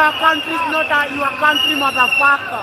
Our country is not your country, motherfucker.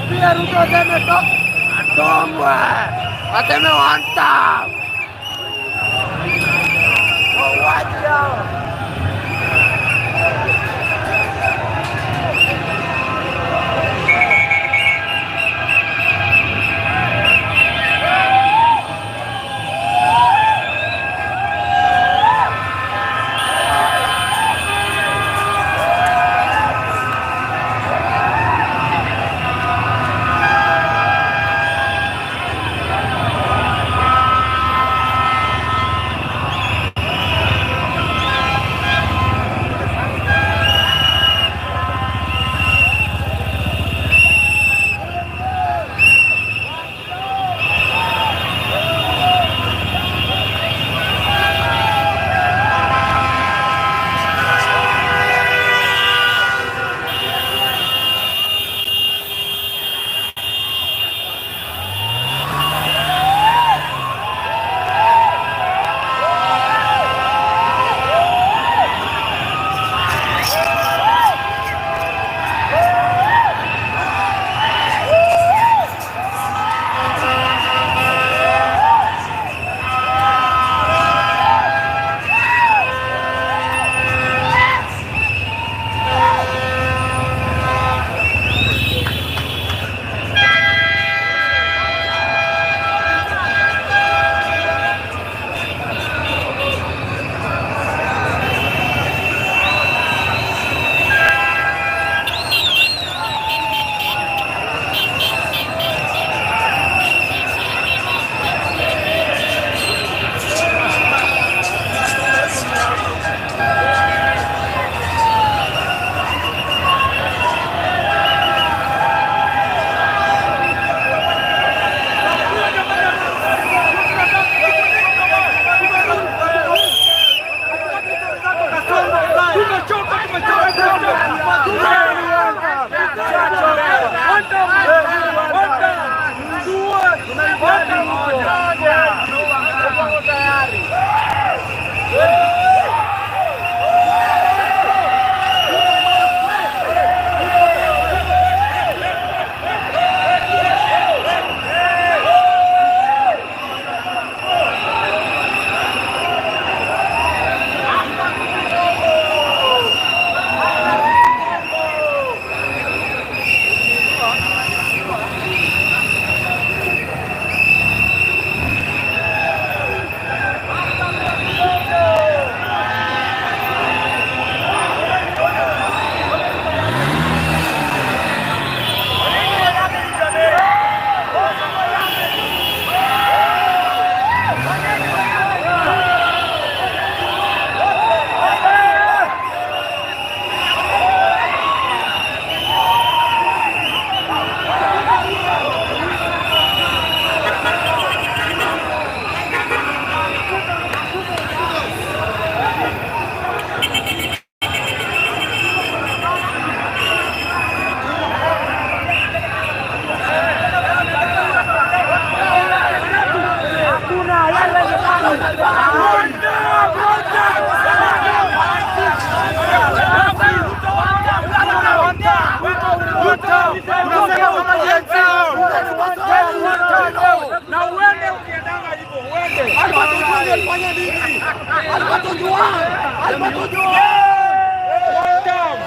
Pia Ruto aseme to atongwe, aseme one time. Wauaji hao. Na uende ukiendanga hivyo, uende. Alifanya nini? Alipatujua. Alipatujua. One time.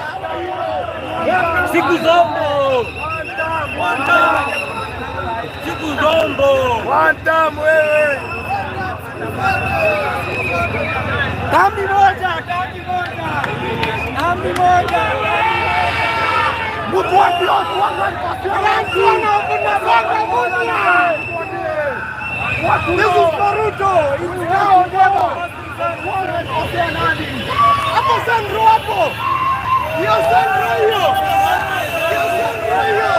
Siku zombo. One time. Siku zombo. One time wewe. Kambi moja, kambi moja. Kambi moja. Mtu wapi watu This is for Ruto. It's now or never. Hapo Sandro hapo. Hiyo Sandro hiyo. Hiyo Sandro hiyo.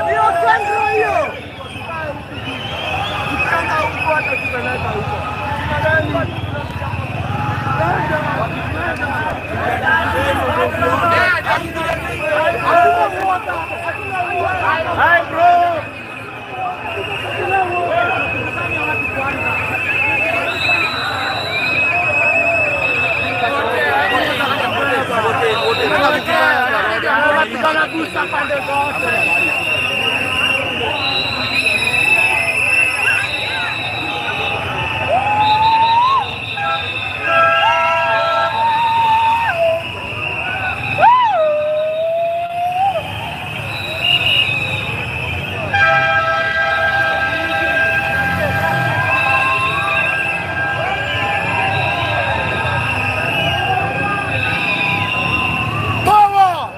Hiyo Sandro hiyo. Tukaenda huko hata tupeleka huko. Hatuna water. Hatuna water. Hi, bro. Hatuna water. Tukusanye watu kwanza. Wanagusa pande zote. Power!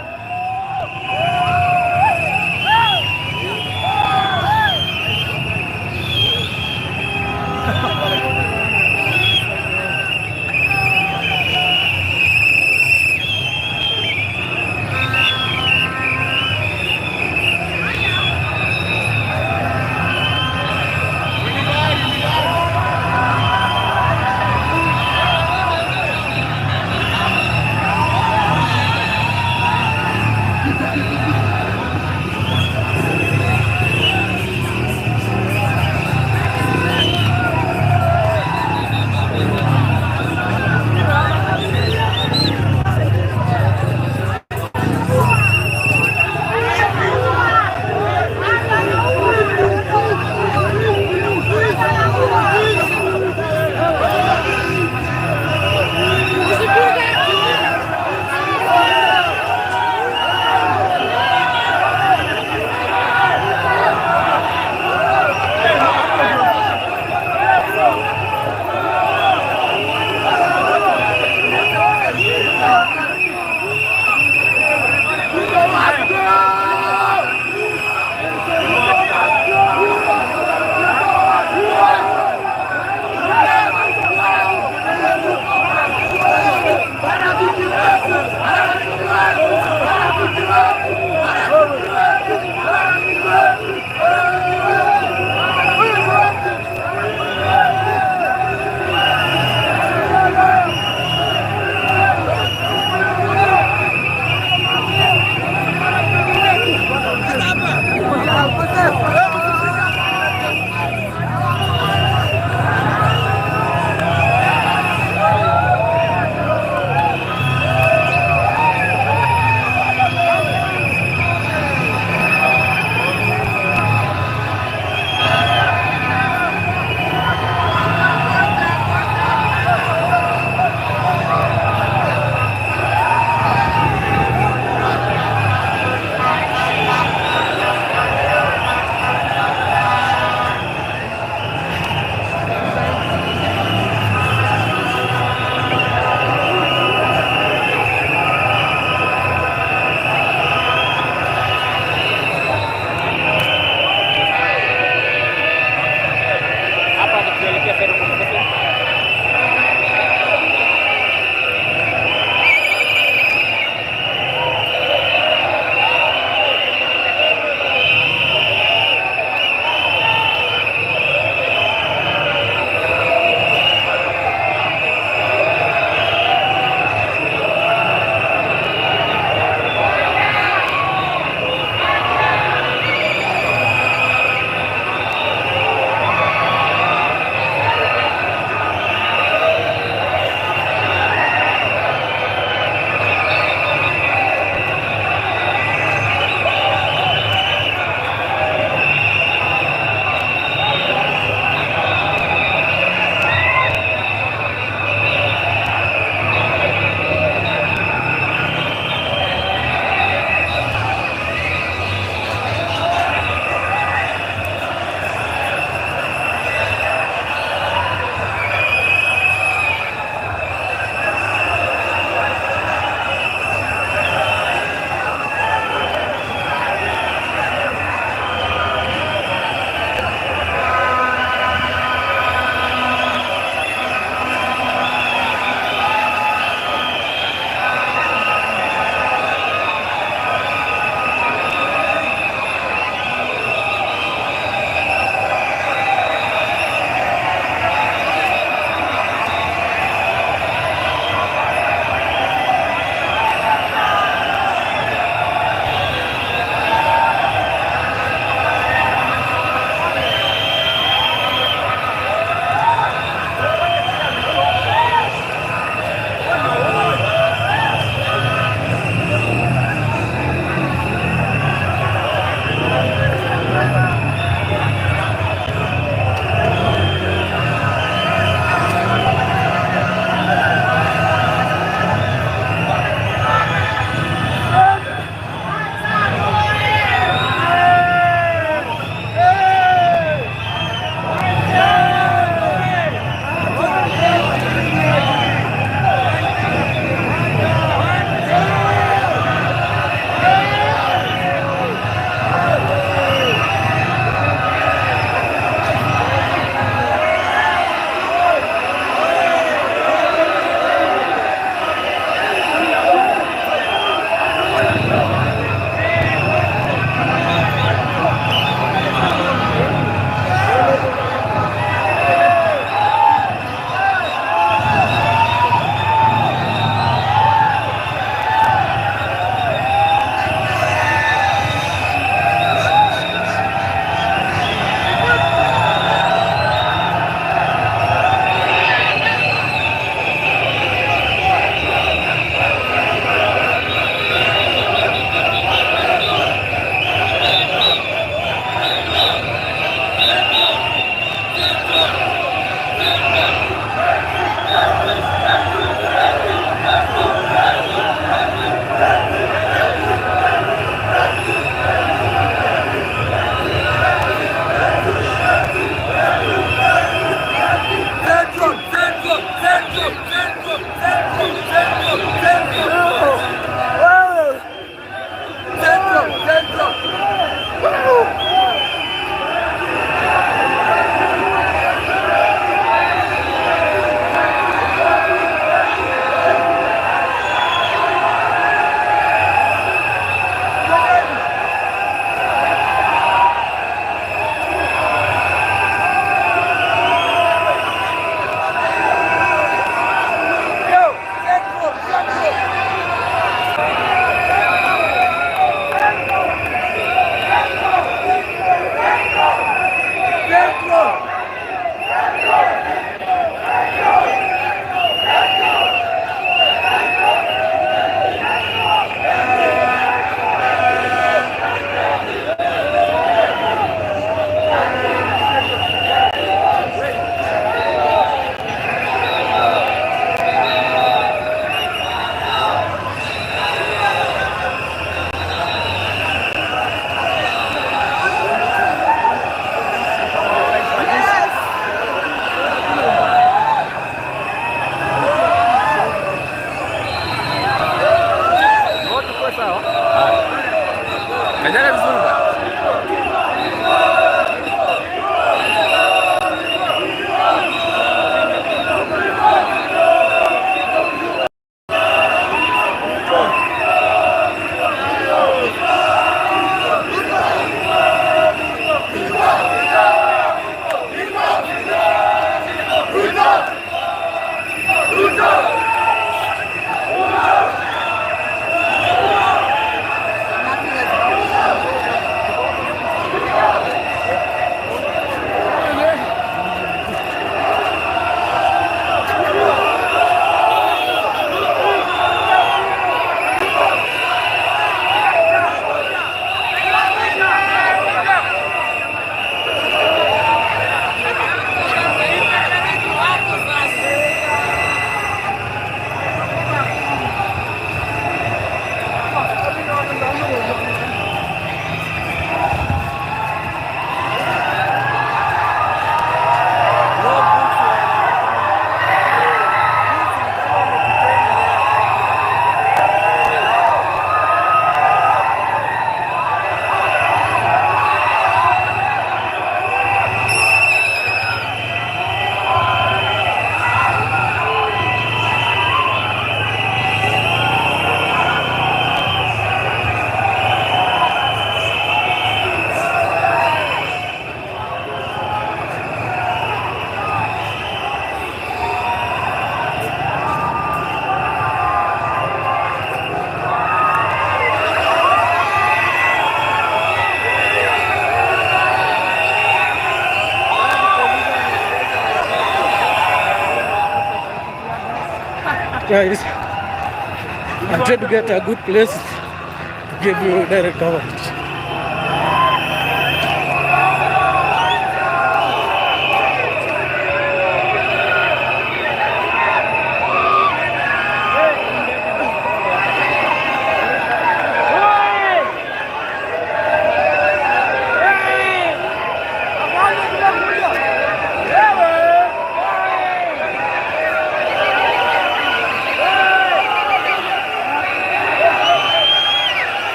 Guys, I'm trying to get a good place to give you direct coverage.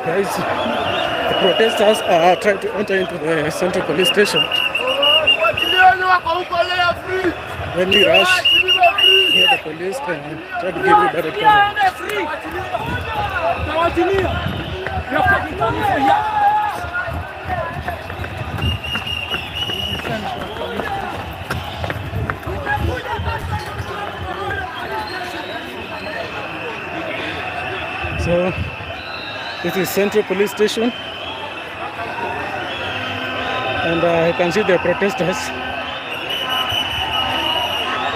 Guys, the protesters are trying to enter into the Central Police Station. When we rush near the police and try to give you direct coverage. So this is Central Police Station, and I can see the protesters.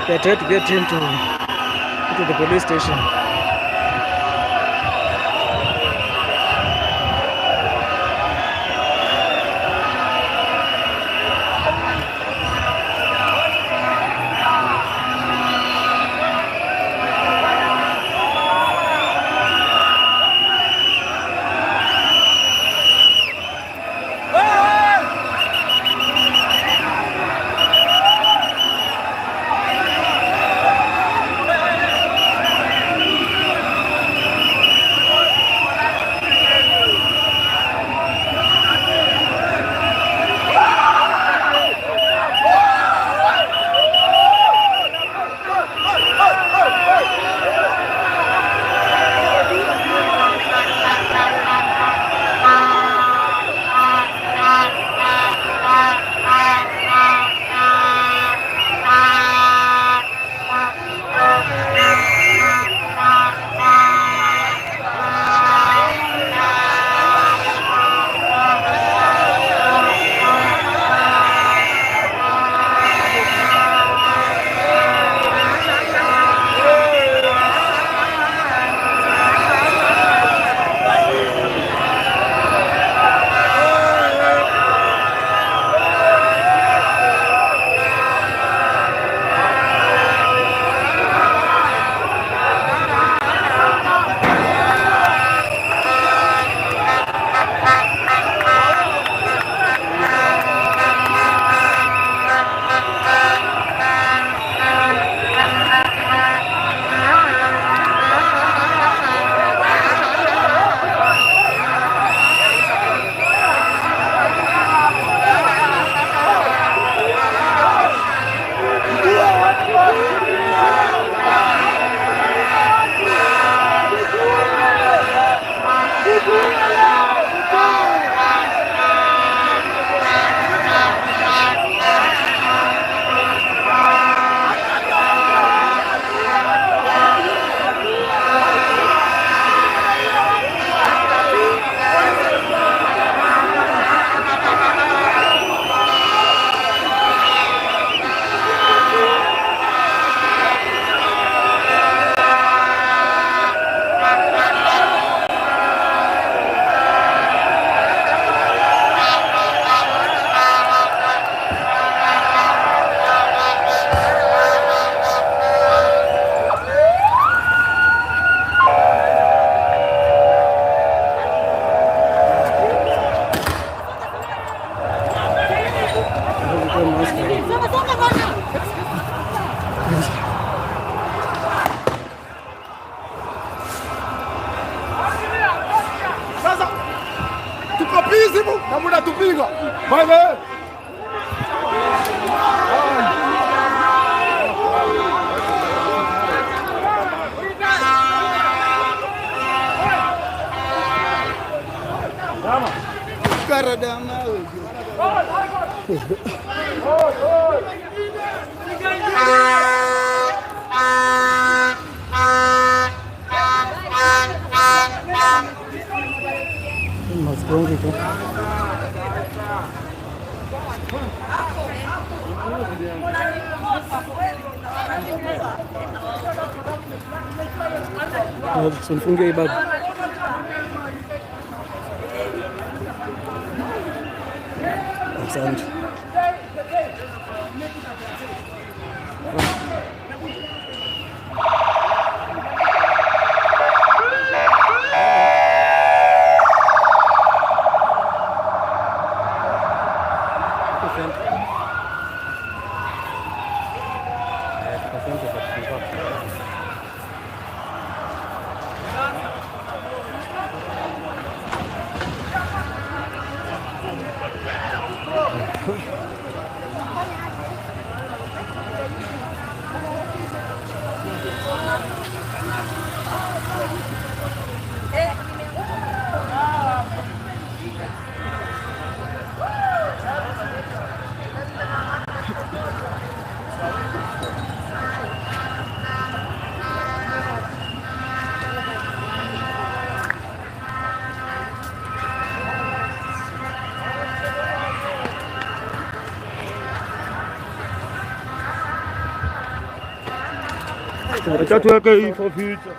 They are trying to get into the police station. Bye. Magongo tu. Unifungie hii baba. Asante. Acha tuweke hii for future.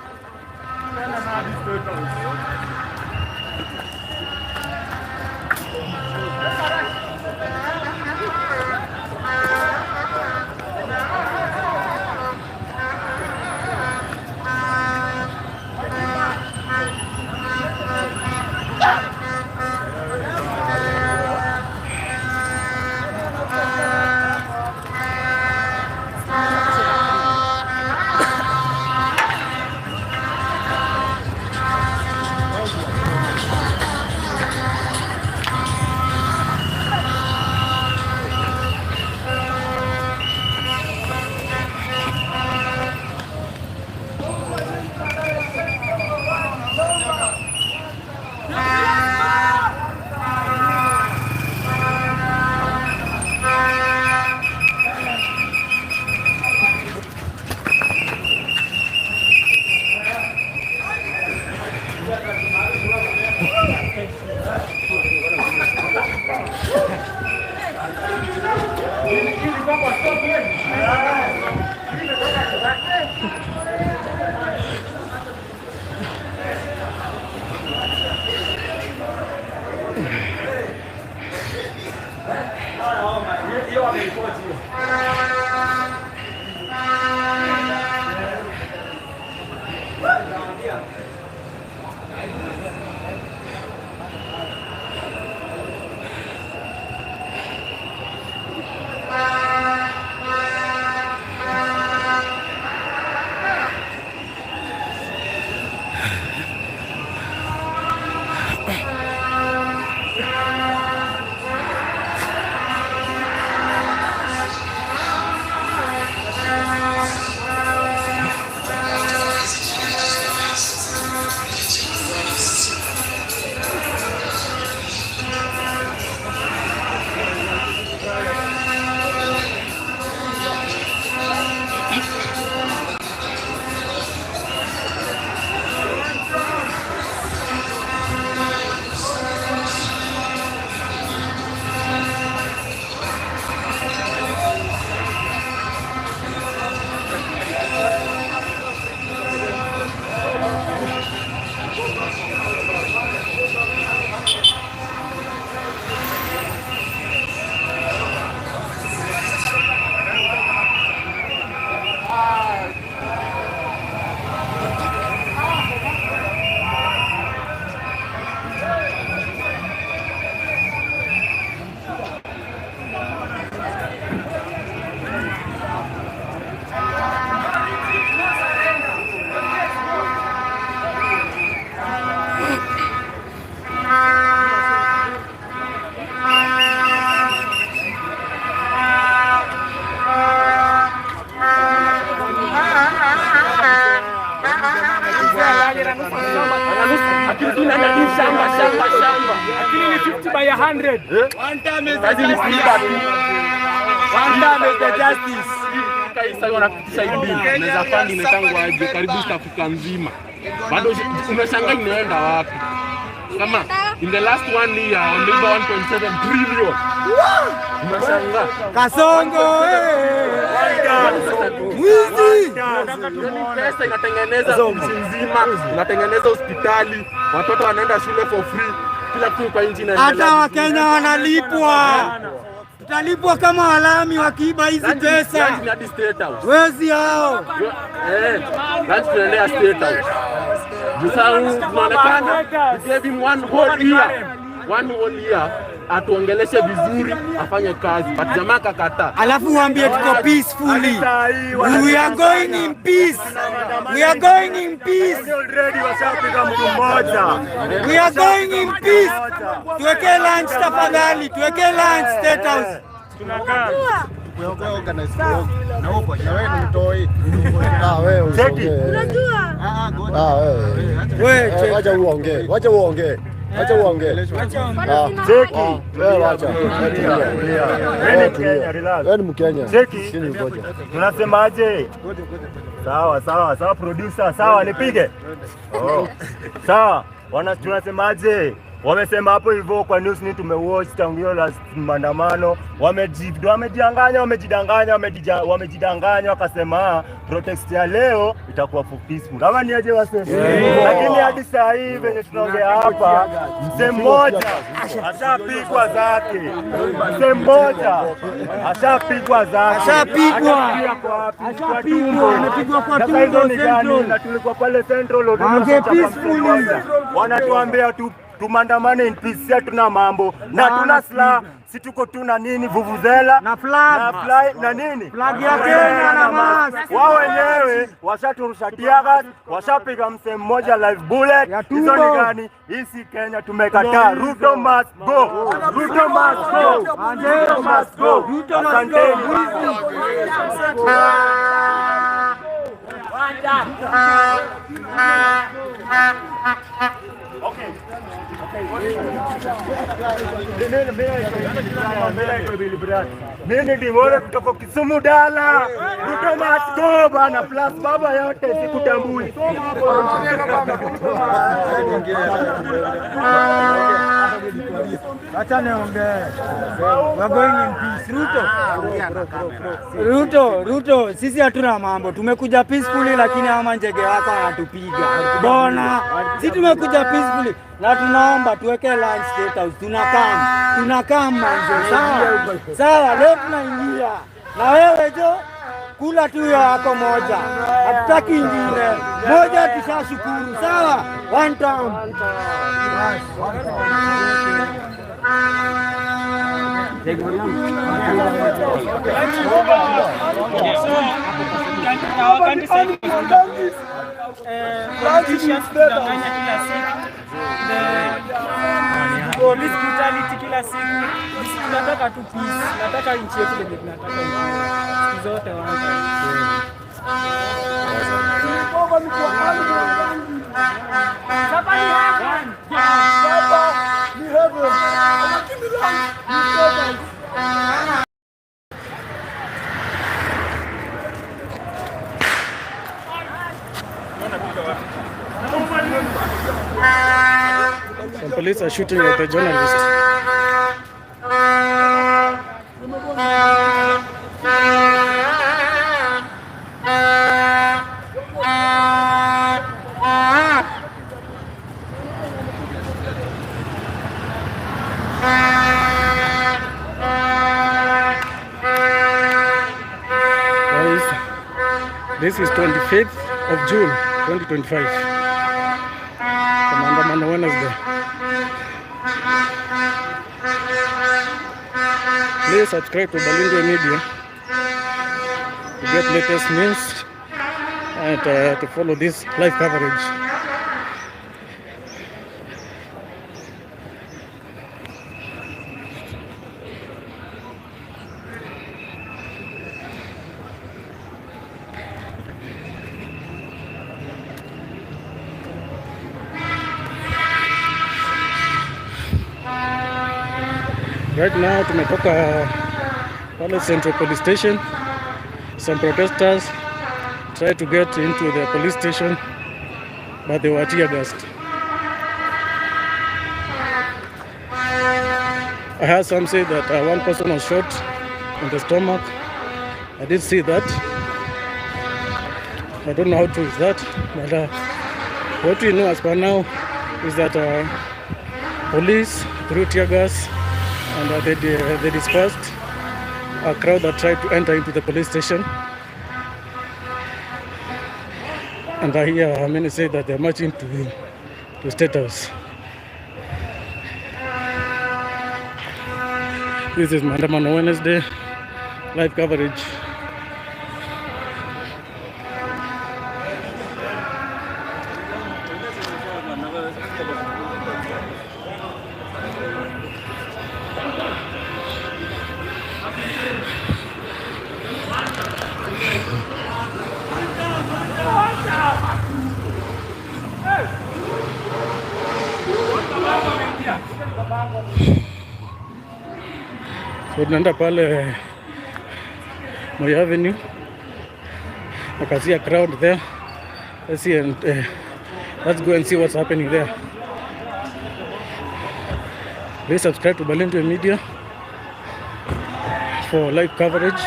Shamba shamba shamba. Lakini ni 50 by 100. One time is the justice. One time is the justice. Sasa wanapitisha hii bill. Inaweza fund inatangwa aje karibu East Africa nzima. Bado unashangaa inaenda wapi? Kama in the last one year wameiba 1.7 trillion. Unashangaa. Kasongo mwizi. Pesa inatengeneza nchi nzima, inatengeneza hospitali, watoto wanaenda shule for free, kila kitu kwa nchi inaendelea. Hata Wakenya wanalipwa, tutalipwa kama walami wakiiba hizi pesa. Lunch ni hadi State House. Wezi hao. Lunch tunaendea State House. Juu sasa tunaonekana we gave him one whole year. One whole year atuongeleshe vizuri, afanye kazi. But jamaa kakataa. Alafu waambie tuko peacefully. We are going in peace. We are going in peace. Already washapiga mtu mmoja. We are going in peace. Tuweke lunch tafadhali, tuweke lunch State House. Cheki. We, Wacha uongee, wacha uongee, wacha uongee. Cheki. Wewe wacha. Wewe ni Mkenya, relax. Wewe ni Mkenya. Cheki. Si ni ngoja. Tunasemaje? Sawa sawa sawa, producer, sawa nipige. Oh. Sawa, wana tunasemaje? Wamesema hapo hivyo kwa news ni tumewatch tangu hiyo last maandamano, wamejianganya, wamejidanganya, wamejidanganya wakasema protest ya leo itakuwa for peaceful. Kama ni aje wase? Lakini hadi saa hii venye tunaongea hapa, mzee mmoja ashapigwa zake. Mzee mmoja ashapigwa zake. Ashapigwa. Ashapigwa. Amepigwa kwa Sasa hizo tumbo ni gani? Central. Na tulikuwa pale Central Waongee peacefully. wanatuambia tu tumandamane in peace, si hatuna mambo na tuna silaha, si tuko tu na nini, vuvuzela Na flag. na fly na nini, Flag ya Kenya na mask. Wao wenyewe washaturusha tear gas, washapiga msee mmoja live bullet. Ya Hizo ni tumbo. gani? Hii si Kenya, tumekataa. Ruto must go. Ruto must go. Ruto must go. Ruto must go. Asanteni. Mimi Dimore kutoka Kisumu Dala. Ruto must go bana, plus baba yote sikutambui. Acha niongee. We are going in peace. Ruto. Ruto, Ruto, sisi hatuna mambo. Tumekuja peacefully lakini hawa njege wako wanatupiga. Bona, sisi tumekuja peacefully na tunaomba tuweke lunch State House. Tunakam. Tunakam manze. Sawa. Sawa, leo tunaingia. Na wewe jo kula tu hiyo yako moja. Hatutaki ingine. Moja tushashukuru. Sawa? One time. Politicians kudanganya kila siku, the police brutality kila siku. Sisi tunataka tu peace, tunataka nchi yetu venye tunataka siku zote one time. Some police are shooting at the journalist. Guys, this is 25th of June 2025. Maandamano Wednesday. Please subscribe to Balindwe Media to get latest news and to follow this live coverage. Right now tumetoka pale Central Police Station. Some protesters tried to get into the police station, but they were tear gassed. I heard some say that one person was shot in the stomach. I did see that. I don't know how true is that, but what we know as per now is that police threw tear gas and they dispersed a crowd that tried to enter into the police station. And I hear many say that they're marching to State House. This is Maandamano Wednesday live coverage. So tunaenda pale Moi Avenue. I can see a crowd there. Let's see and let's go and see what's happening there. Please subscribe to Balindwe Media for live coverage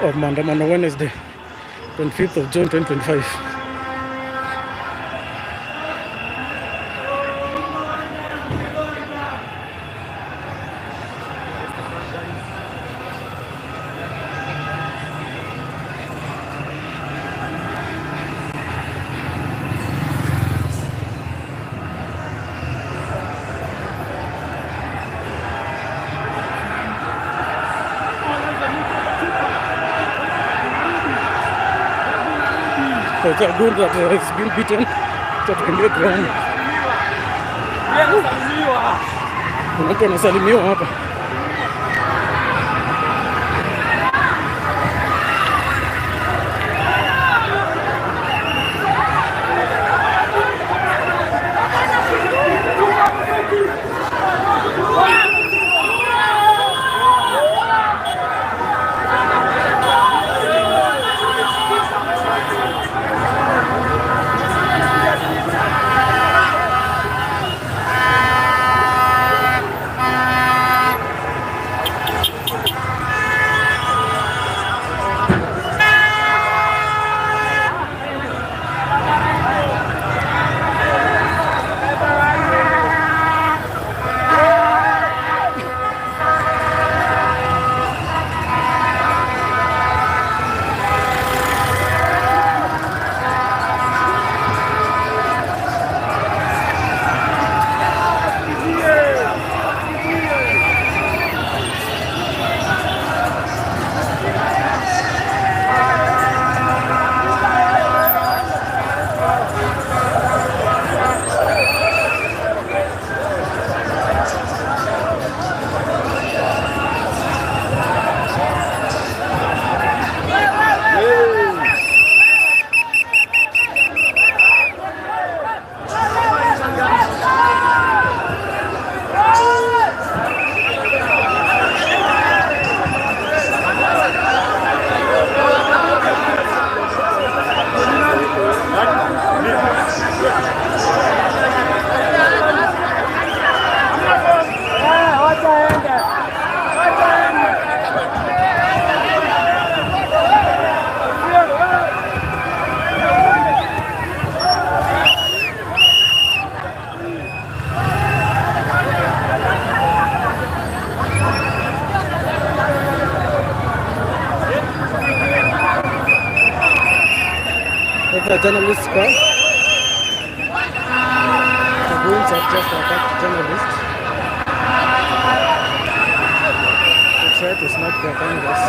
of Maandamano Wednesday, 25th of June 2025. It's a goon that has been beaten. Tukimbie ground. Kuna mtu anasalimiwa hapa. That's a journalist car. The goons have just attacked journalists to try to snatch their cameras.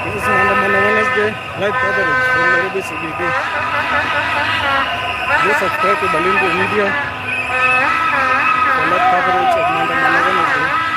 This is Maandamano Wednesday live coverage from Nairobi CBD. Do subscribe to Balingo Media for live coverage of Maandamano Wednesday.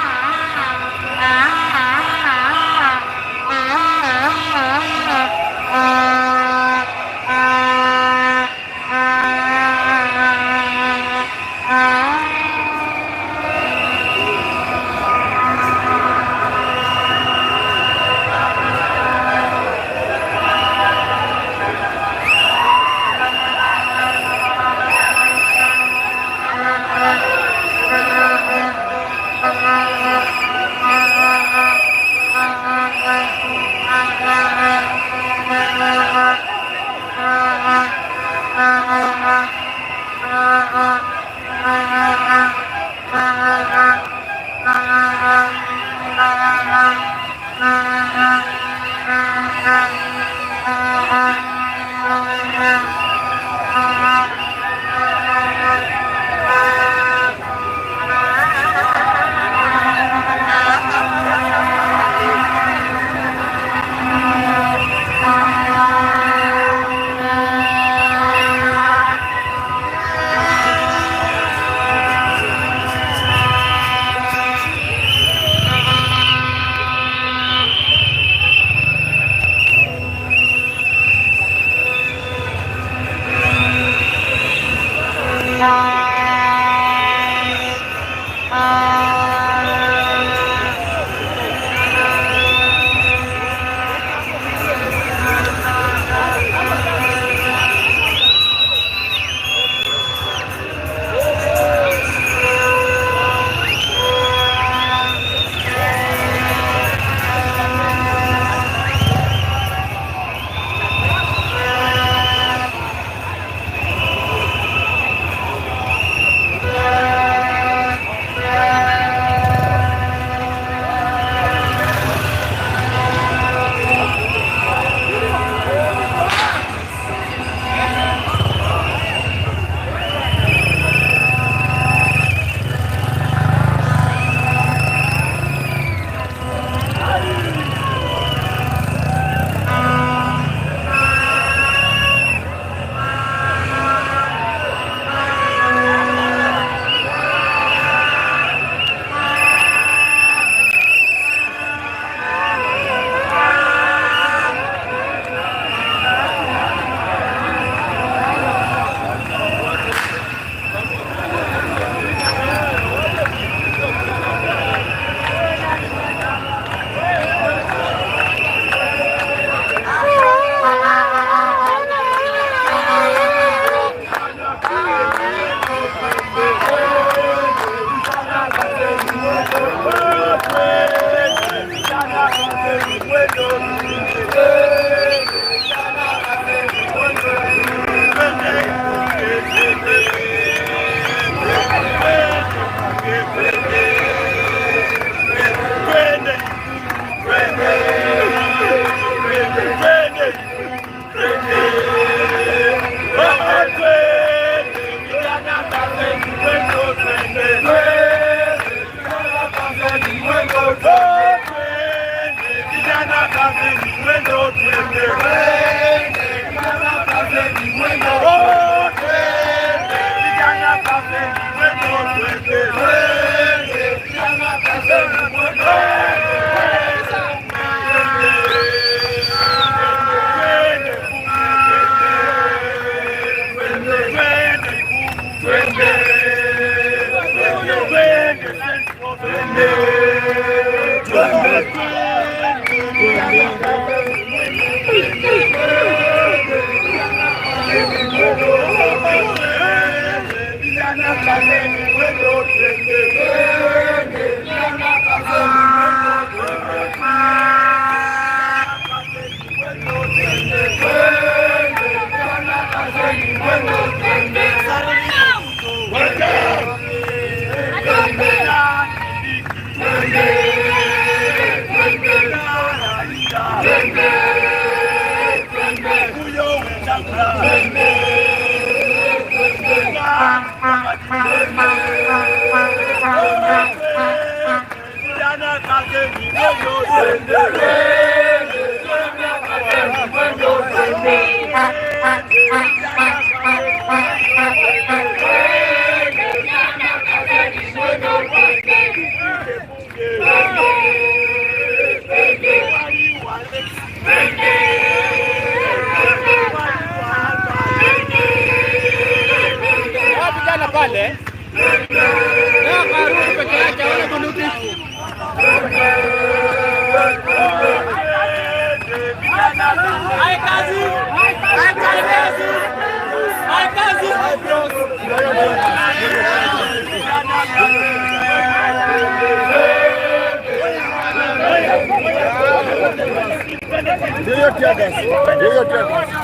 Ndio tear gas. Ndio tear gas.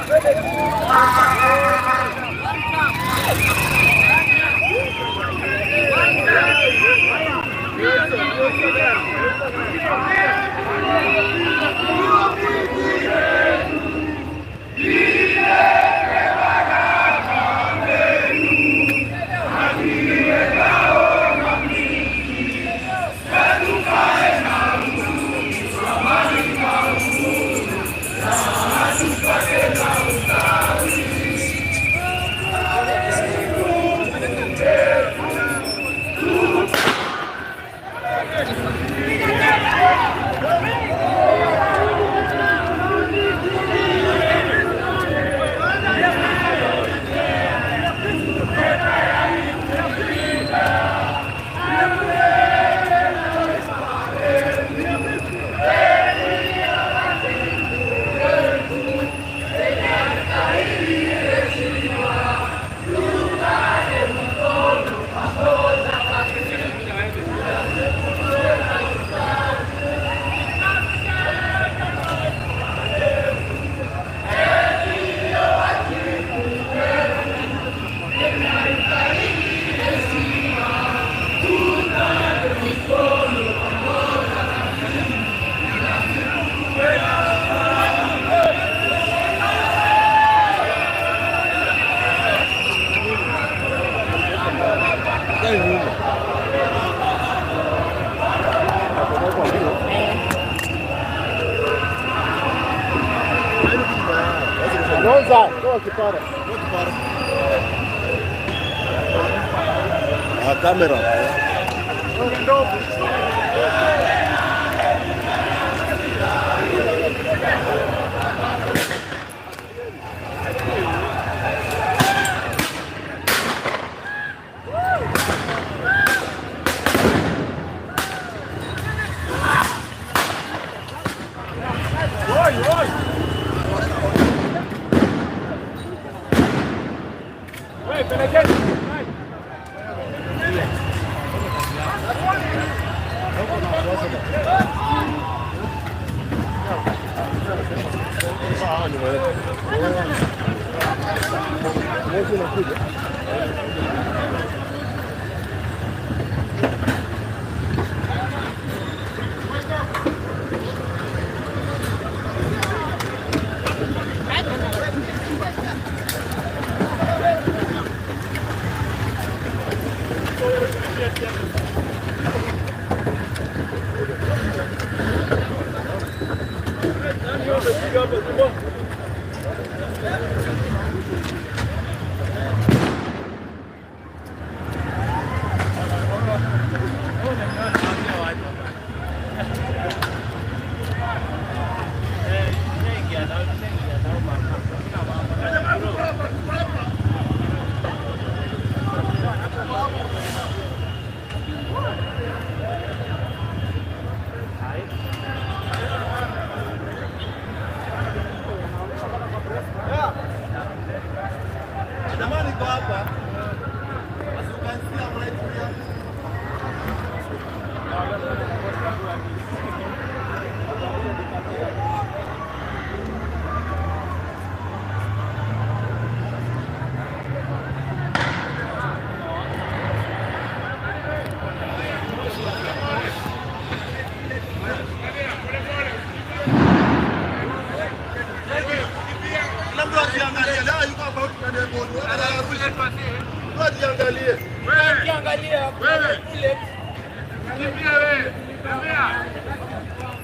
Kamera.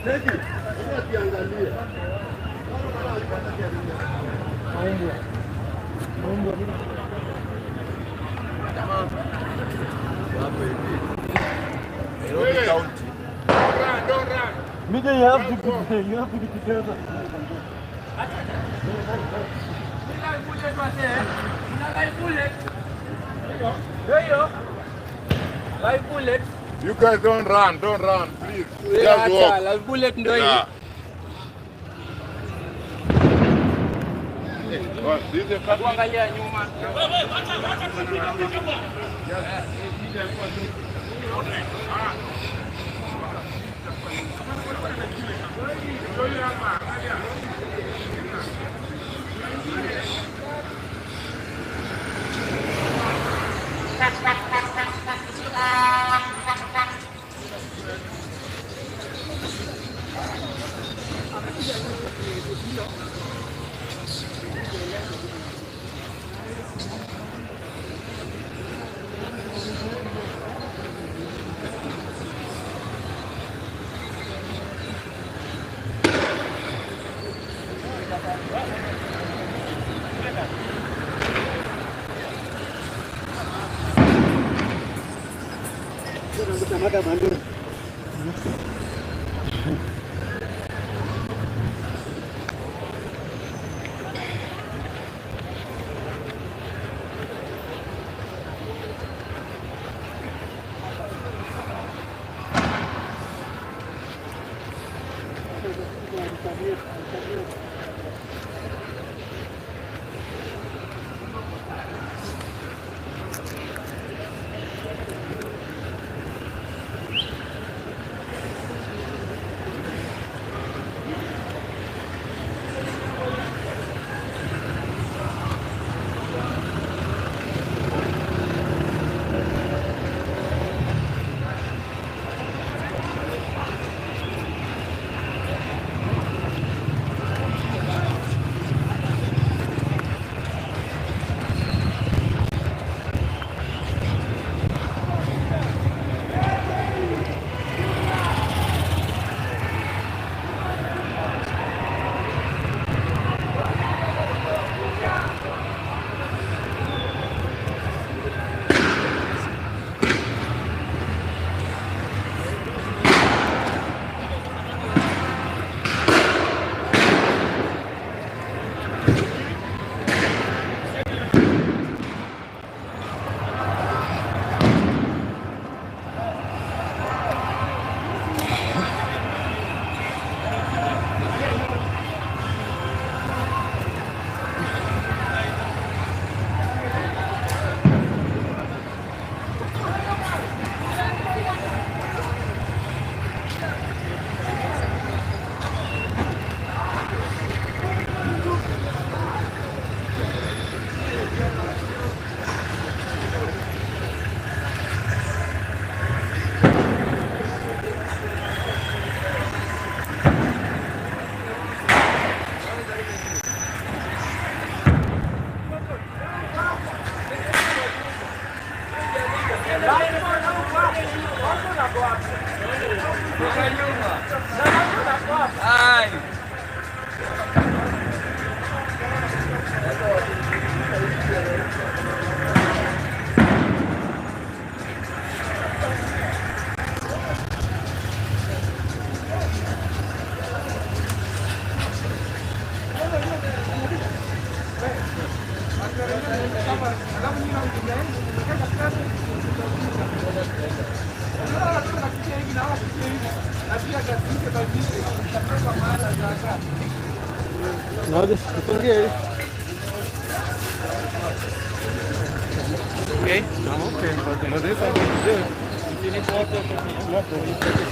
Mija, you have to be together. Live bullet. You guys don't run, please. Just walk. Live bullet ndio hii. Yeah. Well, this is a cut. Kuangalia nyuma. Okay. I'm okay, but this I can do. If you need water, water, you take it.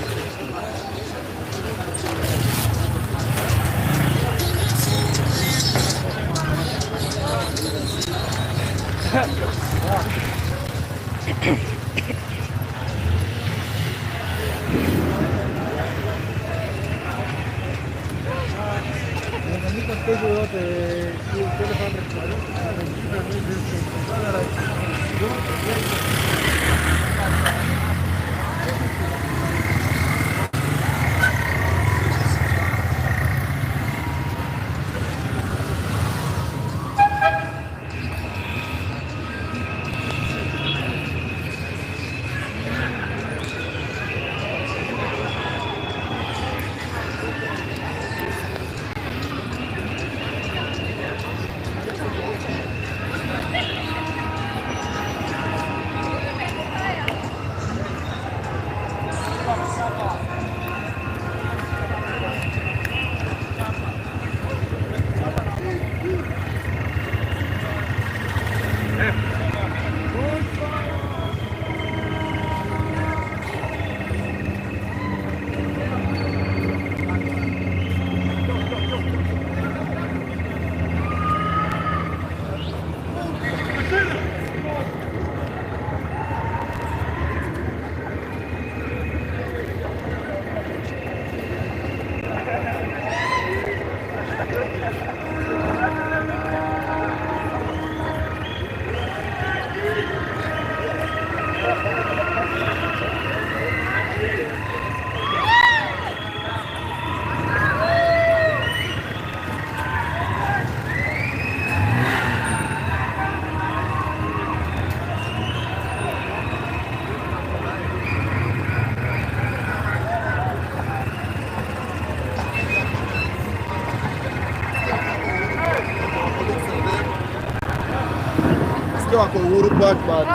wako Uhuru Park, but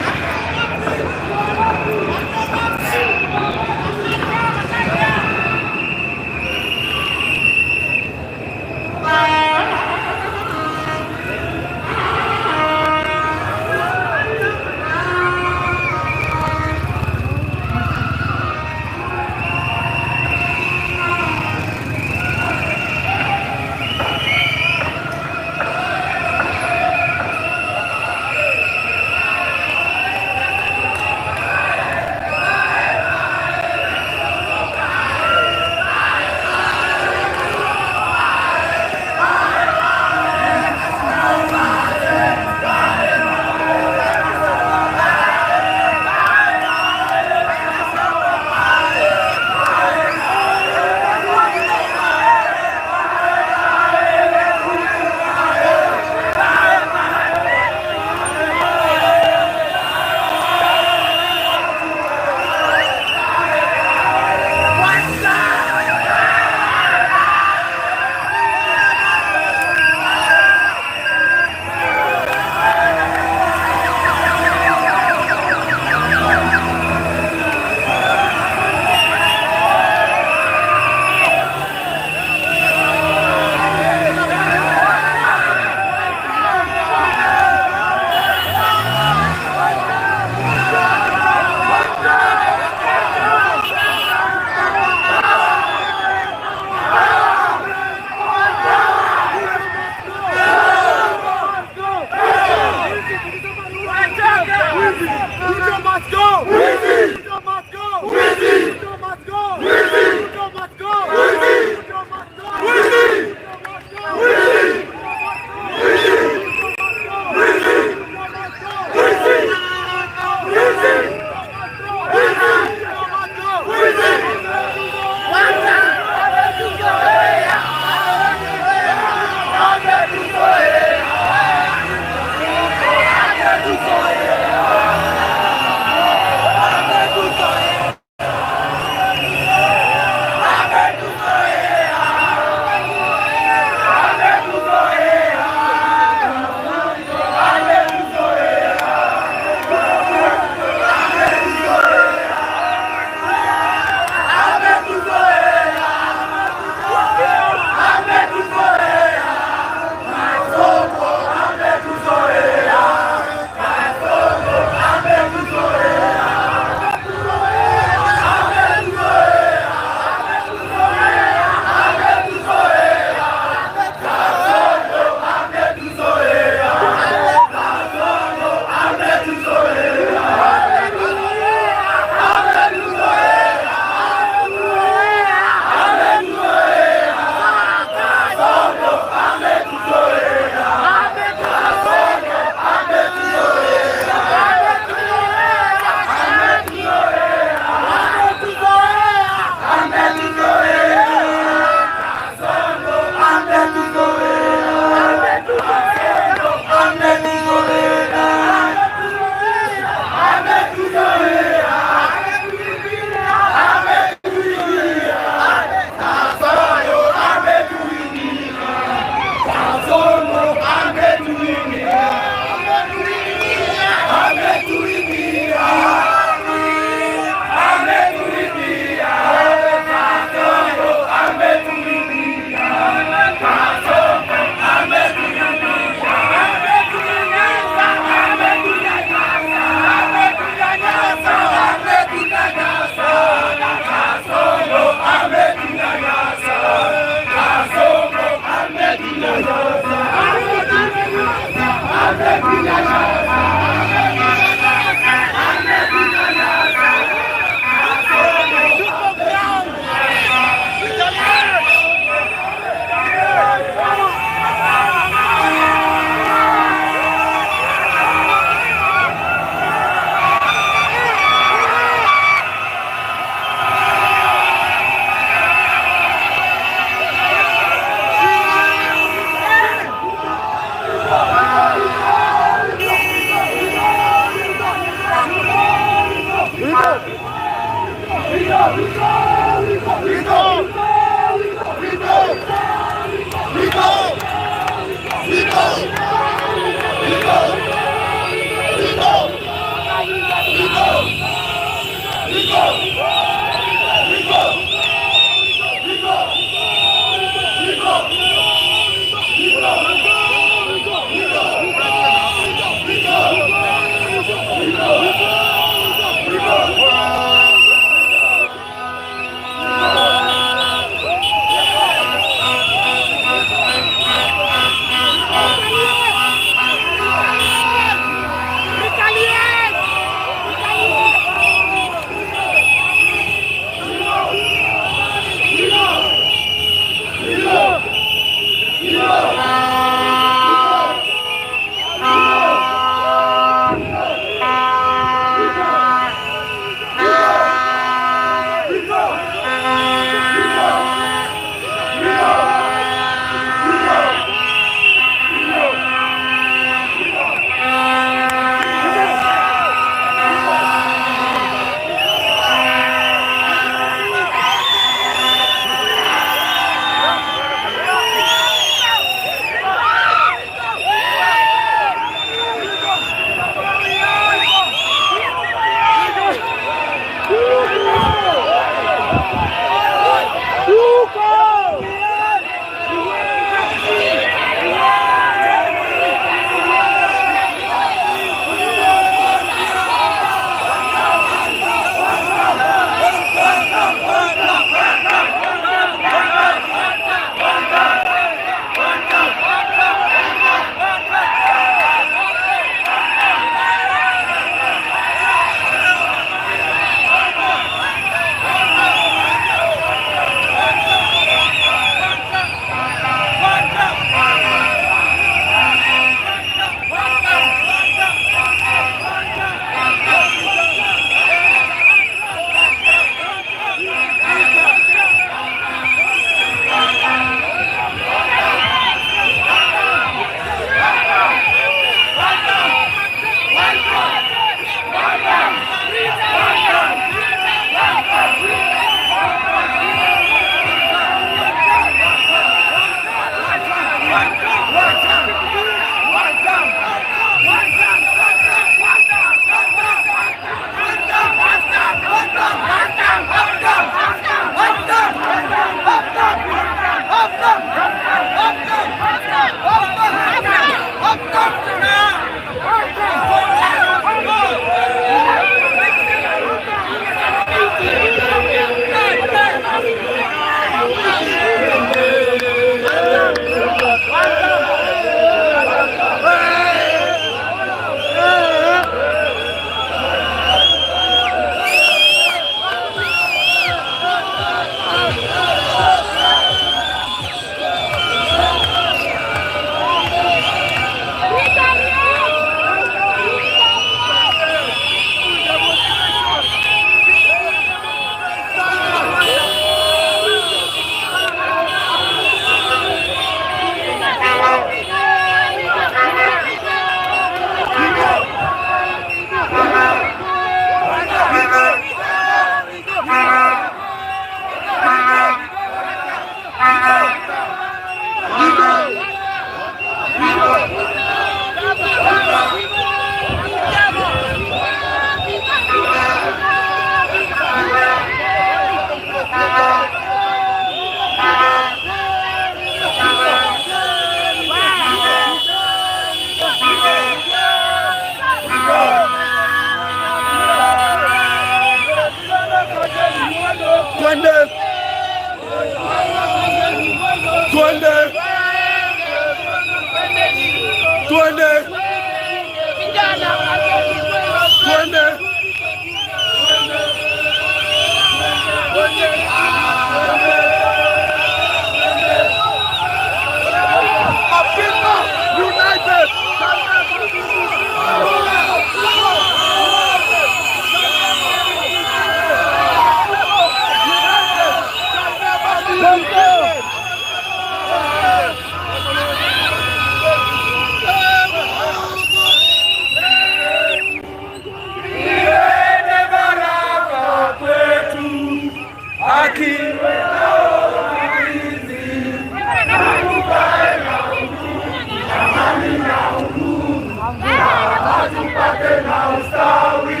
Tupate na ustawi.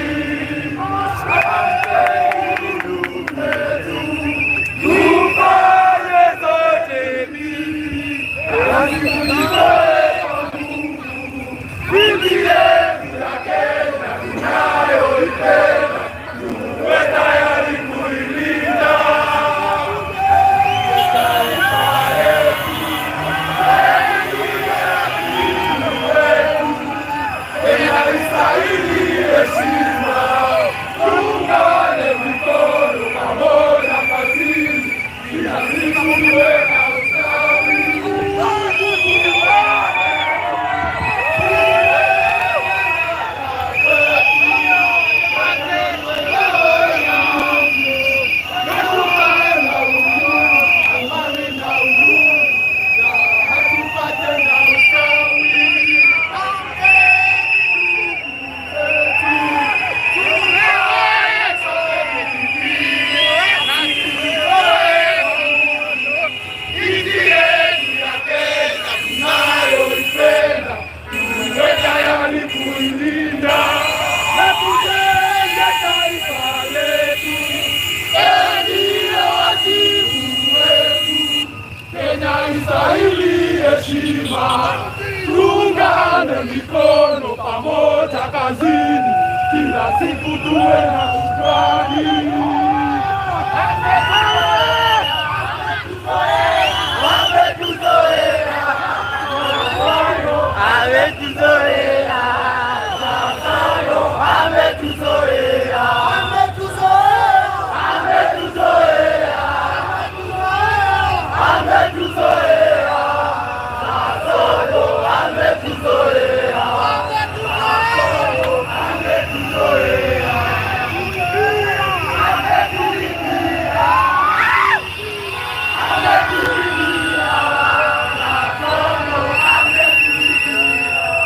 Tufanye zote mbili, tujitoe kwa Mungu. Nchi yetu ya Kenya tunayoipenda, tuwe tayari kuilinda. Taifa letu, Kenya istahili heshima. Tuungane mikono pamoja kazini, kila siku tuwe na ustawi. Tupate na ustawi. Nchi yetu ya Kenya tunayoipenda, tuwe tayari kuilinda na tujenge taifa letu. Ndiyo wajibu wetu. Kenya istahili heshima, tuungane mikono pamoja kazini, kila siku tuwe na shukrani. Wametuzoea, ametuzoea, ametuzoea, ametuzoea, ametuzoea, ametuzoea, ametuzoea. Ametuibia, ametuibia.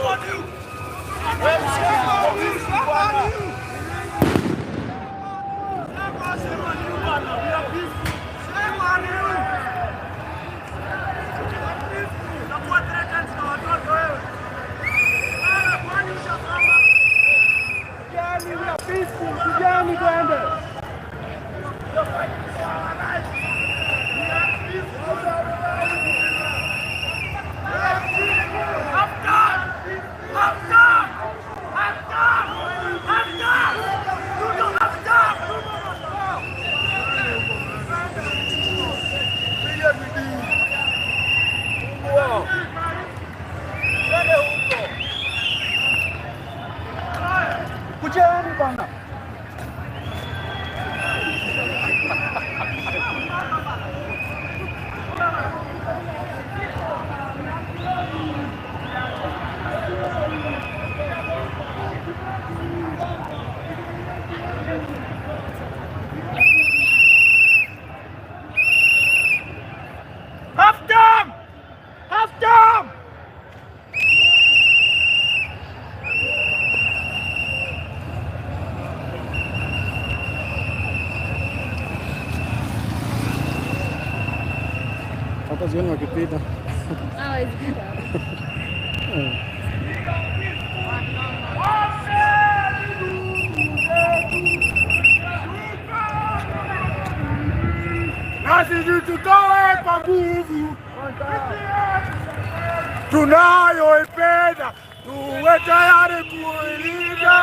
on you. Shame on you. Shame on you. Shame on you, bana. We are peaceful. Shame on you. We are peaceful. Unakuwa threatened na watoto wewe. Bana, kwani ushasoma? Kijani, we are peaceful. Kijani, twende. We are fighting for our rights. We are peaceful. We are peaceful. After! After! After! After! You don't have time! Piga bidii. Mungu. Twende huko. Kujeni bana. Half time! Half time! Hata sioni wakipita. Hawezi pita. Nasi tutoe kwa nguvu tunayoipenda, tuwe tayari kuilinda.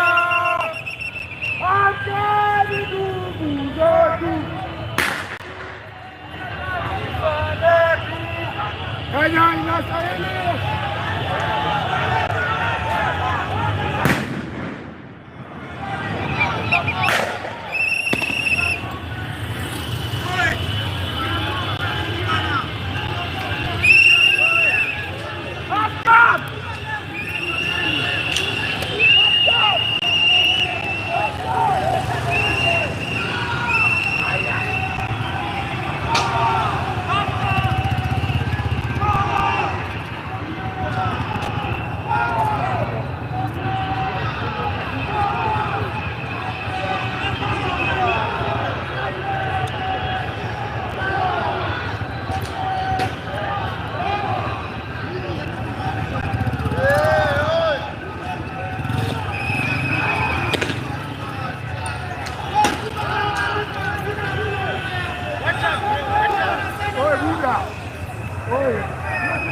Amkeni ndugu zetu, taifa letu, Kenya inastahili.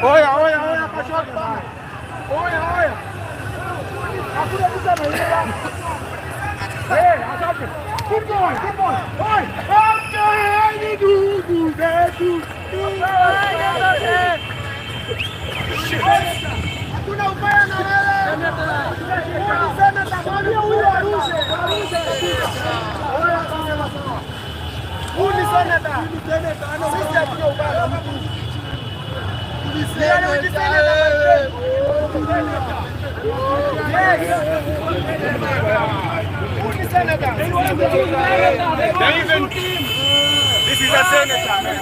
Oya, oya, oya, kashoto bana. Oya, oya. Hakuna mtu anaiba. Eh, asante. Good boy, good boy. Oi, okay, ndugu zetu. Hakuna ubaya na wewe. Huyu senator, mwambie huyu arushe, arushe. Oya, sawa sawa. Huyu ni senator. Sisi hatuna ubaya na mtu. This is a senator, man.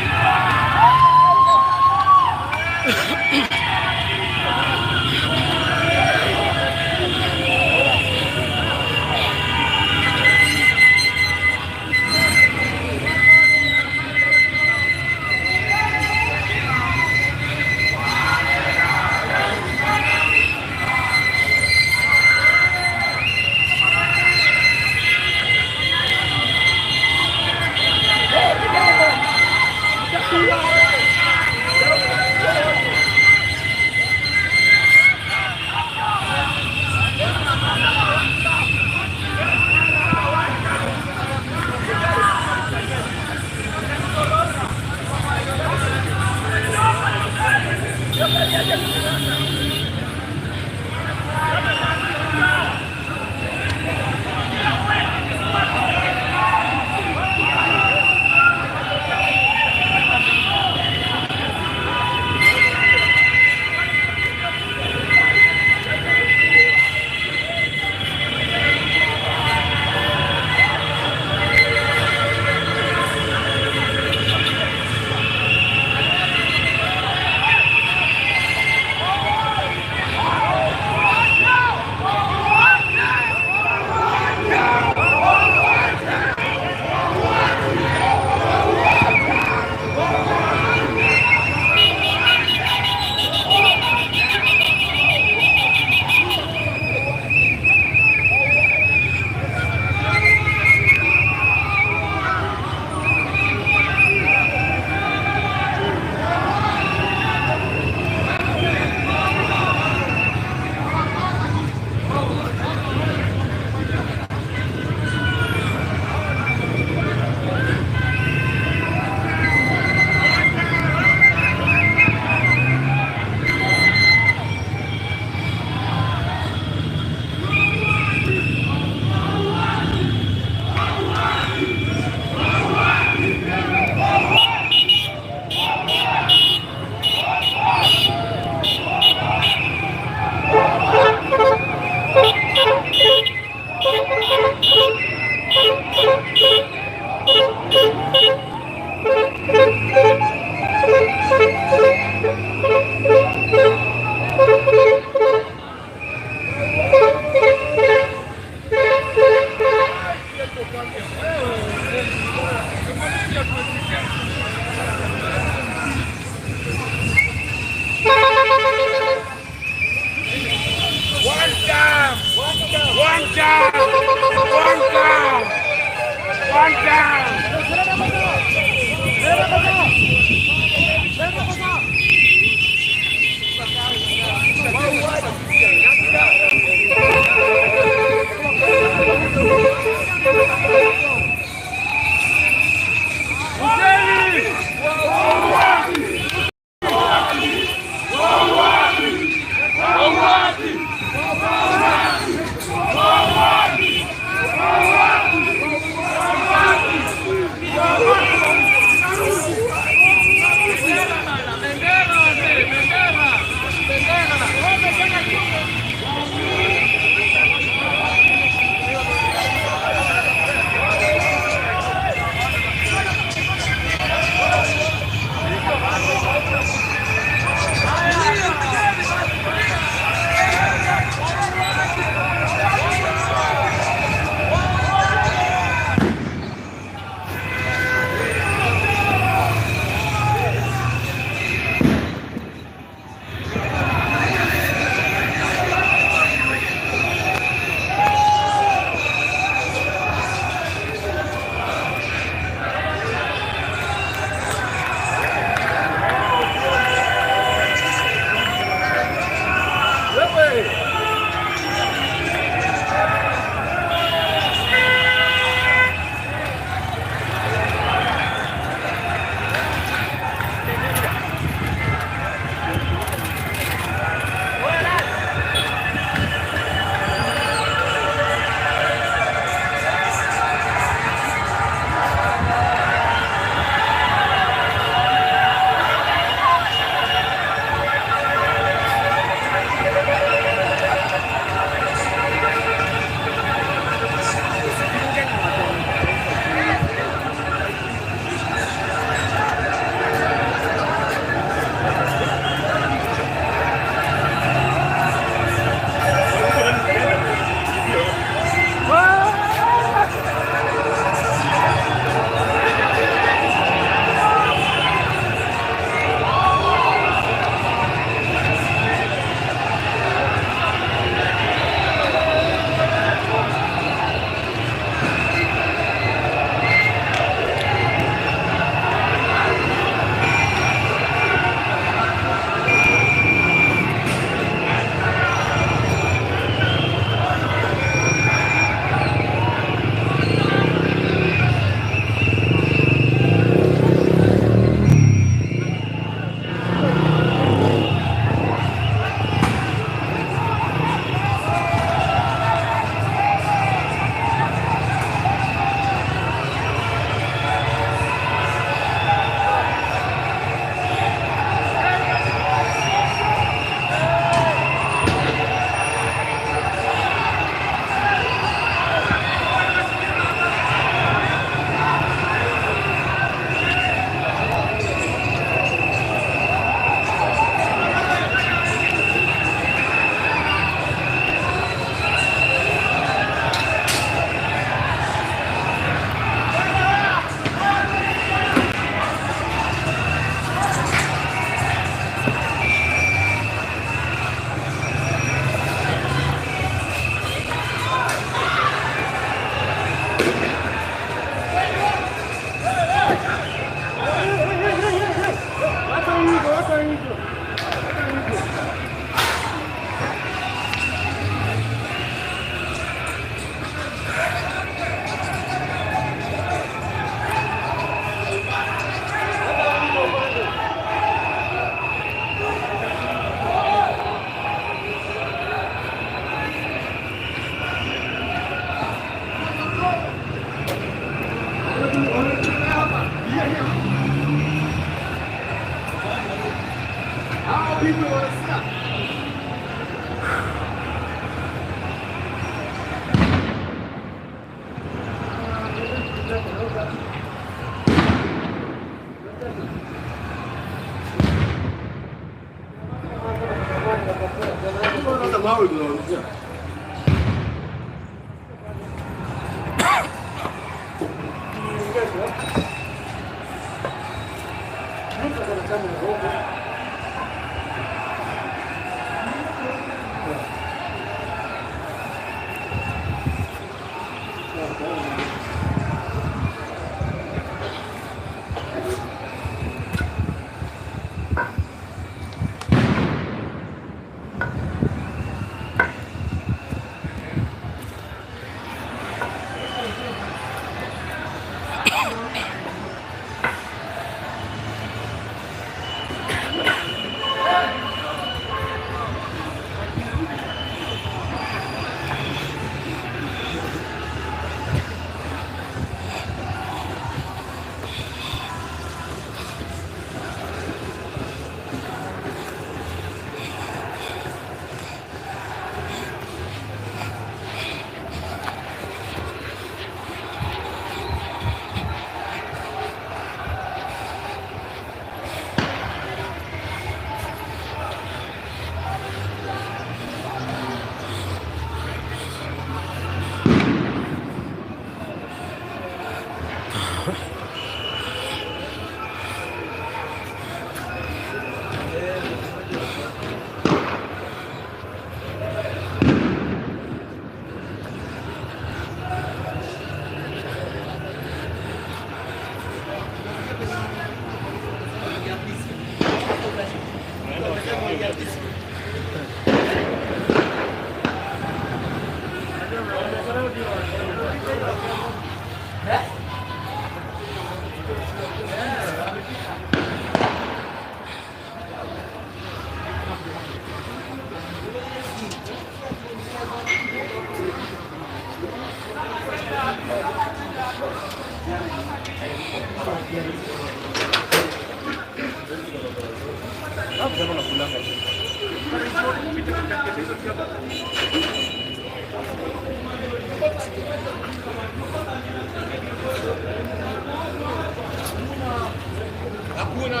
Hakuna.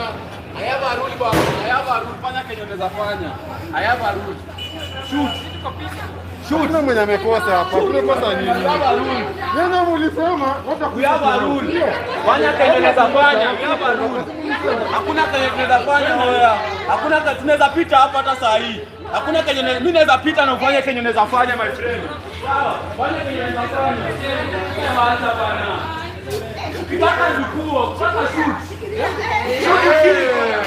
I have a rule bwana. I have a rule. Fanya kenye unaweza fanya. I have a rule. Shoot. Shoot. Hakuna mwenye amekosa hapa. Hakuna kosa nini? We have a rule. Yeye mulisema wacha We have a rule. Fanya kenye unaweza fanya. We have a rule. Hakuna kenye tunaweza fanya wewe. Hakuna kenye tunaweza pita hapa hata saa hii. Hakuna kenye mimi naweza pita na ufanye kenye unaweza fanya my friend. Sawa? Fanya kenye unaweza fanya. Sema bana. Ukitaka jukuo, ukitaka shoot. Shoot.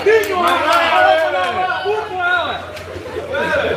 Kinywa. Huko wewe. Wewe.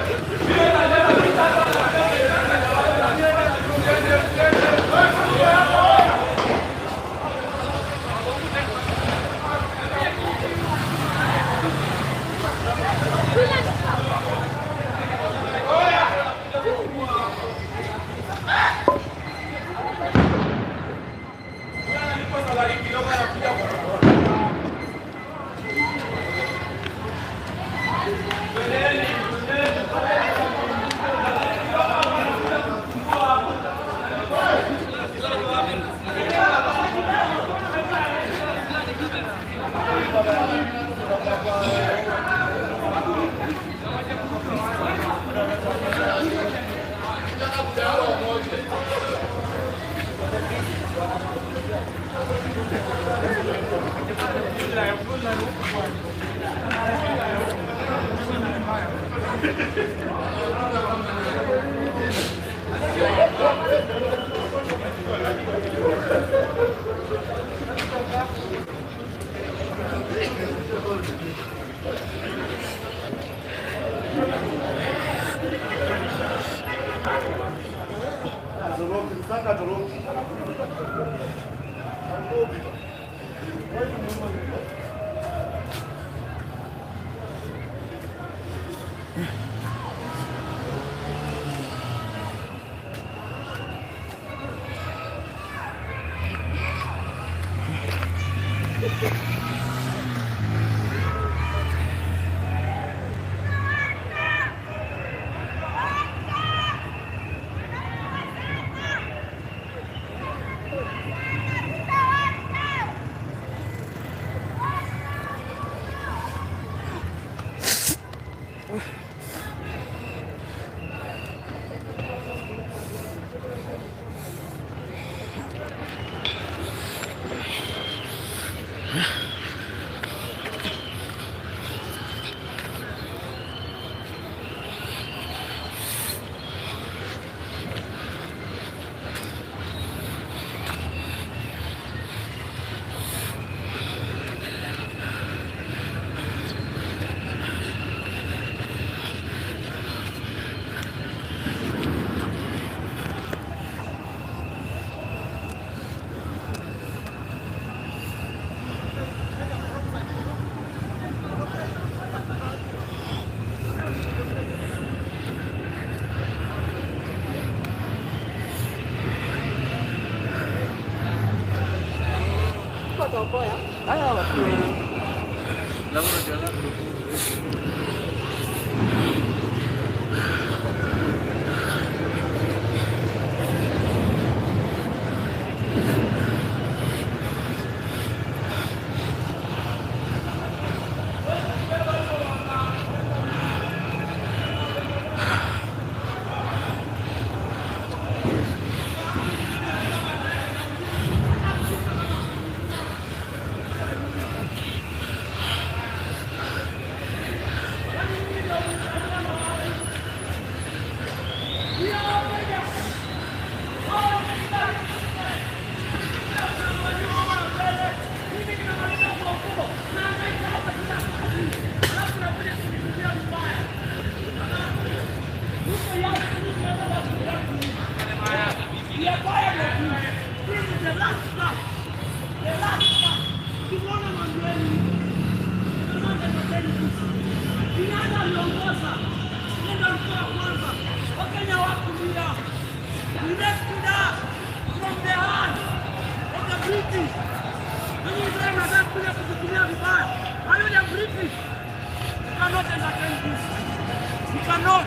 Cannot.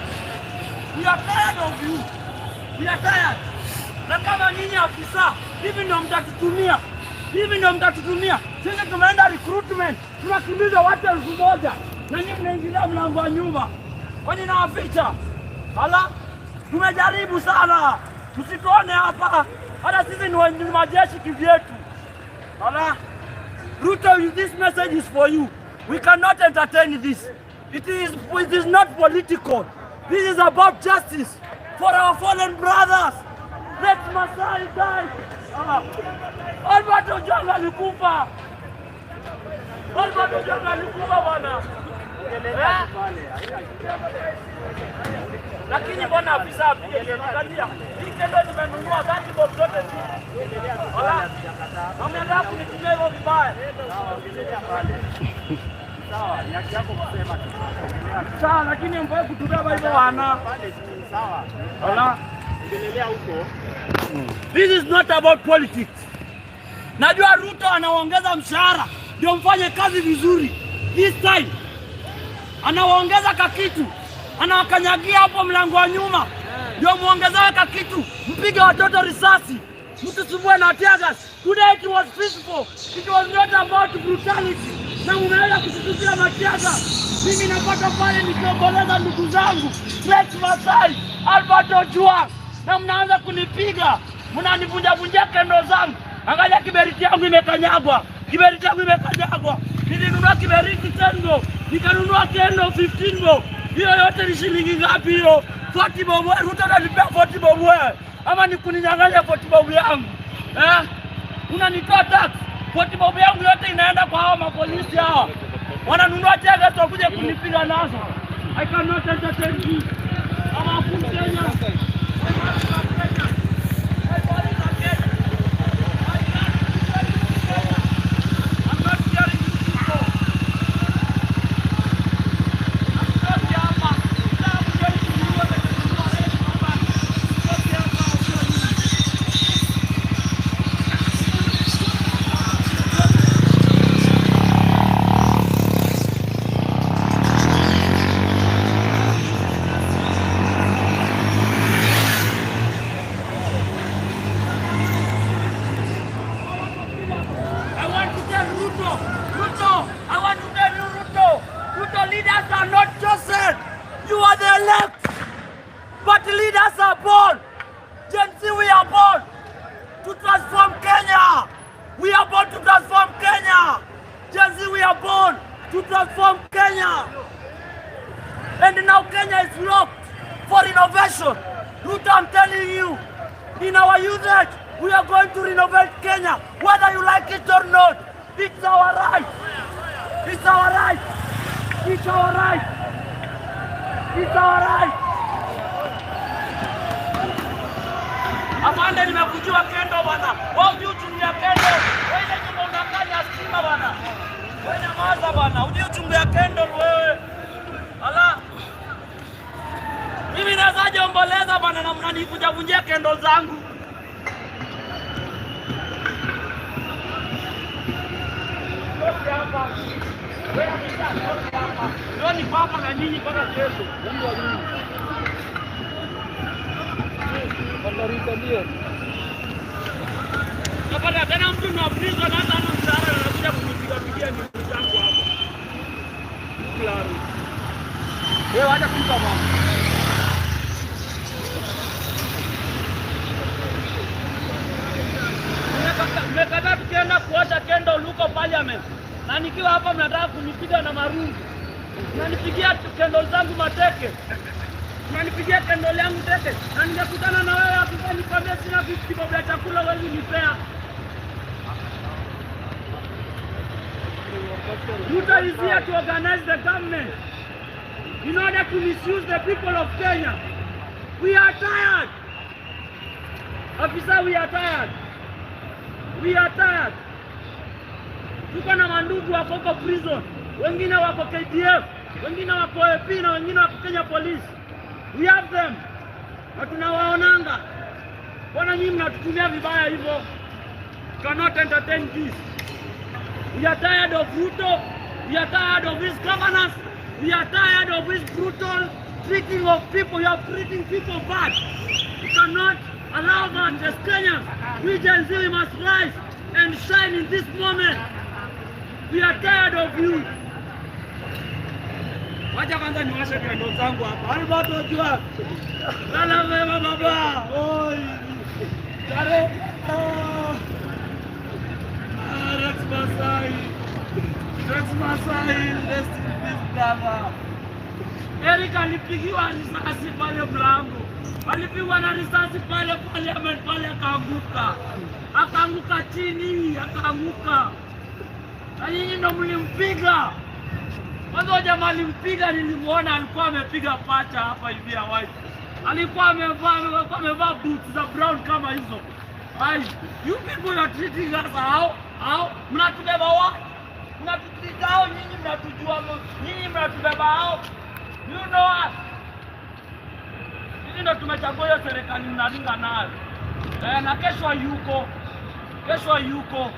We are tired of you. We are tired. Na kama nyinyi afisa, hivi ndio mtatutumia. Hivi ndio mtatutumia. Sisi tumeenda recruitment, tunakimbiza watu 1000 na nyinyi mnaingilia mlango wa nyuma. Kwani nawaficha? Hala, tumejaribu sana. Msituone hapa. Hata sisi ni majeshi kivyetu. Hala, Ruto, this message is for you. We cannot entertain this. It is not political. This is about justice for our fallen brothers. Let Masai die. Albert Ojwang alikufa. Albert Ojwang alikufa bwana. Lakini bwana afisa apige angalia. Hii kendo nimenunua 30 bob zote zile. Wala. Wameanza kunitumia hivyo vibaya. Sawa, ni haki yako kusema tu. Sawa, lakini mfai kutubeba hivyo wana. Sawa. Wala. Endelea huko. This is not about politics. Najua Ruto anaongeza mshahara ndio mfanye kazi vizuri. This time anawaongeza kakitu, anawakanyagia hapo mlango wa nyuma ndio muongezewe kakitu, mpige watoto risasi, mtusumbue na tear gas. Today it was peaceful. It was not about brutality. Na mnaweza kututusia matear gas. Mimi napata pale nikiomboleza ndugu zangu Rex Masai, Albert Ojwang, na mnaanza kunipiga, mnanivunja vunja kendo zangu. Angalia kiberiti yangu imekanyagwa, kiberiti yangu imekanyagwa. Nilinunua kiberiti 10 bob, nikanunua kendo 15 bob. Hiyo yote ni shilingi ngapi hiyo? 40 bob. Ruto ananipea 40 bob wewe, ama ni kuninyang'anya 40 bob yangu? Eh? Unanitoa tax. 40 bob yangu yote inaenda kwa hawa mapolisi hawa. Wananunua tear gas wakuja kunipiga nazo. I cannot entertain you. I'm a full Kenya. I want to tell Ruto, Ruto, I want to tell you, Ruto, Ruto, leaders are not chosen. You are the elect. But leaders are born. Gen Z, we are born to transform Kenya. We are born to transform Kenya. Gen Z, we are born to transform Kenya. And now Kenya is locked for renovation. Ruto, I'm telling you, in our youth age, we are going to renovate Kenya, whether you like it or not. It's our right. It's our right. It's our right. It's our right. Afande, nimekujua kendo bwana. Wewe hujui uchungu ya kendo. Wewe ile nyumba unakanya stima bwana. Wewe nyamaza bwana. Hujui uchungu ya kendo wewe. Ala. Mimi nawezaje omboleza bwana na mnanivunja vunjia kendo zangu? hapa. Wewe afisa toka hapa. Leo niko hapa na nyinyi mpaka kesho. Mungu wa nyinyi. Napata tena mtu na prison hata ana mshahara na anakuja kunipiga pigia miguu zangu hapa. Claro. Wewe acha kupa mama. Mmekataa tukienda kuosha kendo luko parliament. Na nikiwa hapa mnataka kunipiga na marungu. Mnanipigia kendo zangu mateke. Mnanipigia kendo yangu teke. Na ningekutana na wewe afisa nikwambie sina vitu vya chakula wewe unipea. Ruto is here to organize the government in order to misuse the people of Kenya. We are tired. Officer, we are tired. We are tired. Tuko na mandugu wako huko prison, wengine wako KDF, wengine wako AP na wengine wako Kenya Police. We have them. Na tunawaonanga. Mbona nyinyi mnatutumia vibaya hivyo? Cannot entertain this. We are tired of Ruto. We are tired of his governance. We are tired of his brutal treating of people. You are treating people bad. You cannot allow that as Kenyans. We Gen Z, we must rise and shine in this moment. We are tired of you. Wacha kwanza niwashe kendo zangu hapa. Albert Ojwang. Lala mema baba. Oi. Tare. Rex Masai. Rex Masai, rest in peace brother. Eric alipigiwa risasi pale mlango. Alipigwa na risasi pale parliament pale akaanguka. Akaanguka chini, akaanguka. Na nyinyi ndo mlimpiga. Kwanza jamaa alimpiga, nilimuona alikuwa amepiga pacha hapa hivi ya white. Alikuwa amevaa boots za brown kama hizo. Ai, you people are treating us how? How? Mnatubeba wapi? Mnatutreat hao nyinyi mnatujua, nyinyi mnatubeba hao. You know us. Sisi ndo tumechagua hiyo serikali mnaringa nayo. Na kesho yuko. Kesho yuko.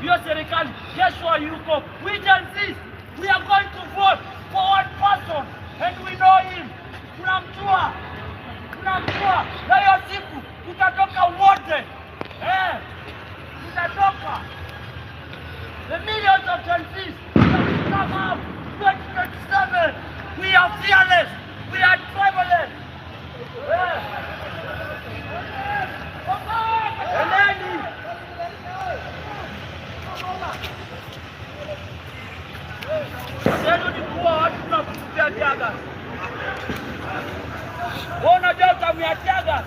Hiyo serikali kesho yuko. We Gen Z, we are going to vote for one person and we know him. Tunamjua. Tunamjua. Na hiyo siku tutatoka wote. Tutatoka. The millions of Gen Zs that come out 2027. We are fearless. We are tribeless. Endeni. Yenu ni kuwa watu tunakutupia tear gas. Wewe unajua utamu ya tear gas?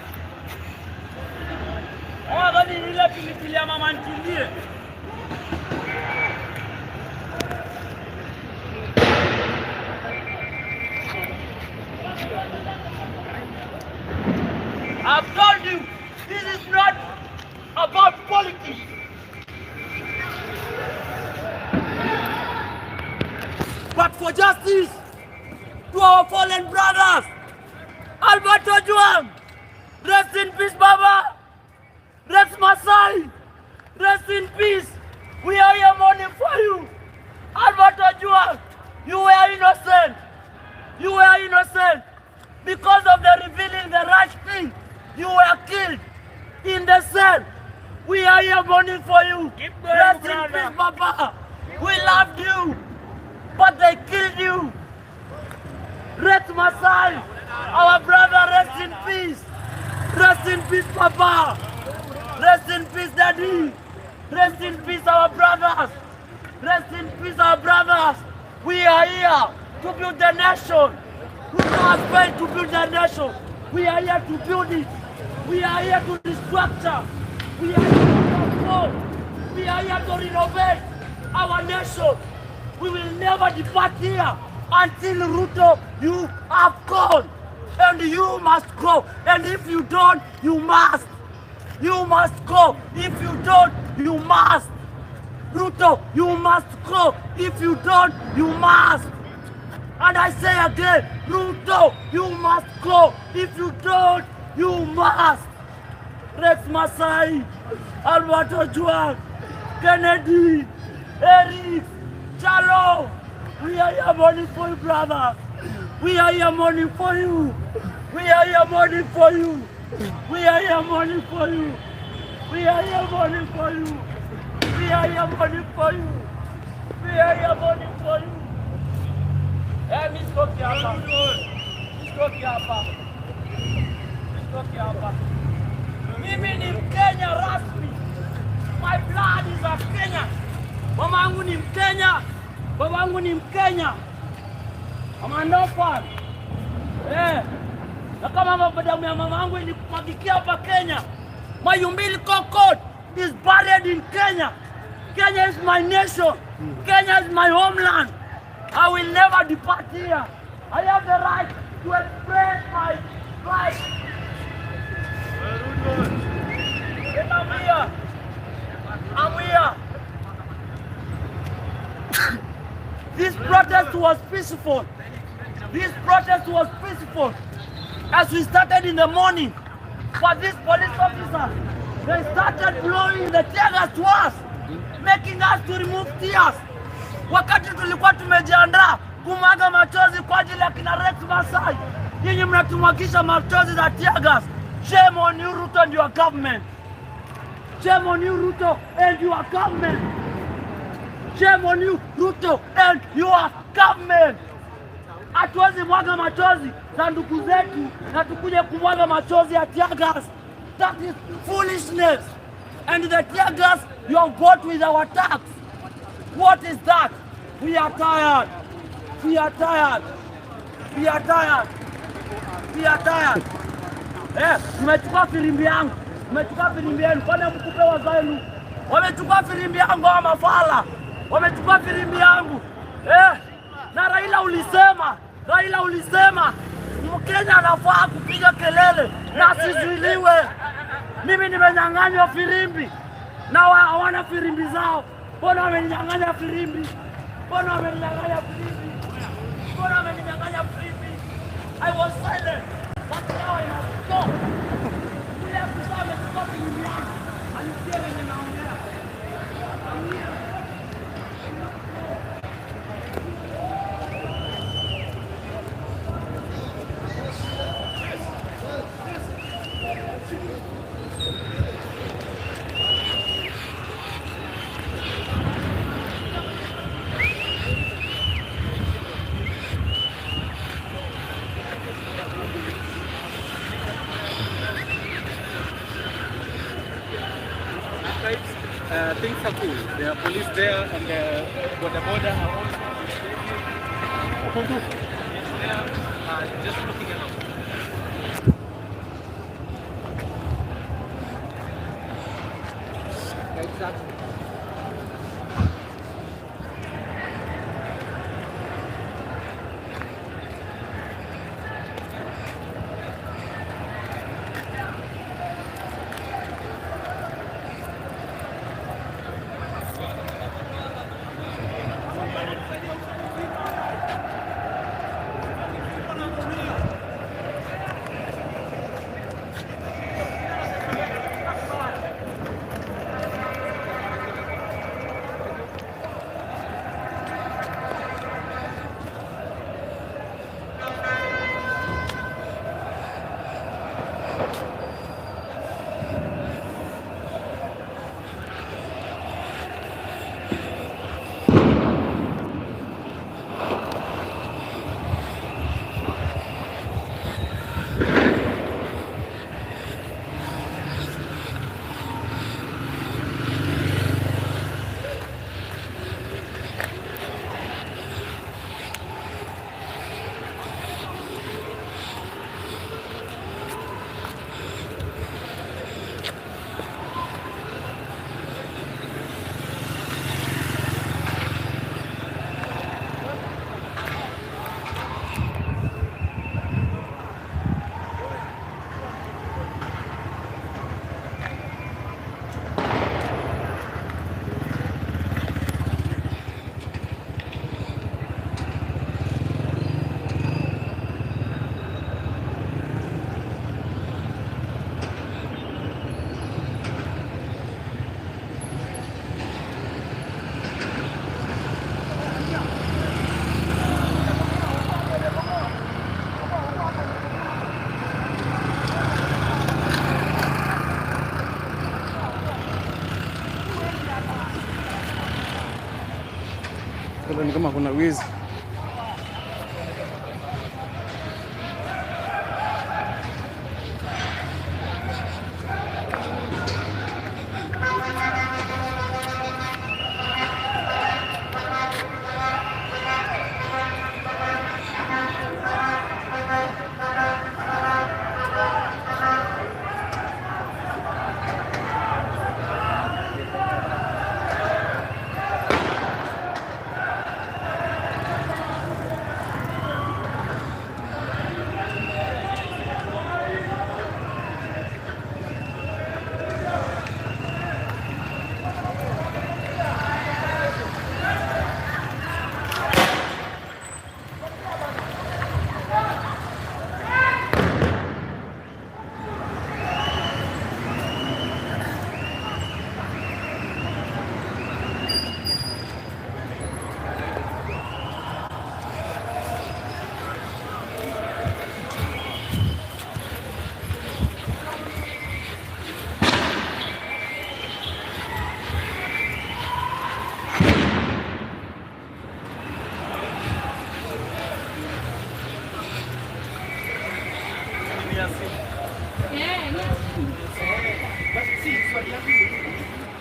Wadhani ile pilipili ya mama ntilie. I've told you, this is not about politics. But for justice to our fallen brothers, Albert Ojwang, rest in peace, Baba. Rex Masai, rest in peace. We are here mourning for you. Albert Ojwang, you were innocent. You were innocent. Because of the revealing the right thing, you were killed in the cell. We are here mourning for you. Keep going, Rest in brother. peace, Papa. We loved you, but they killed you. Rex Masai, our brother, rest in peace. Rest in peace, Papa. Rest in peace, Daddy. Rest in peace, our brothers. Rest in peace, our brothers. We are here to build the nation. Ruto has failed to build the nation. We are here to build it. We are here to restructure. We are here to transform. We are here to renovate our nation. We will never depart here until Ruto, you have gone. And you must go. And if you don't, you must. You must go. If you don't, you must. Ruto, you must go. If you don't, you must. And I say again, Ruto, you must go. If you don't, you must. Rex Masai, Albert Ojwang, Kennedy, Eric, Chalo, we are here mourning for you, brother. We are here mourning for you. We are here mourning for you. We are here mourning for you. We are here mourning for you. We are here mourning for you. We are here mourning for you. Eh, mimi sitoki hapa. Sitoki hapa. Sitoki hapa. Mimi ni Mkenya rasmi. My blood is a Kenya. Mama yangu ni Mkenya. Baba yangu ni Mkenya. I'm an orphan. Eh. Na kama damu ya mama yangu ilimwagikia hapa Kenya. My umbilical cord is buried in Kenya. Kenya is my nation. Kenya is my homeland. I will never depart here. I have the right to express my right. And I'm here. I'm here. This protest was peaceful. This protest was peaceful. As we started in the morning, but these police officers, they started blowing the tear gas to us, making us to remove tears. Wakati tulikuwa tumejiandaa kumwaga machozi kwa ajili ya kina Rex Masai, nyinyi mnatumwagisha machozi za tear gas. Shame on you, Ruto, and your government. Shame on you, Ruto, and your government. Shame on you, Ruto, and your government. Hatuwezi mwaga machozi za ndugu zetu na tukuje kumwaga machozi ya tear gas. That is foolishness. And the tear gas you have bought with our tax. What is that? We are tired. We are tired. We are tired. We are tired. Eh, mmechukua firimbi yangu. Mmechukua firimbi yenu. Kwani mkupewa zenu? Wamechukua firimbi yangu hawa mafala. Wamechukua firimbi yangu. Eh, na Raila ulisema, Raila ulisema Mkenya anafaa kupiga kelele na asizuiliwe. Mimi nimenyang'anywa firimbi na hawana firimbi zao. Mbona wameninyang'anya firimbi? Mbona wameninyang'anya firimbi? Mbona wameninyang'anya firimbi? I was silent, but now I must stop. Yule afisa amechukua firimbi yangu. Alisikia venye naongea. Things are cool. There are police there and the border border are also there, just looking around. Exactly. Ni kama kuna wizi.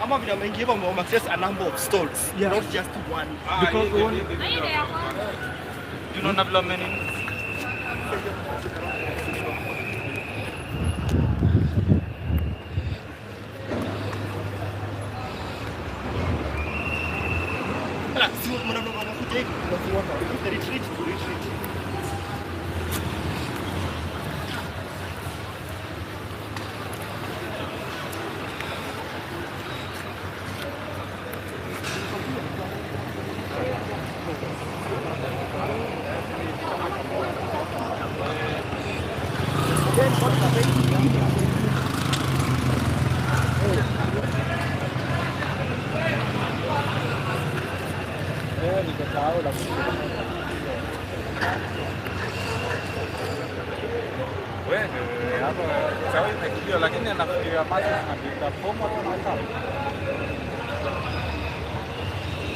Ama vile wameingia hivyo wame access a number of stalls, not just one. Because one tunaona vile wameni Ala, si mnaona wanakuja hivi, tunafuata. If they retreat, we retreat. Lakini anafikiria macho zinapita fomu kama kama.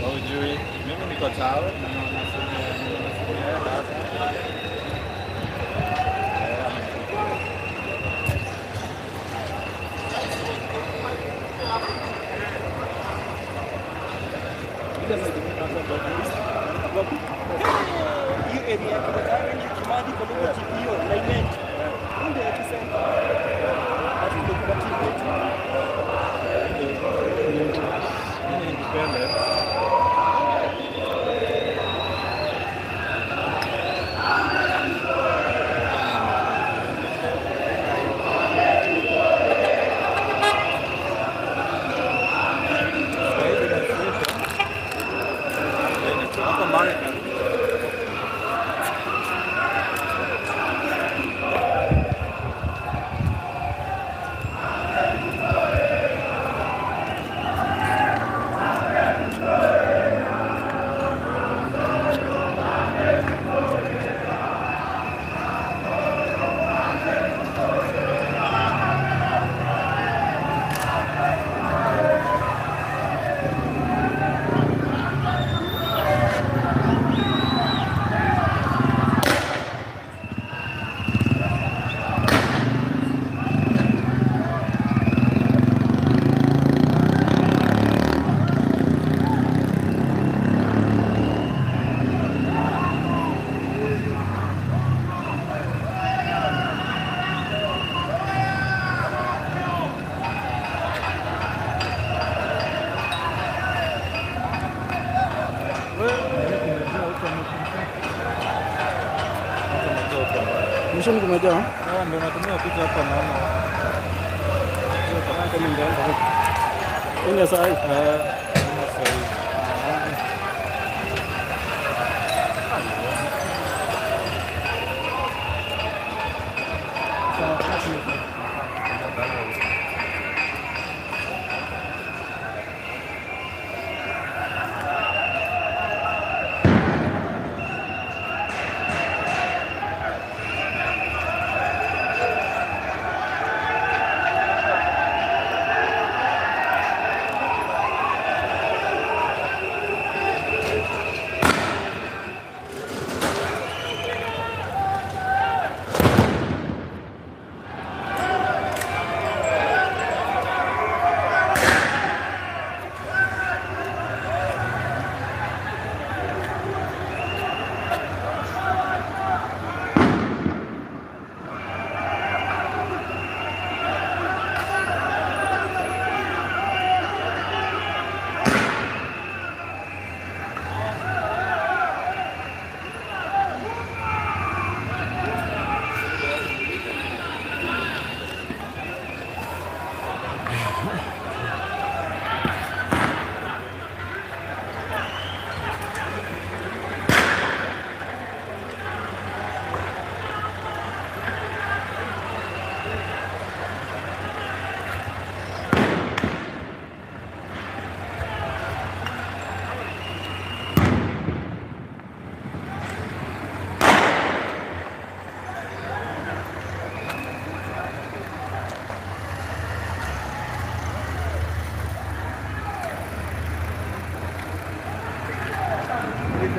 Hujui, mimi niko sawa na naona simu ya sasa. Hiyo area ya Kimathi ni Kimathi kwa lugha GPO alignment. Ndio epicenter. Ati ndio kuna team yetu. Independent. Mwishoni kumejaa. Ndio natumia picha hapa naona. Kama ndio. Ni saa hii. Saa hii.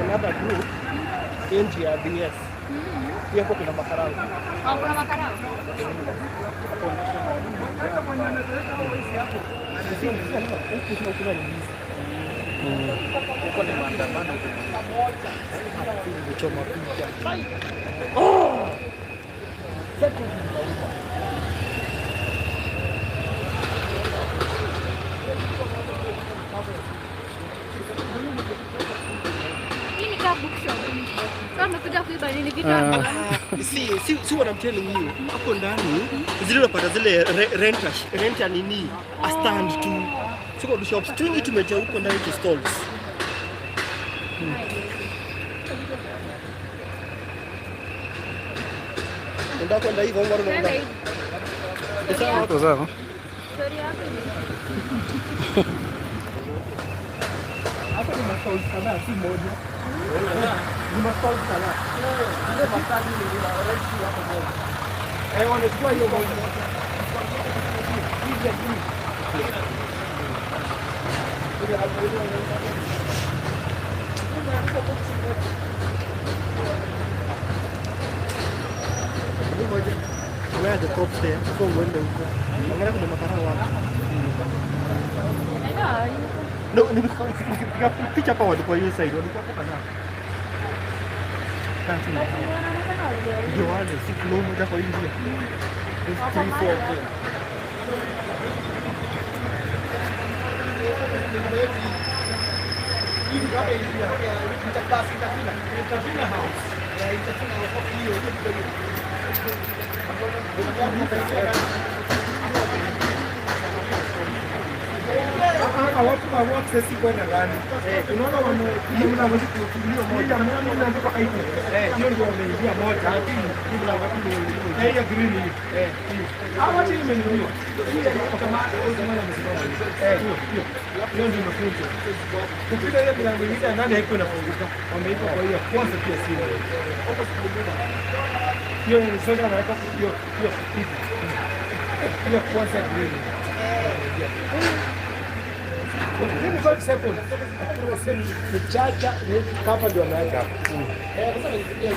Another group NGRDS. Pia hapo kuna makarao. Ah, kuna makarao. Huko ni maandamano. Kuchoma picha. Oh! Si what I'm telling you. Hapo ndani zile unapata zile rent ya nini, a stand tu. Siko tu shops twingi tumejaa huko ndani tu stalls. Ndio kwenda hivyo ngoro ndio. Sawa sawa. Sorry hapo. Hapo ni mastalls kadhaa si moja. Ni mastalls kadhaa. Ile mastalls ni ile already hapo moja. Eh, wanachukua hiyo moja. Hizi ya chini. Ile hapo ile. Where are the cops there? Before we went huko. Angalia kuna makarao wapi. No, nikipiga picha hapa walikuwa hiyo side, walikuwa hapo kadhaa. Ndio wale si kilo moja kwa hiyo. There's 3 4 of them. Unaona hiyo ndio wameingia moja, hiyo green hii. Hawa chini imenunua. Hiyo ndio mafunzo. Kupita ile milango ingine ndani haiko inafunguka. Wameipa kwa hiyo kwanza pia simu. Hiyo ni soda na hiyo hiyo hivi. Hiyo kwanza green. Chacha kapa ndio ameweka hapo. Sasa nikifikia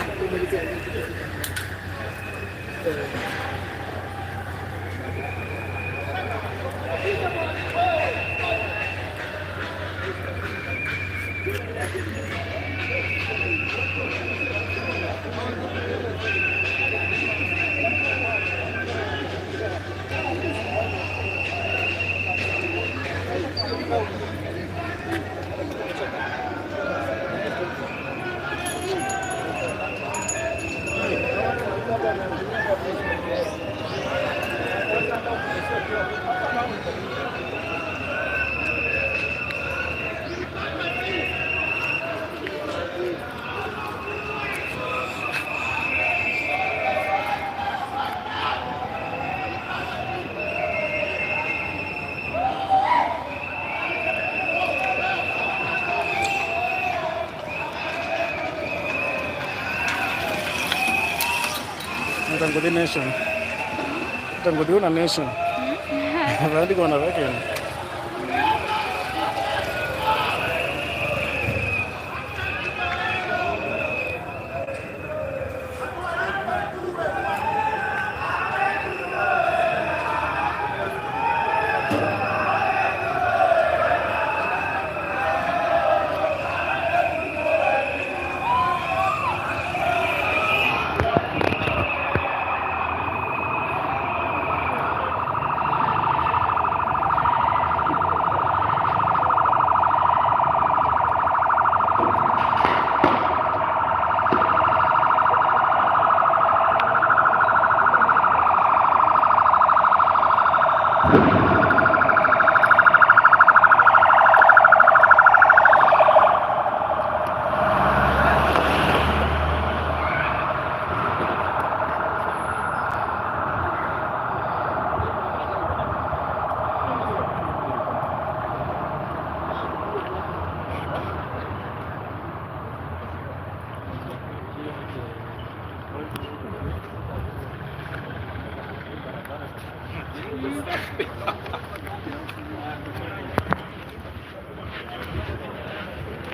Tangodi Nation. Tangodi una nation. Vandi kona vake.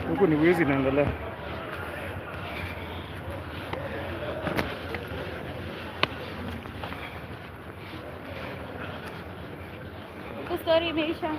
Huku ni wizi inaendelea. Huku story imeisha.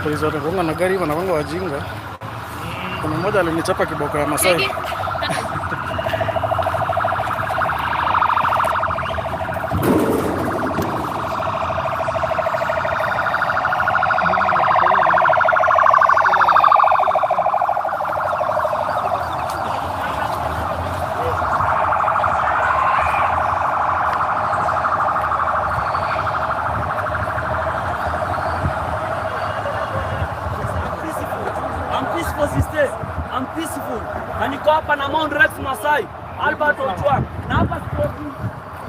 Polisi watagonga na gari wanagonga wajinga. Kuna mmoja alinichapa kiboko ya Masai. I'm peaceful sister. I'm peaceful. Na niko hapa na Mount Rex Masai, Albert Ojwang. Na hapa sikoki.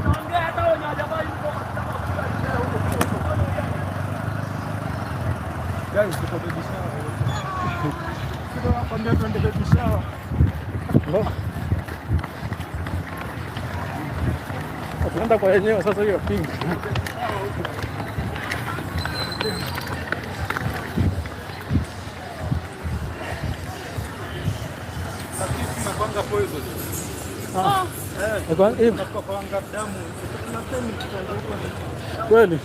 Naongea hata wenye hawajavaa uniform. Guys, tuko baby shower. Tunakwambia twende baby shower. Tunaenda kwa yenyewe sasa hiyo pink. Kweli.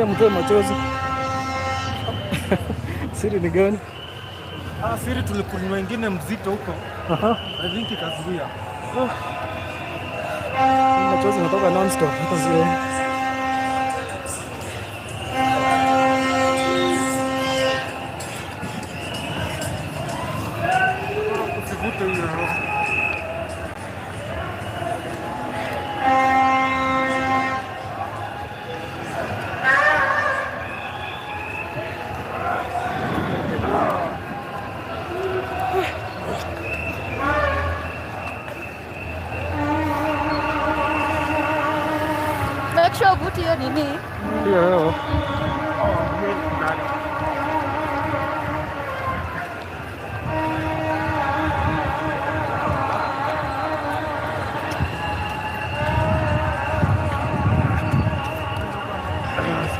Kwani mtoe machozi? Siri ni gani? Ah, siri tulikunywa ingine mzito huko. I think ikazuia. Machozi natoka non-stop. Hata sioni. Usivute hiyo roho. Make sure uvuti hiyo nini. Hiyo hewa.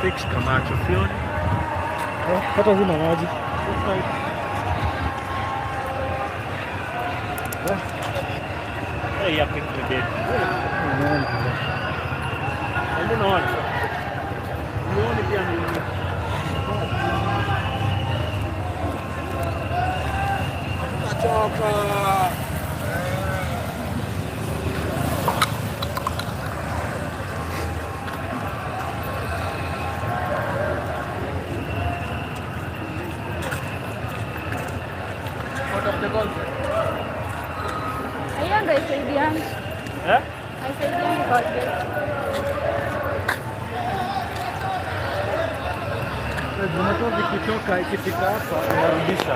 Sitaki macho, sioni. Hata zina maji. Hey, ya pick the dead. Mbona unaona? Unaona pia ni Choka. Hiyo ndo isaidiangi. Eh? Haisaidiangi kwa vile. Zinakuwa vikitoka ikifika hapa inarudisha.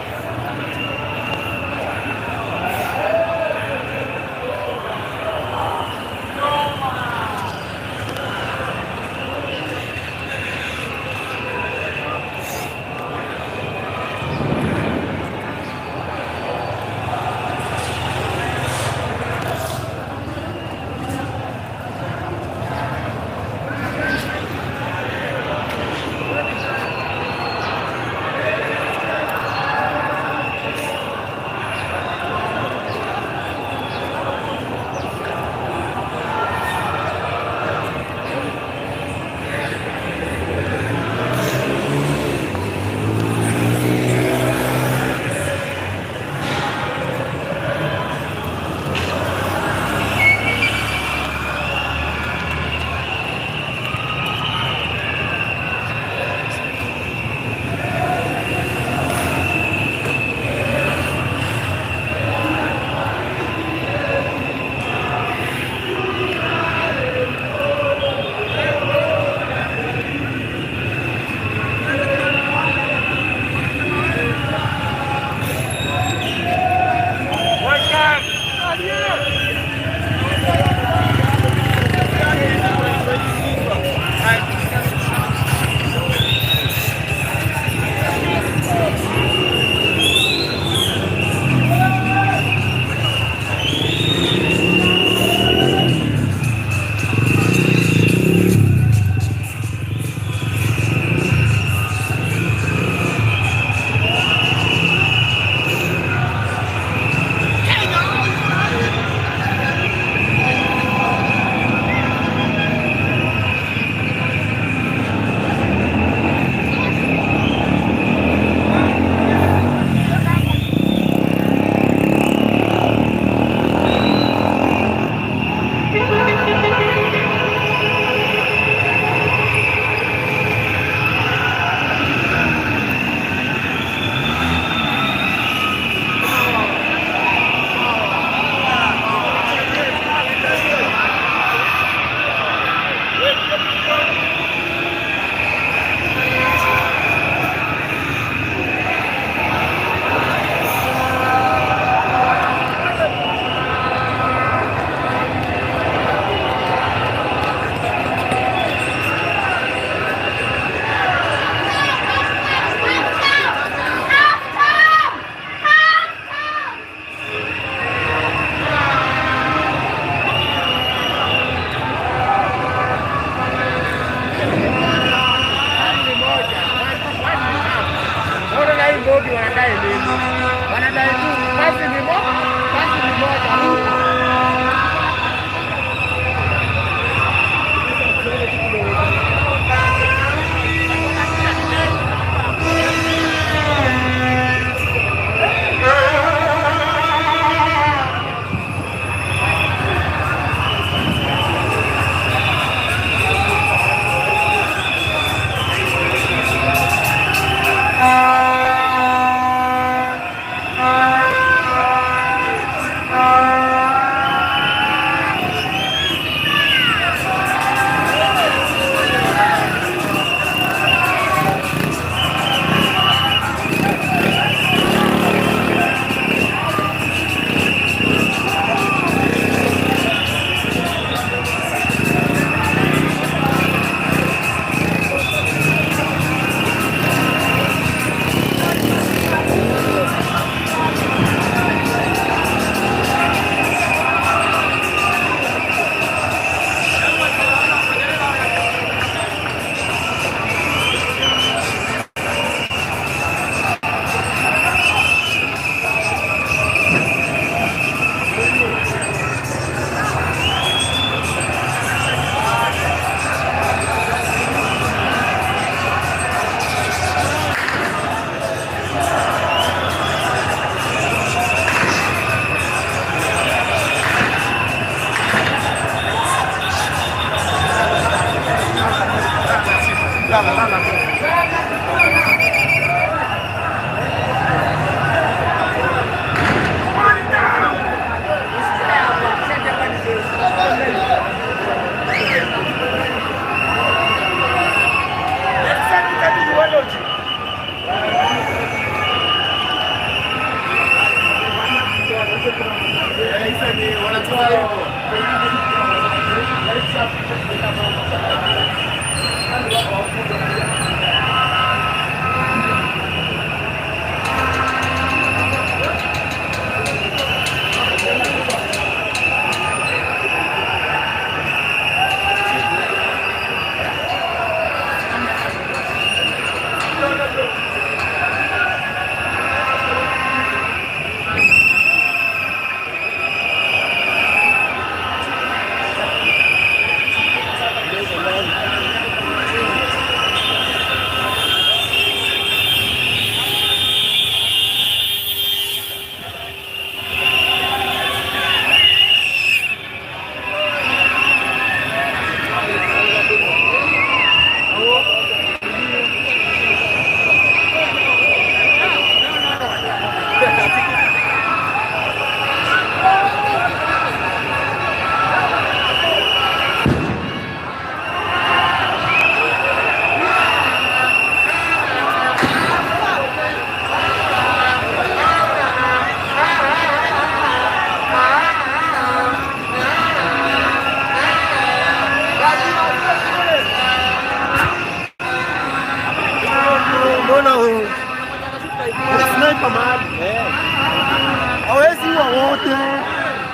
Hawezi wa wote.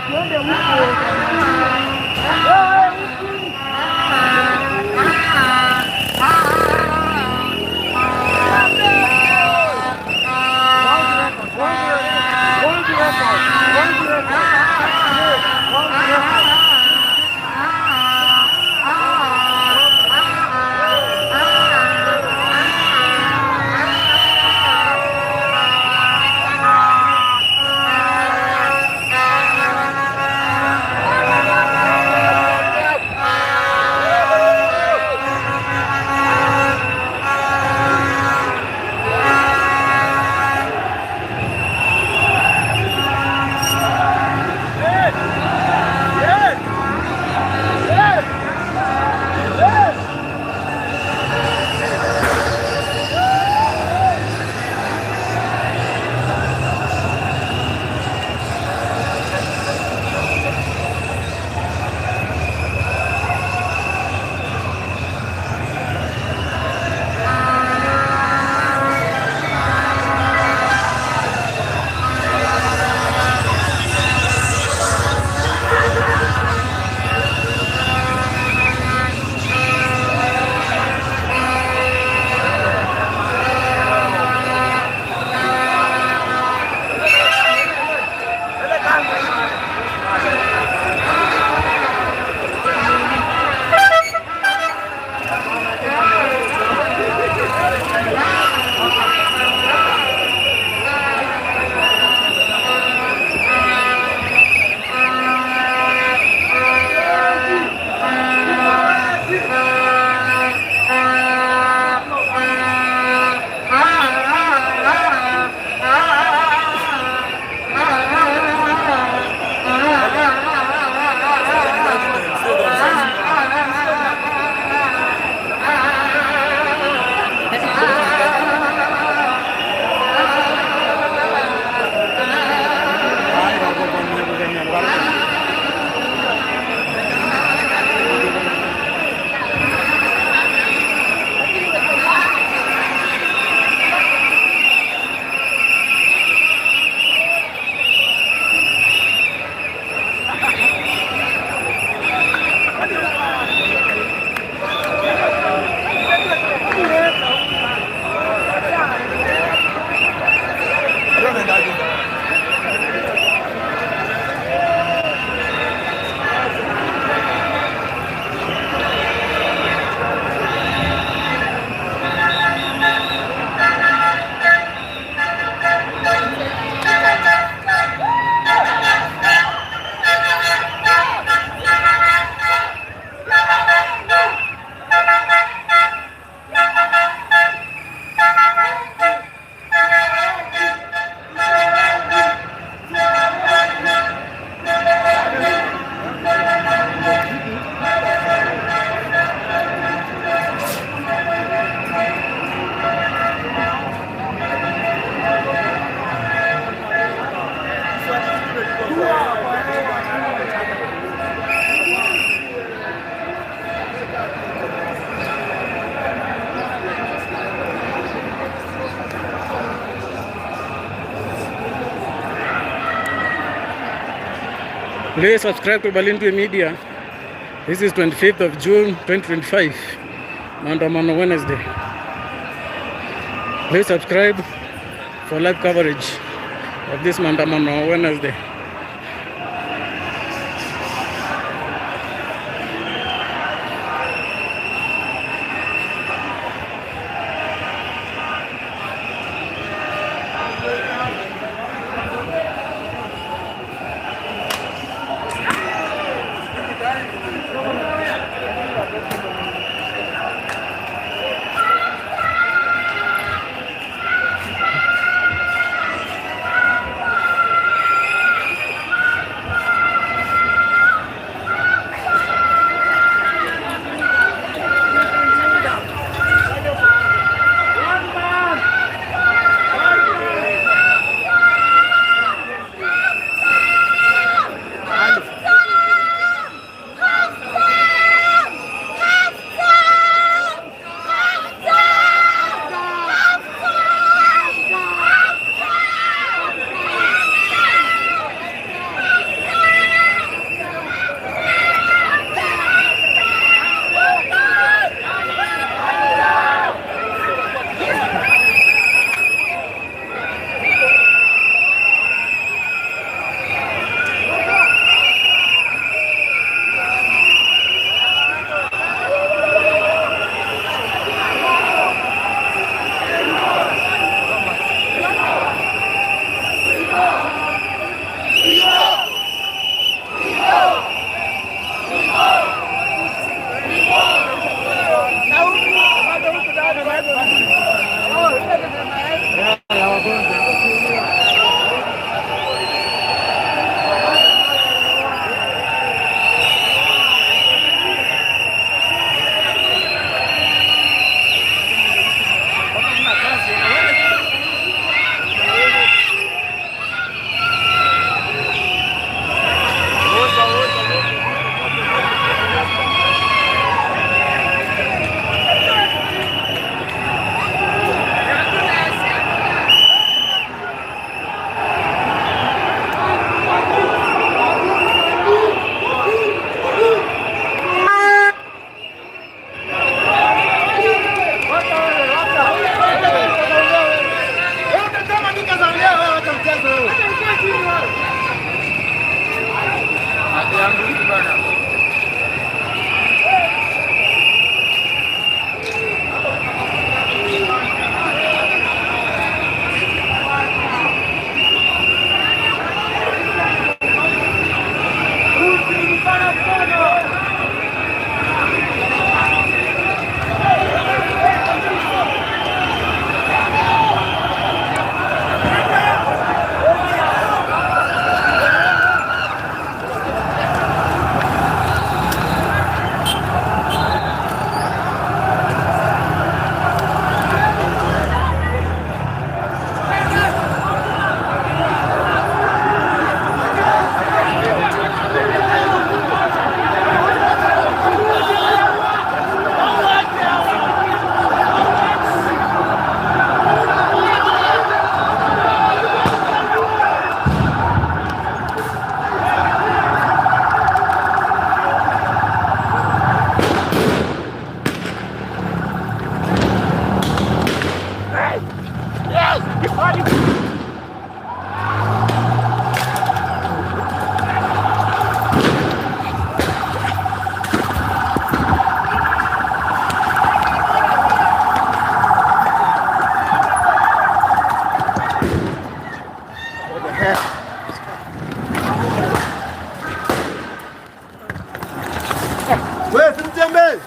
Twende huko. Please subscribe to Balindwe Media. This is 25th of June 2025, Maandamano Wednesday. Please subscribe for live coverage of this Maandamano Wednesday. Wewe simtembee.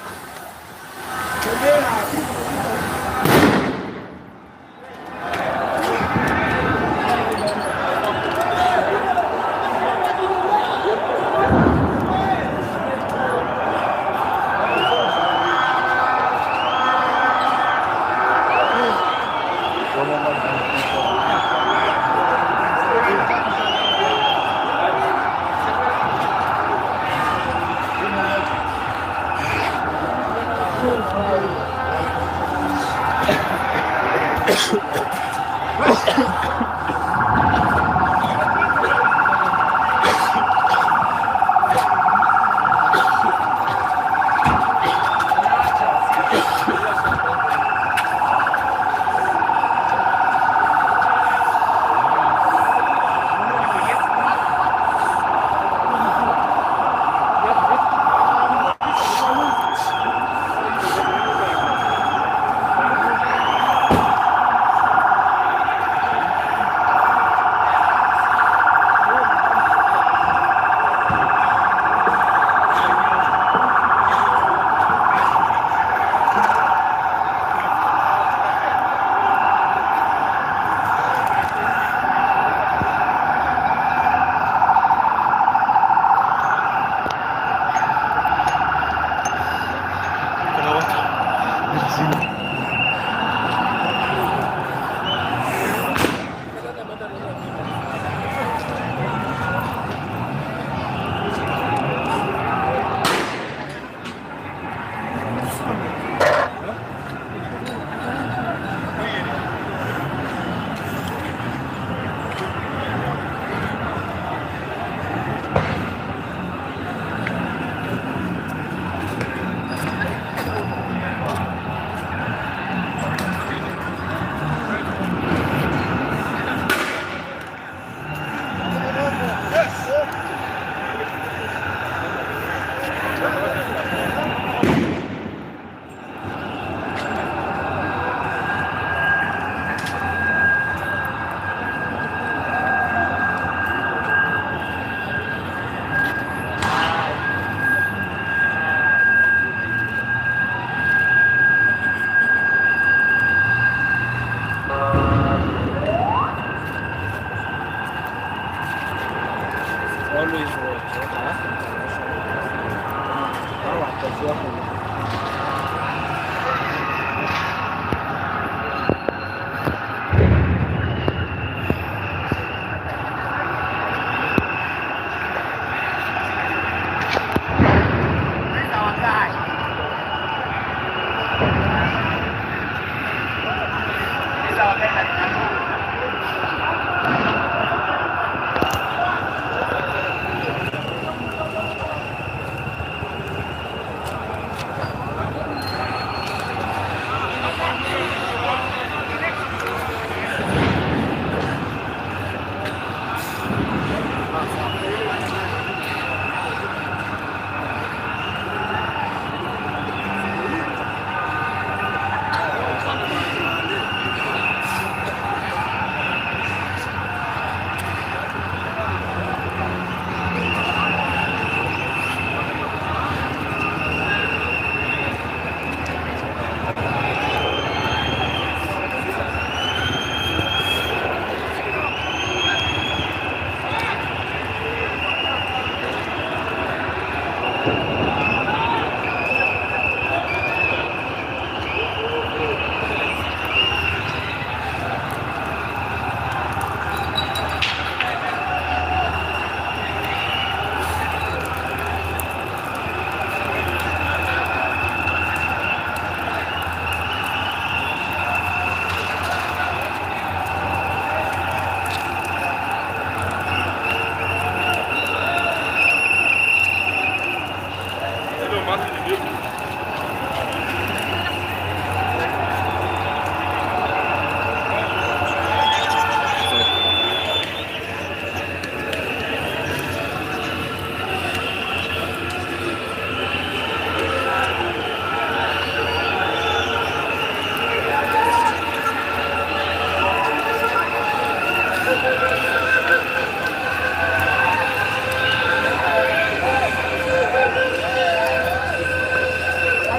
Always watch.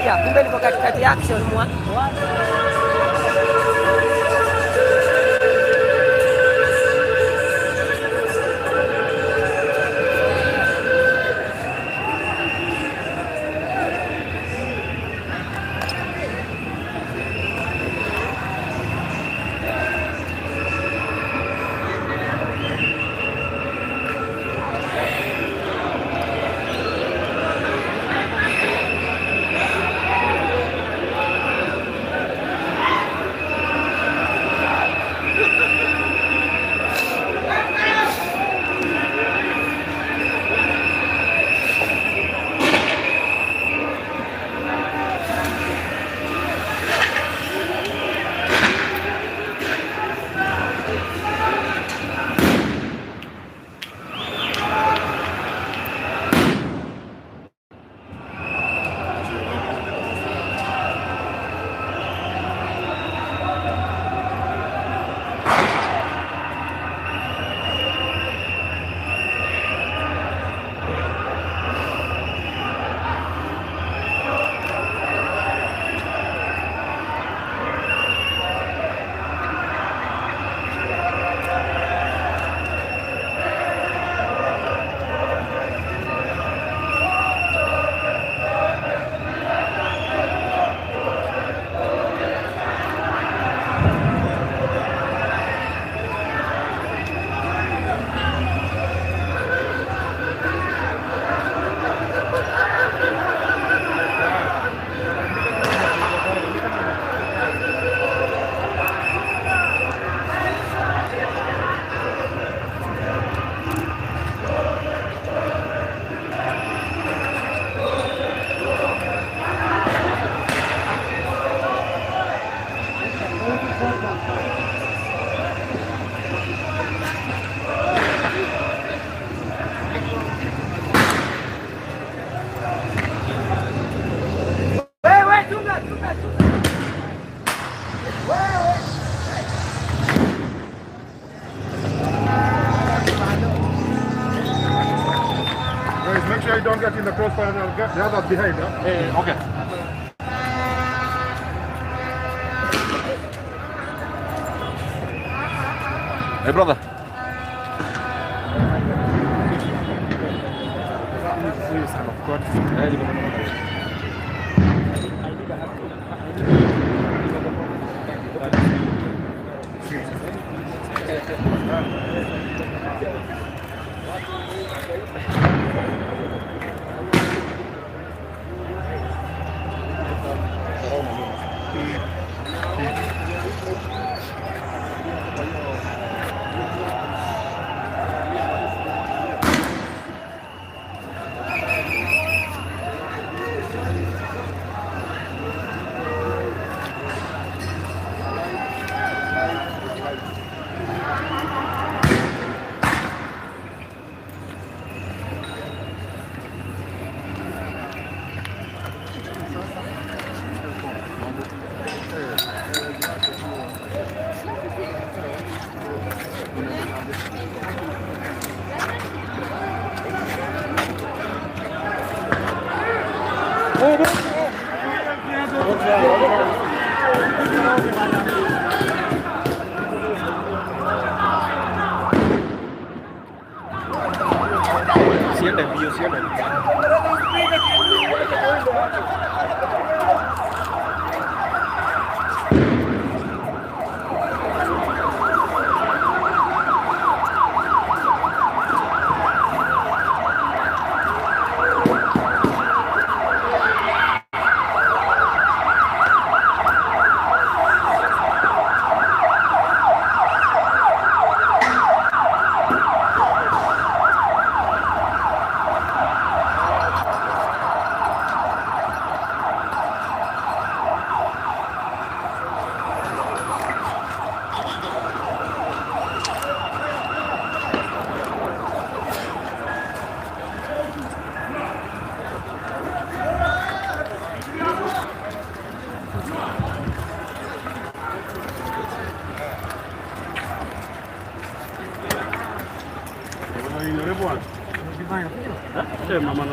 Nimewaambia kumbe niko katikati ya action mwa. Wewe chunga chunga chunga. Wewe. Guys, make sure you don't get in the crossfire. They'll get the others behind. Huh? Okay. Hey, brother. Siende mbio, siende mbio. Mama.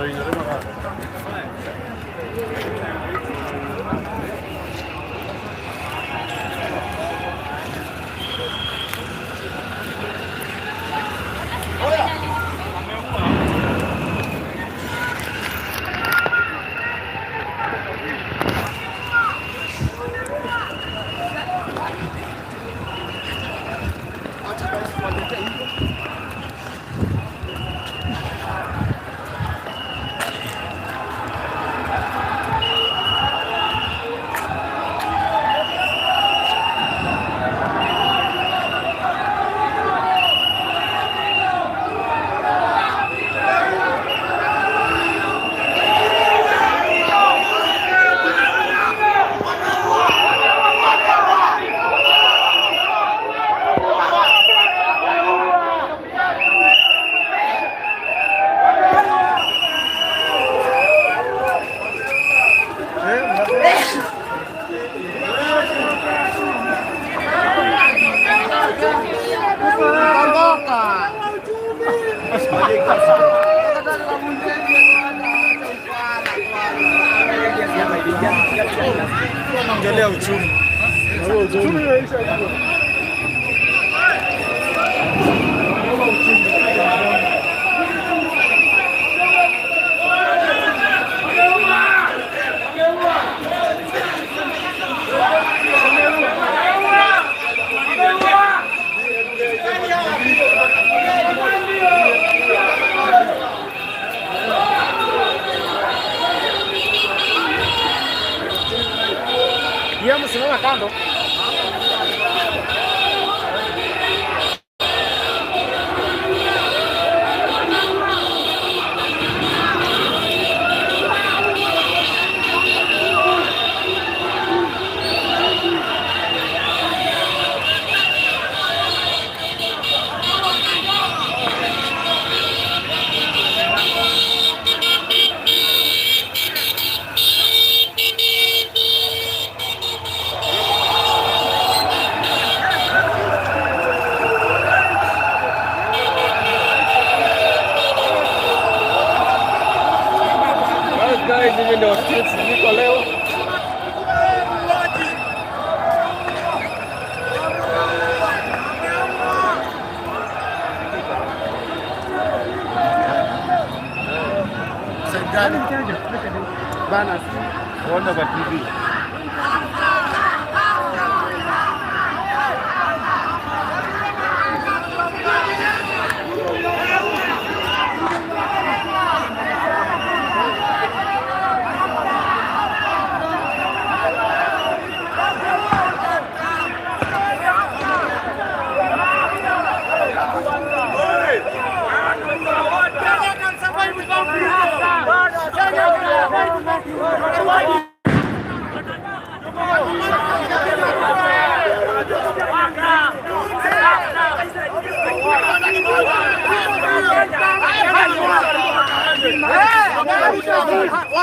Ongelea uchumi. Uchumi unaisha hivyo. Msimama kando. Guys, hivi ndio streets ziko leo. Bana, ona kwa TV.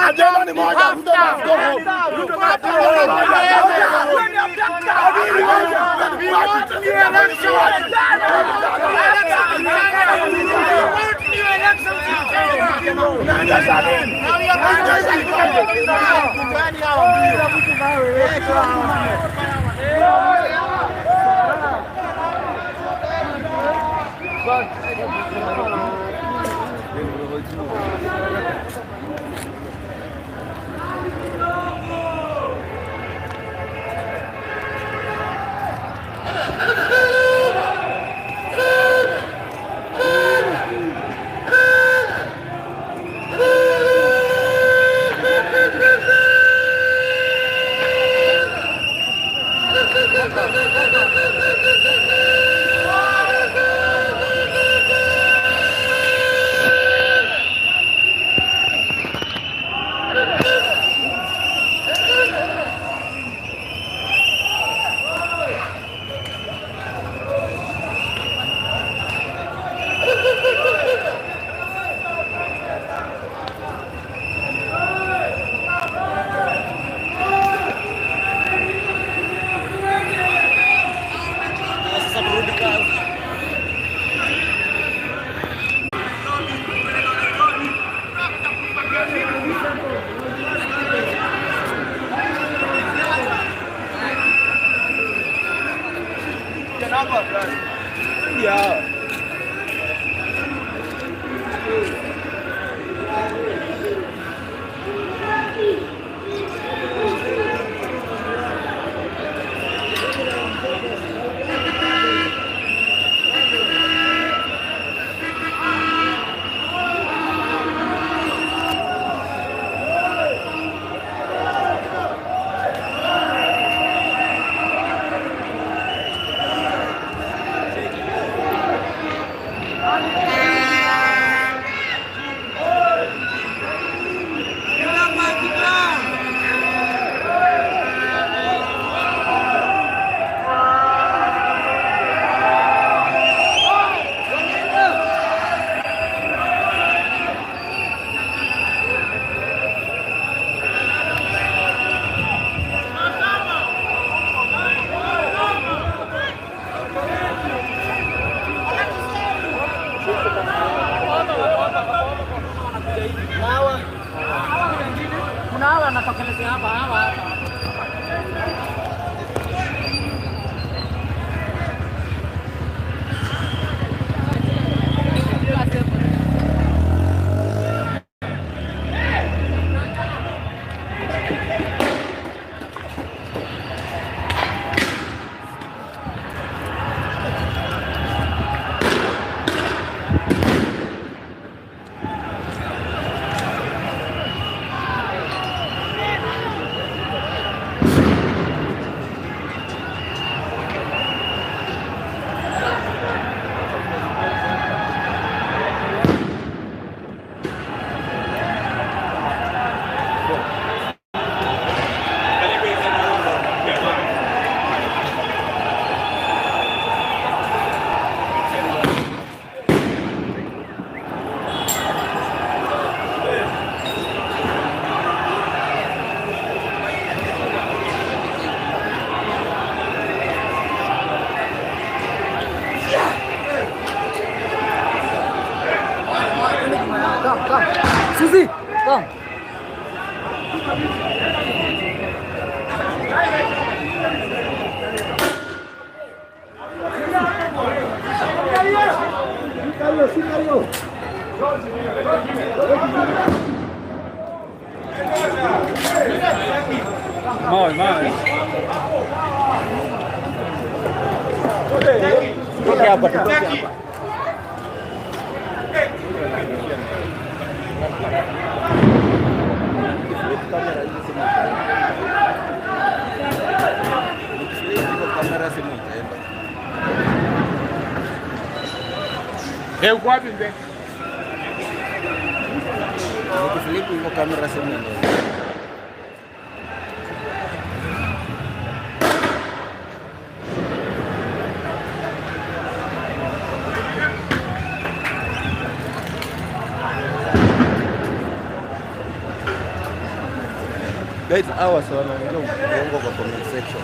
Ajenda ni moja, Ruto must go home. Hawa kuna hawa wanatokelezea hapa hawa hapa. Come, come. Suzy, come. Mawe, mawe. Tutoke hapa, tutoke hapa. Eh, uko wapi mzee? Nikiflipu hivyo kamera simu inaenda. Guys, hawa si wanaongea uongo kwa comment section.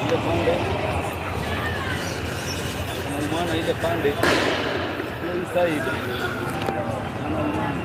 Ile pande anaumana, ile pande hii side anaumana.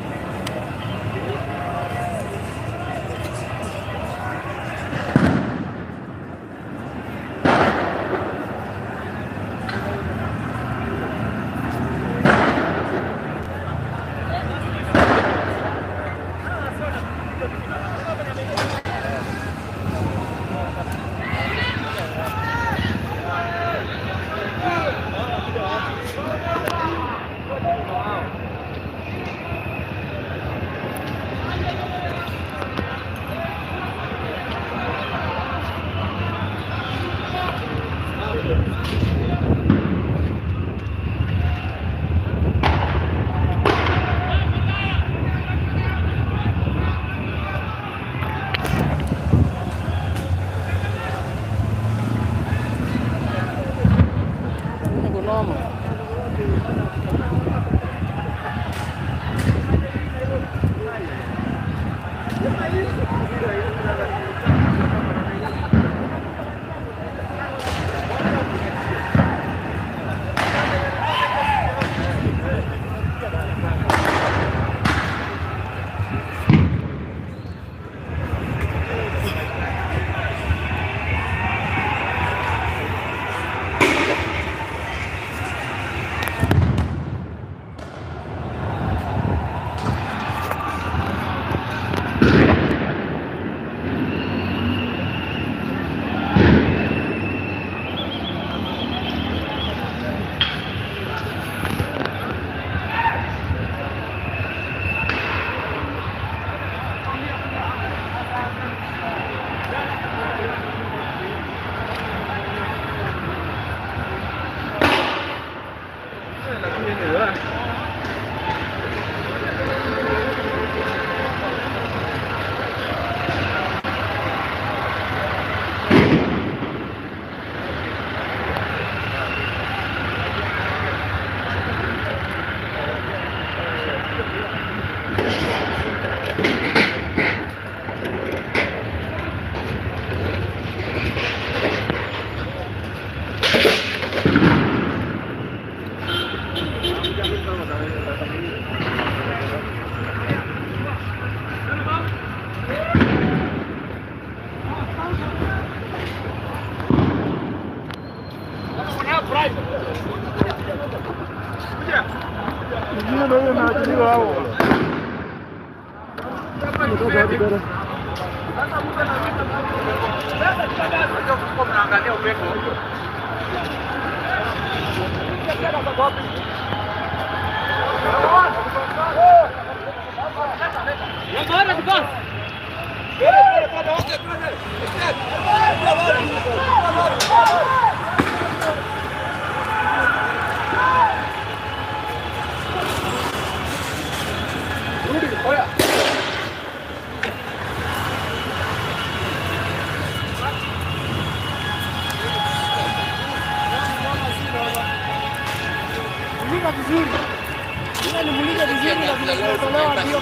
Hiyo ndio imeachiliwa hao. Mnaangalia upepo. Mulika vizuri. Ila nimulike vizuri na vile zimetolewa ndio.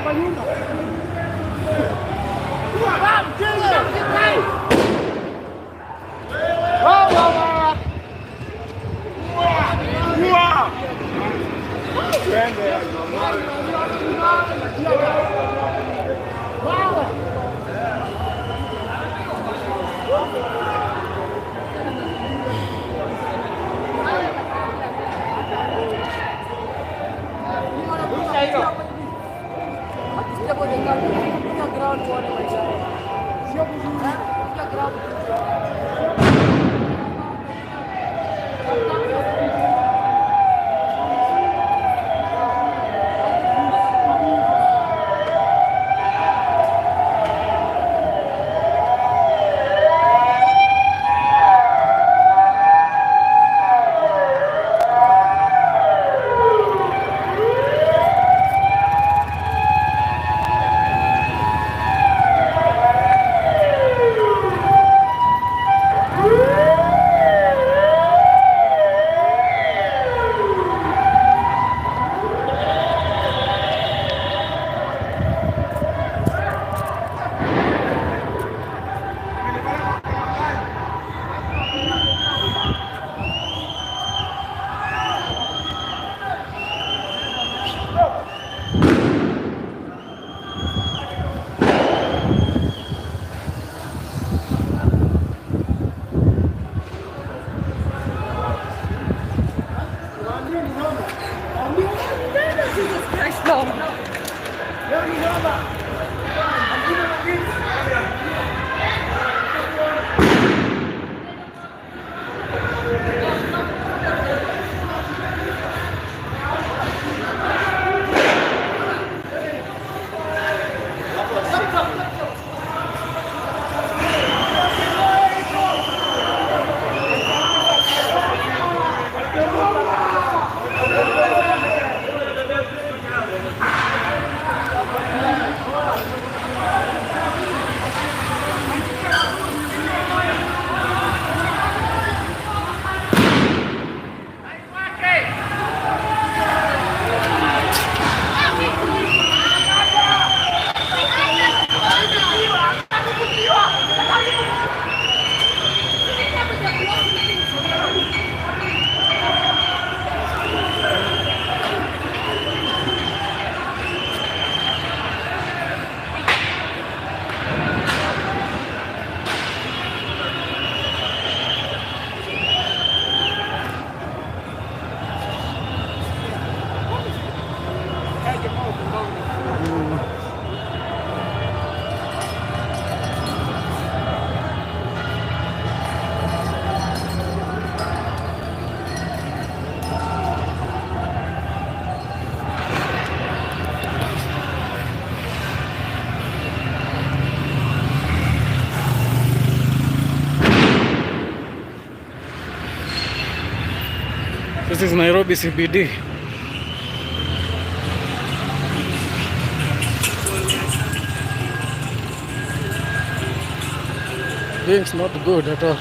Kwa nyumba. Jesus Christ, no. This is Nairobi CBD. Things not good at all.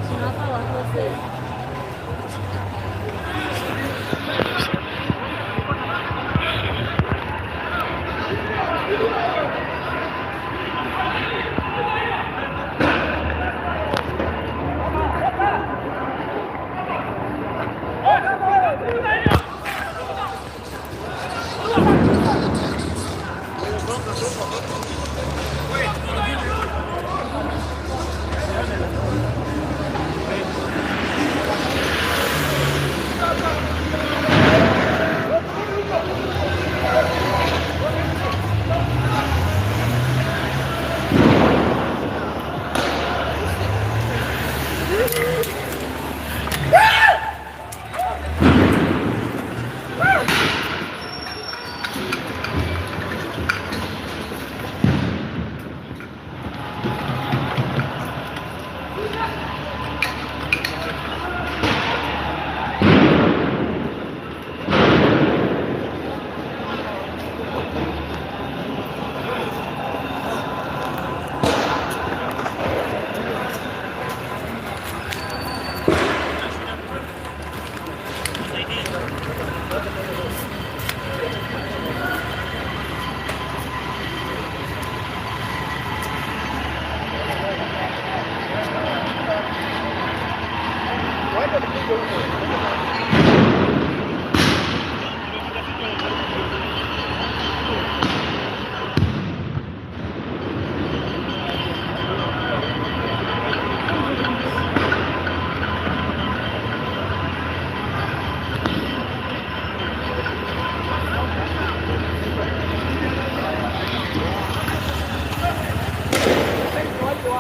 Tunapa watu.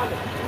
Wanarudi.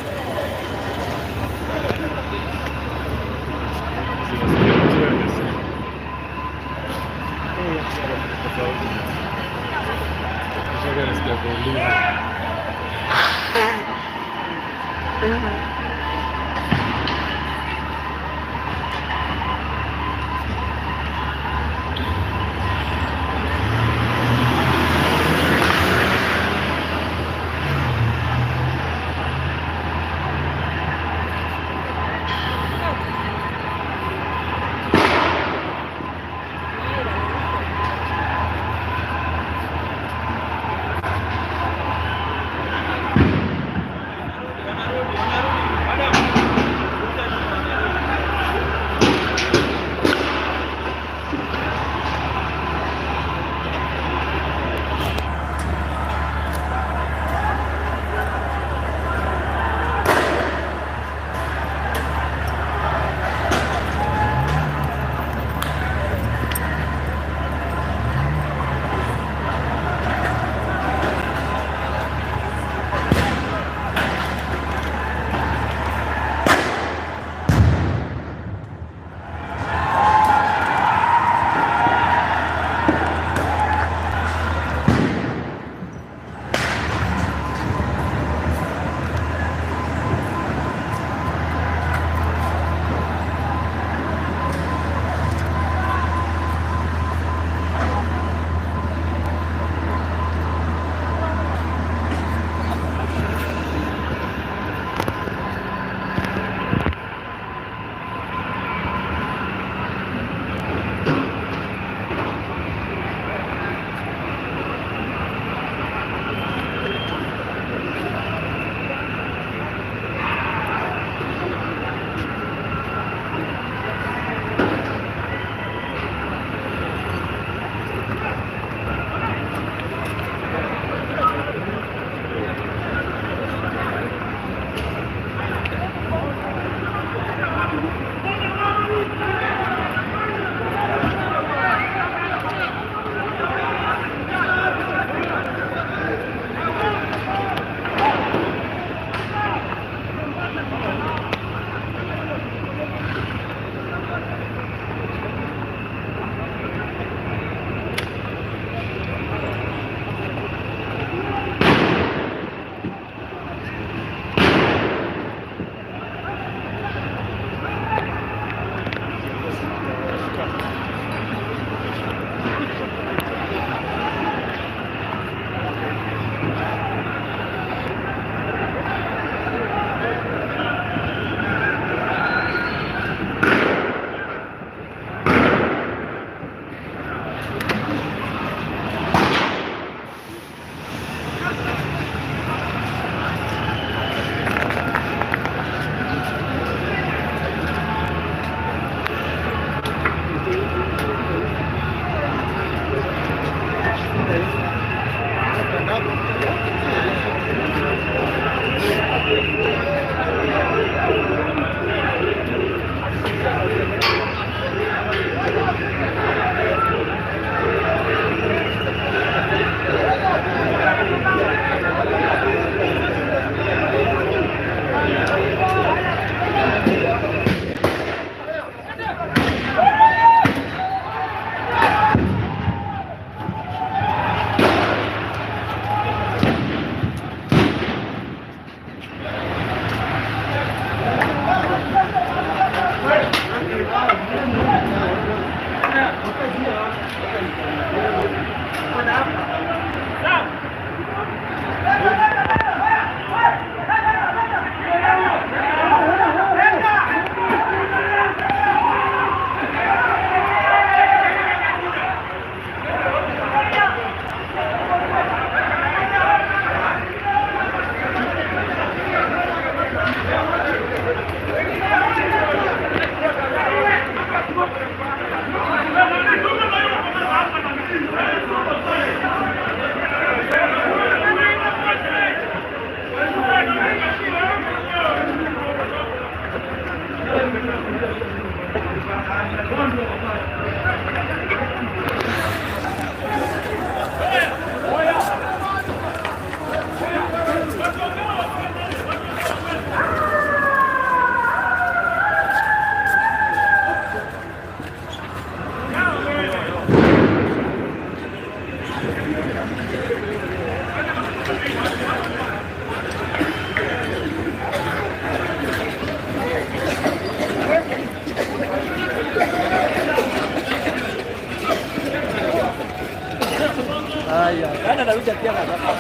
Nani anarusha pia hapa?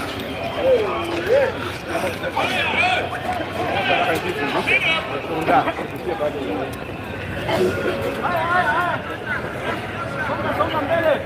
Songa mbele.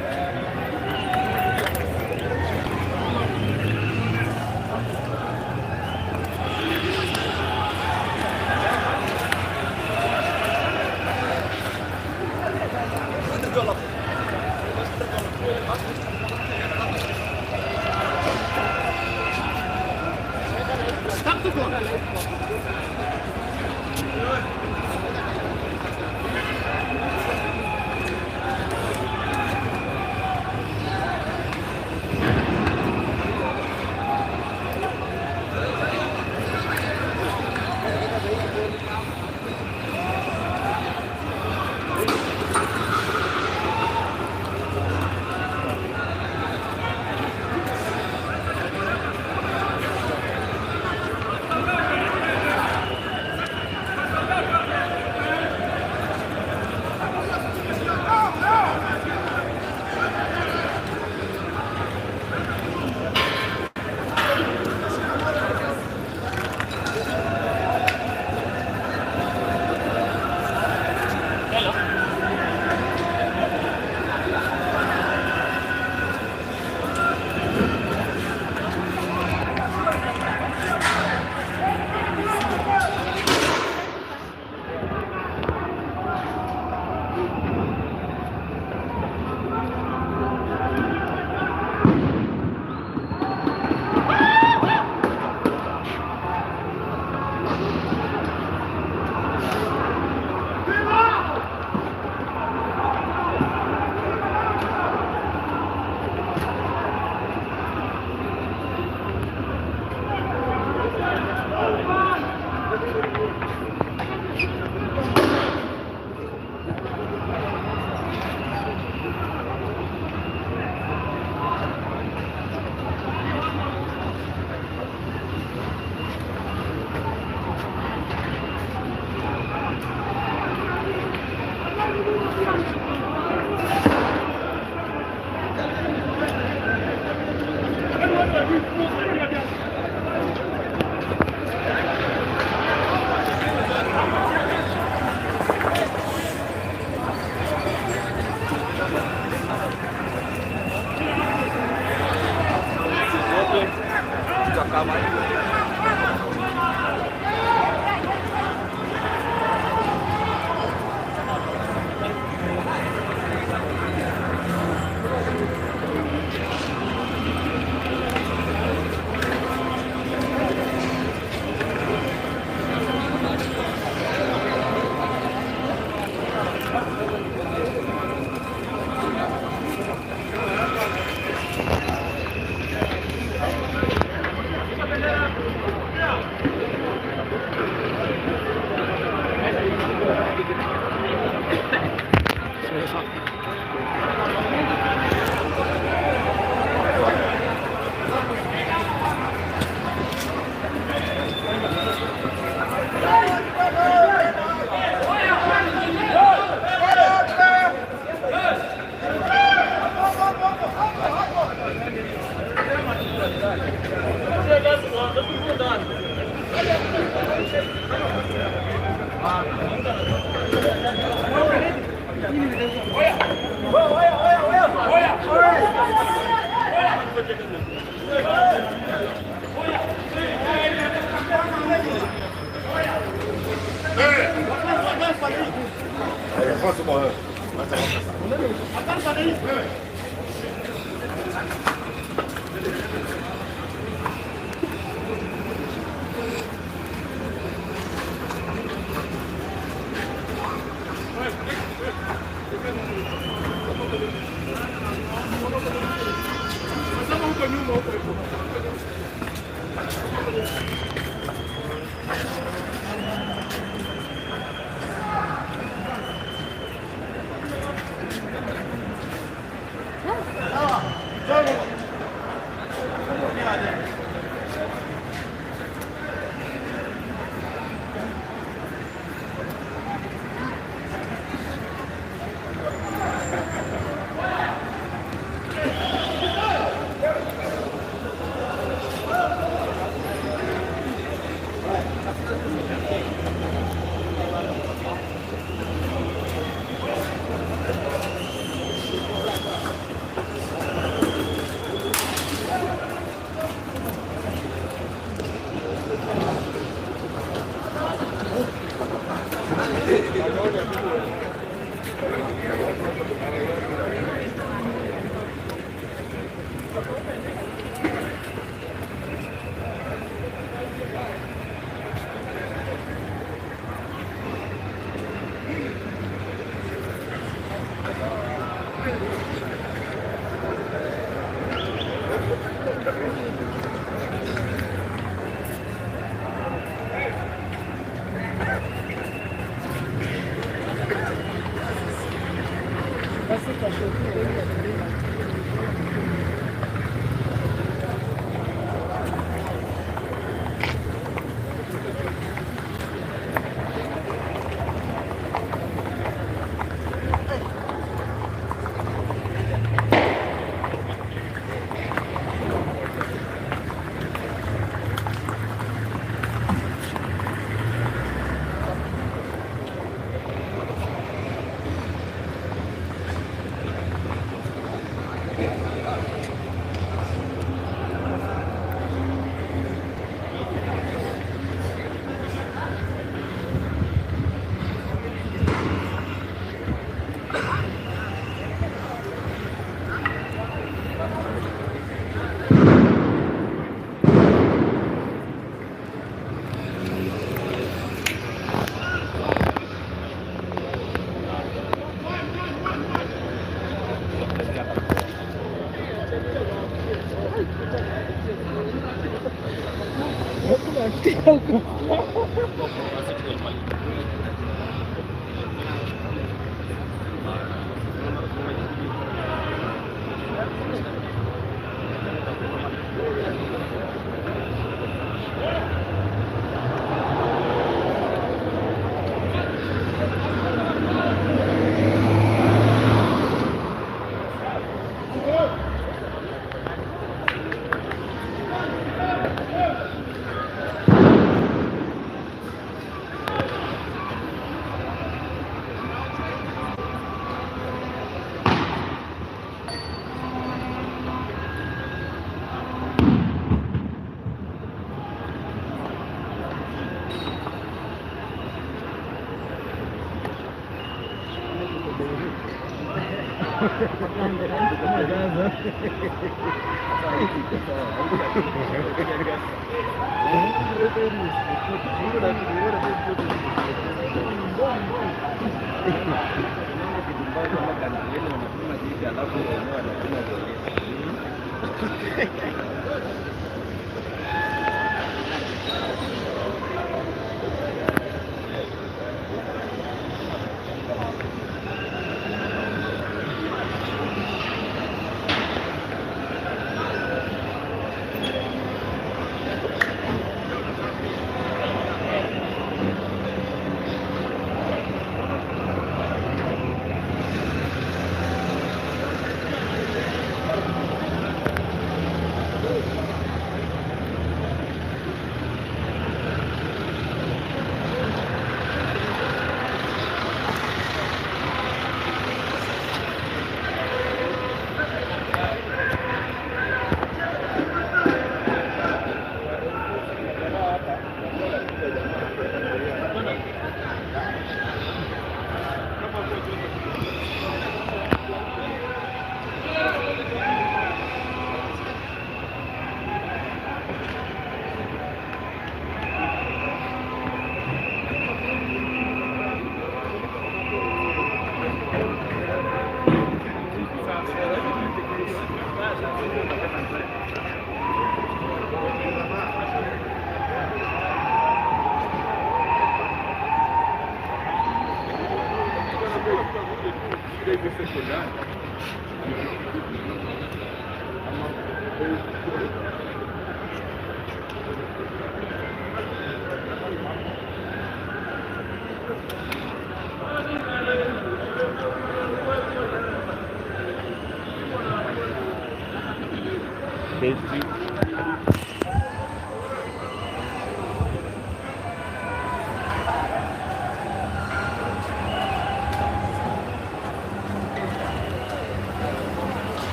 Pitia huko.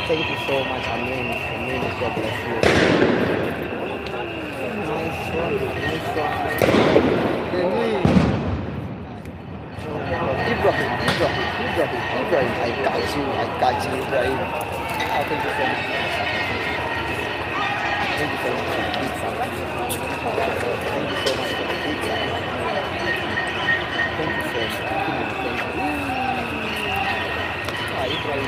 Thank you so much, Amin. Amin, God bless you. Nice one, nice one. Ibrahim, Ibrahim, Ibrahim, Ibrahim. I got you, Ibrahim. Oh, thank you so much. Thank you so much for the pizza. Thank you so much for the pizza. Thank you so much. Thank you. Ah, Ibrahim.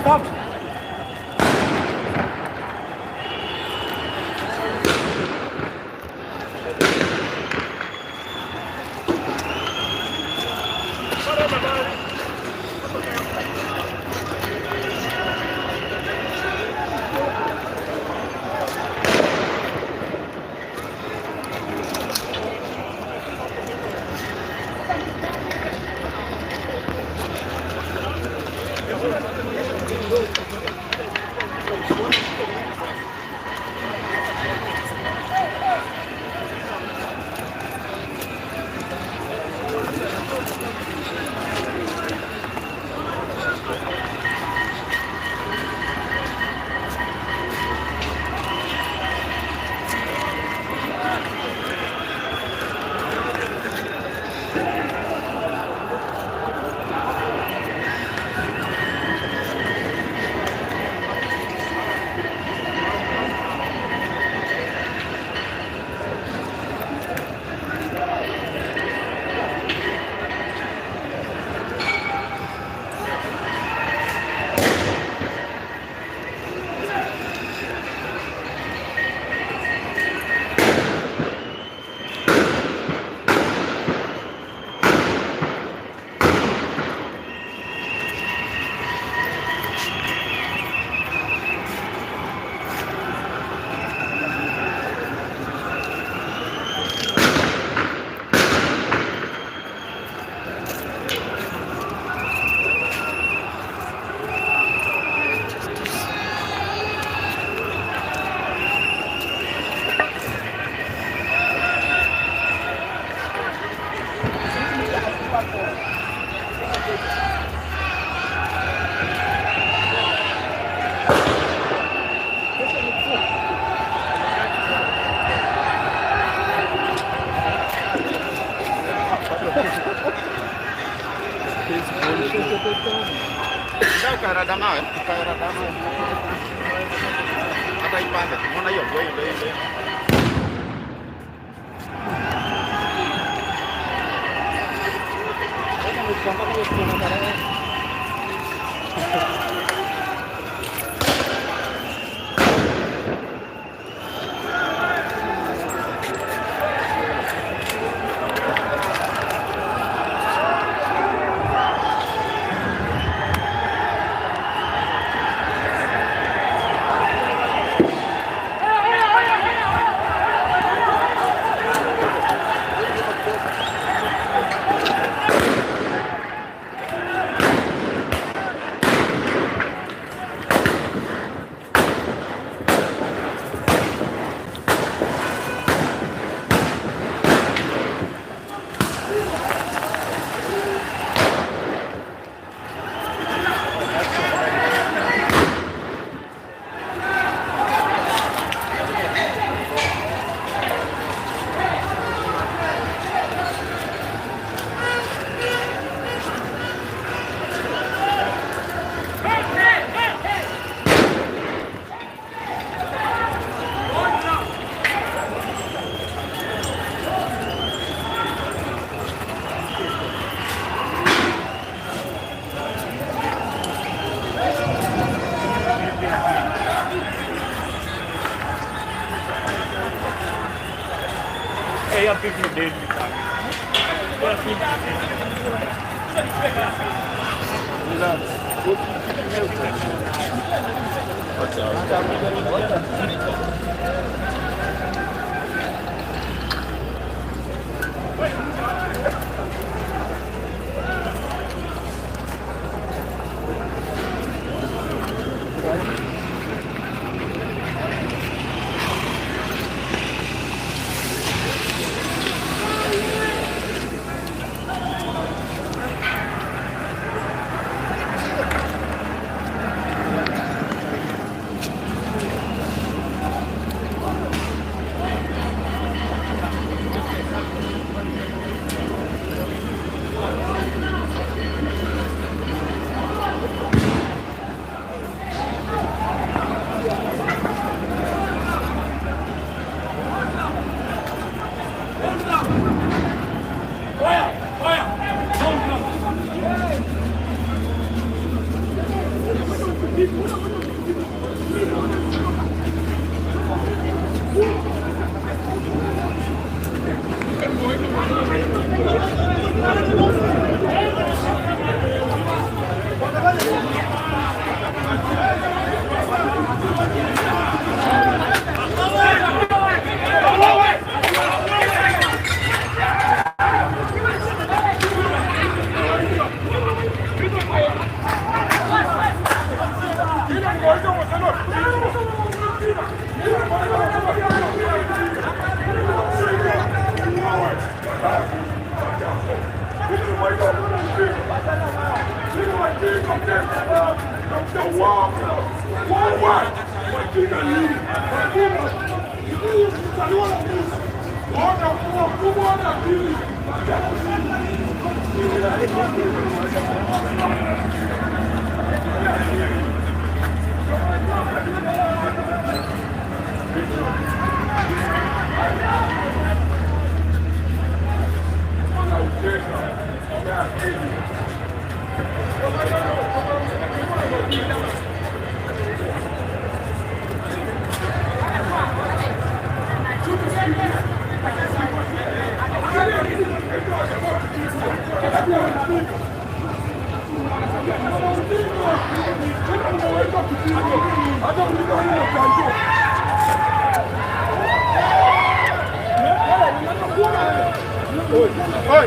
Stop.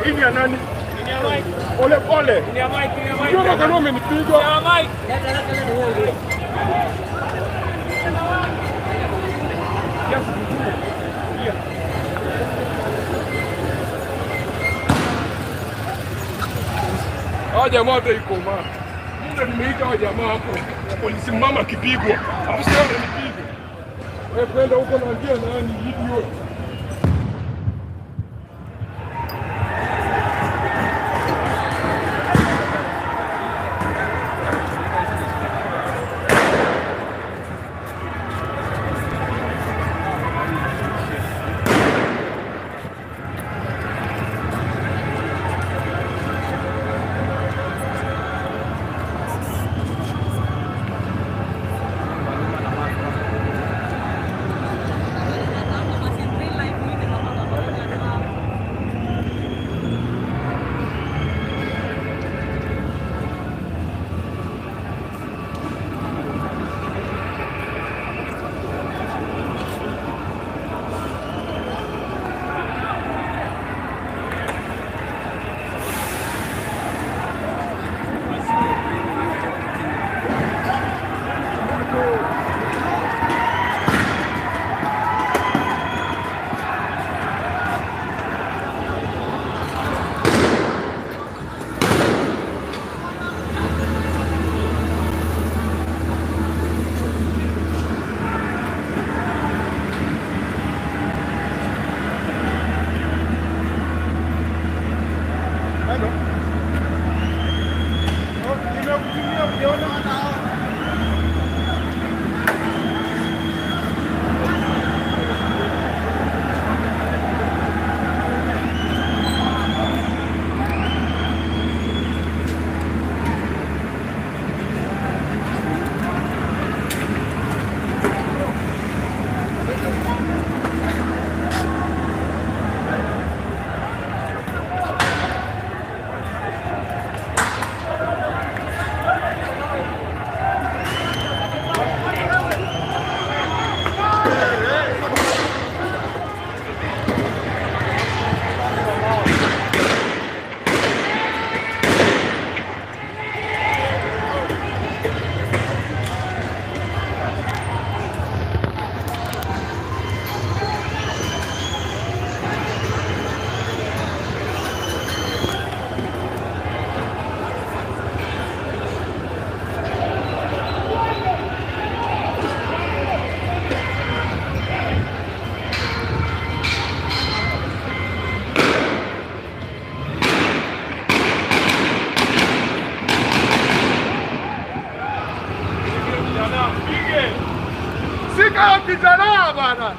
Hii ni ya nani? Pole pole. Ndio kama umenipiga. Hawa jamaa hata iko ma. Muda nimeita hawa jamaa hapo. Polisi mama akipigwa. Hapo sasa ananipiga. Wewe kwenda huko naambia nani idiot. Sika kijana bana.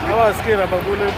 Hawa asikii rubber bullet.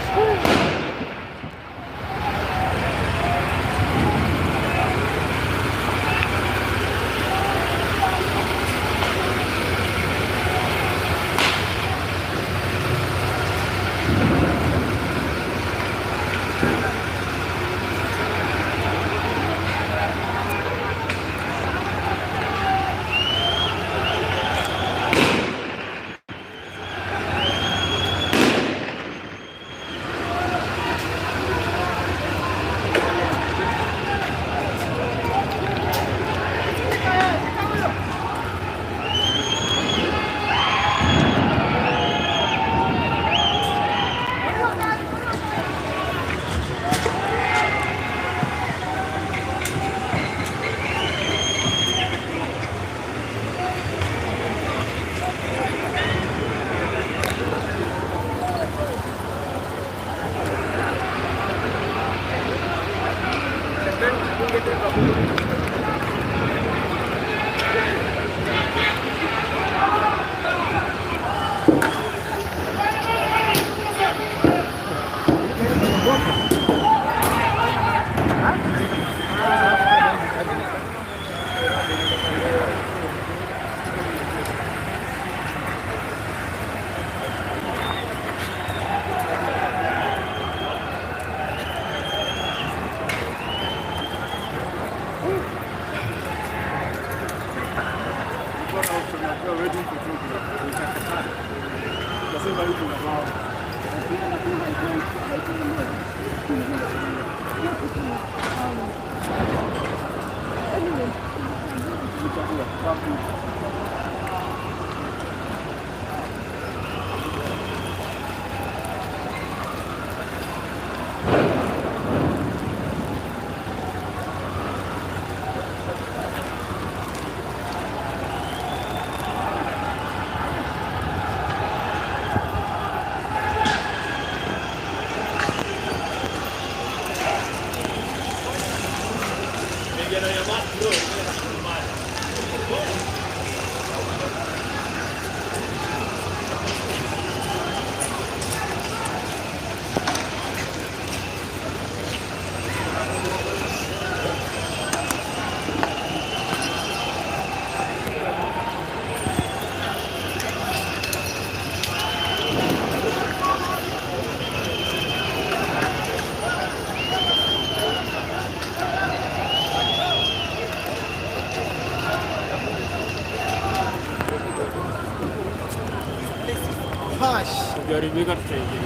Ukiharibika tutaingia.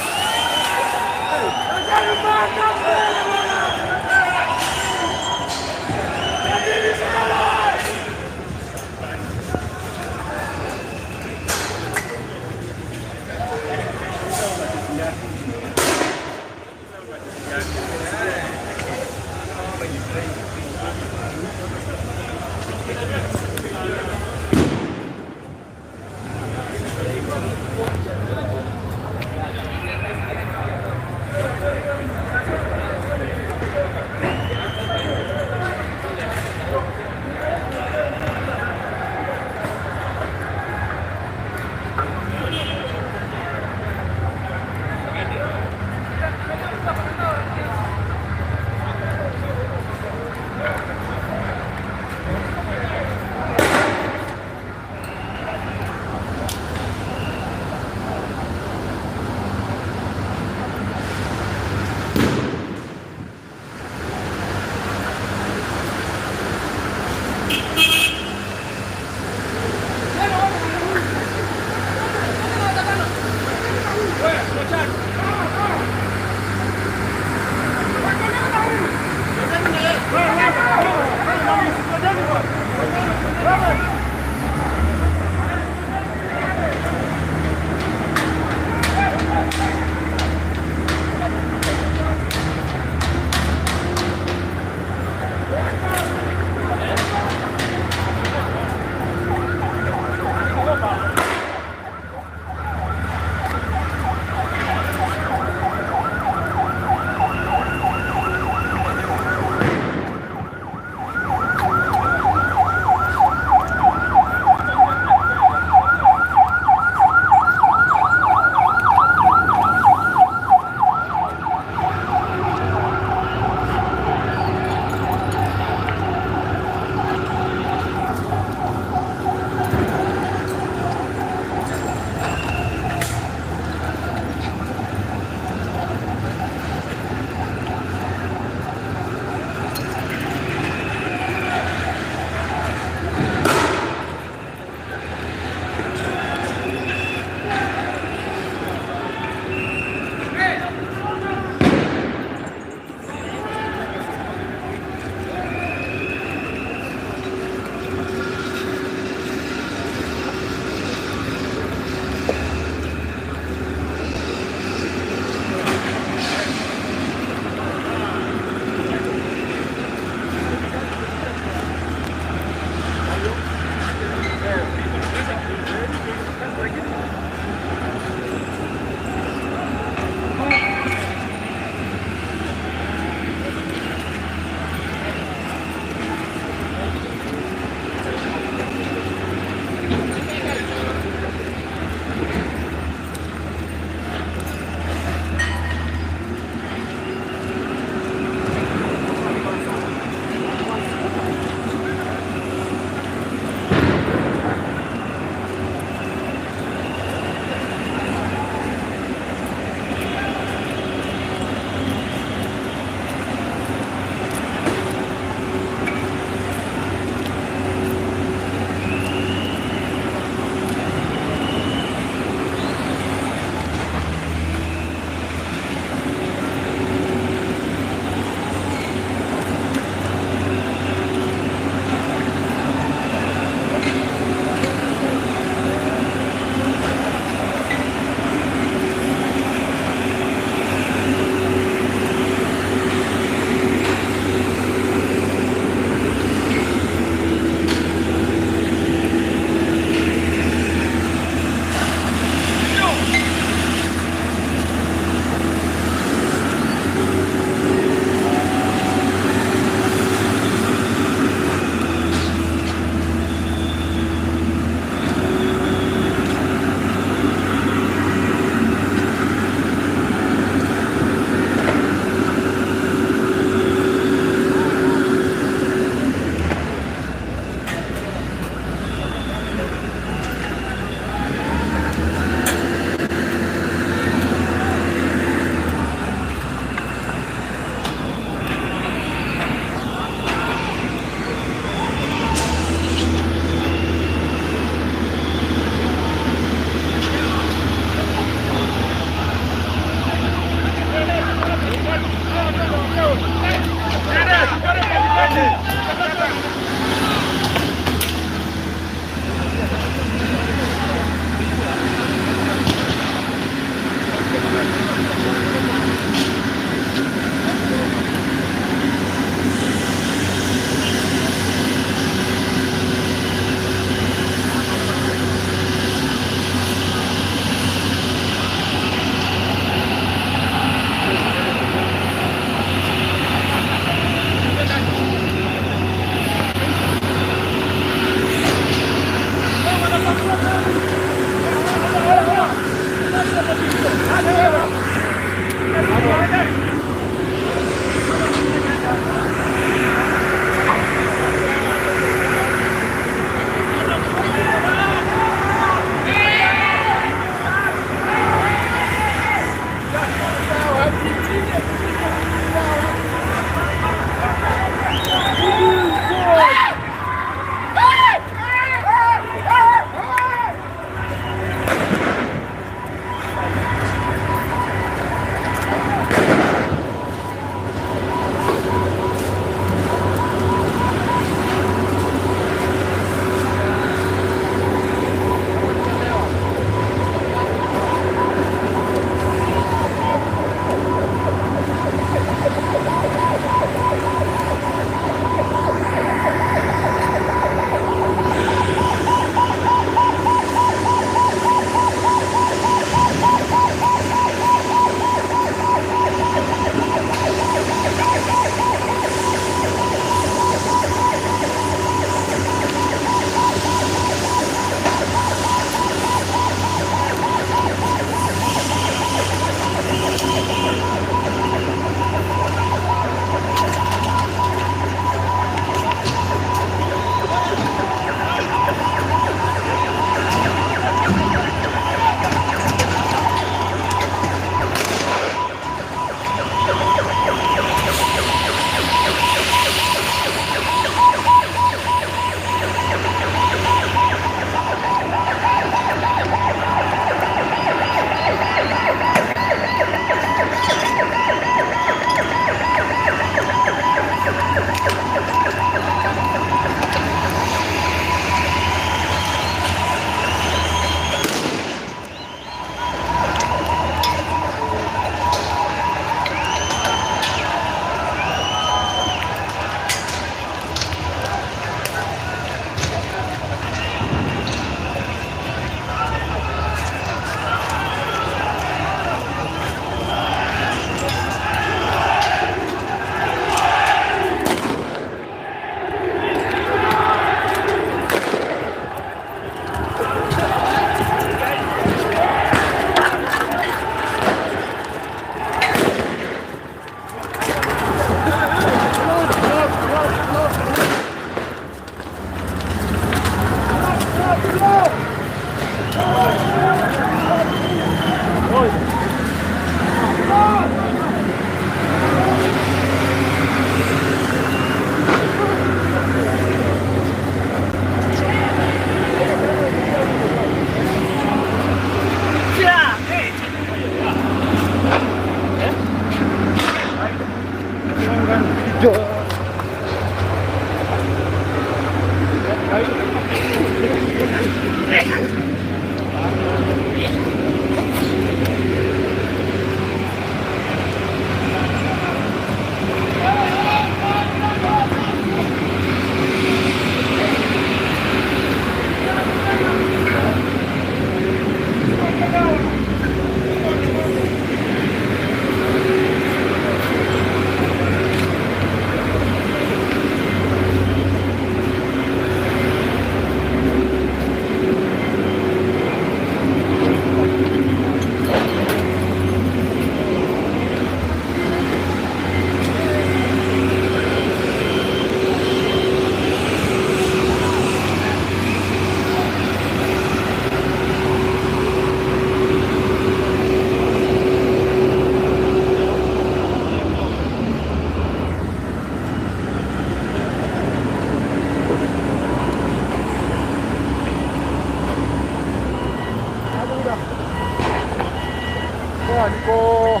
Niko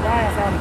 Mbaya sana.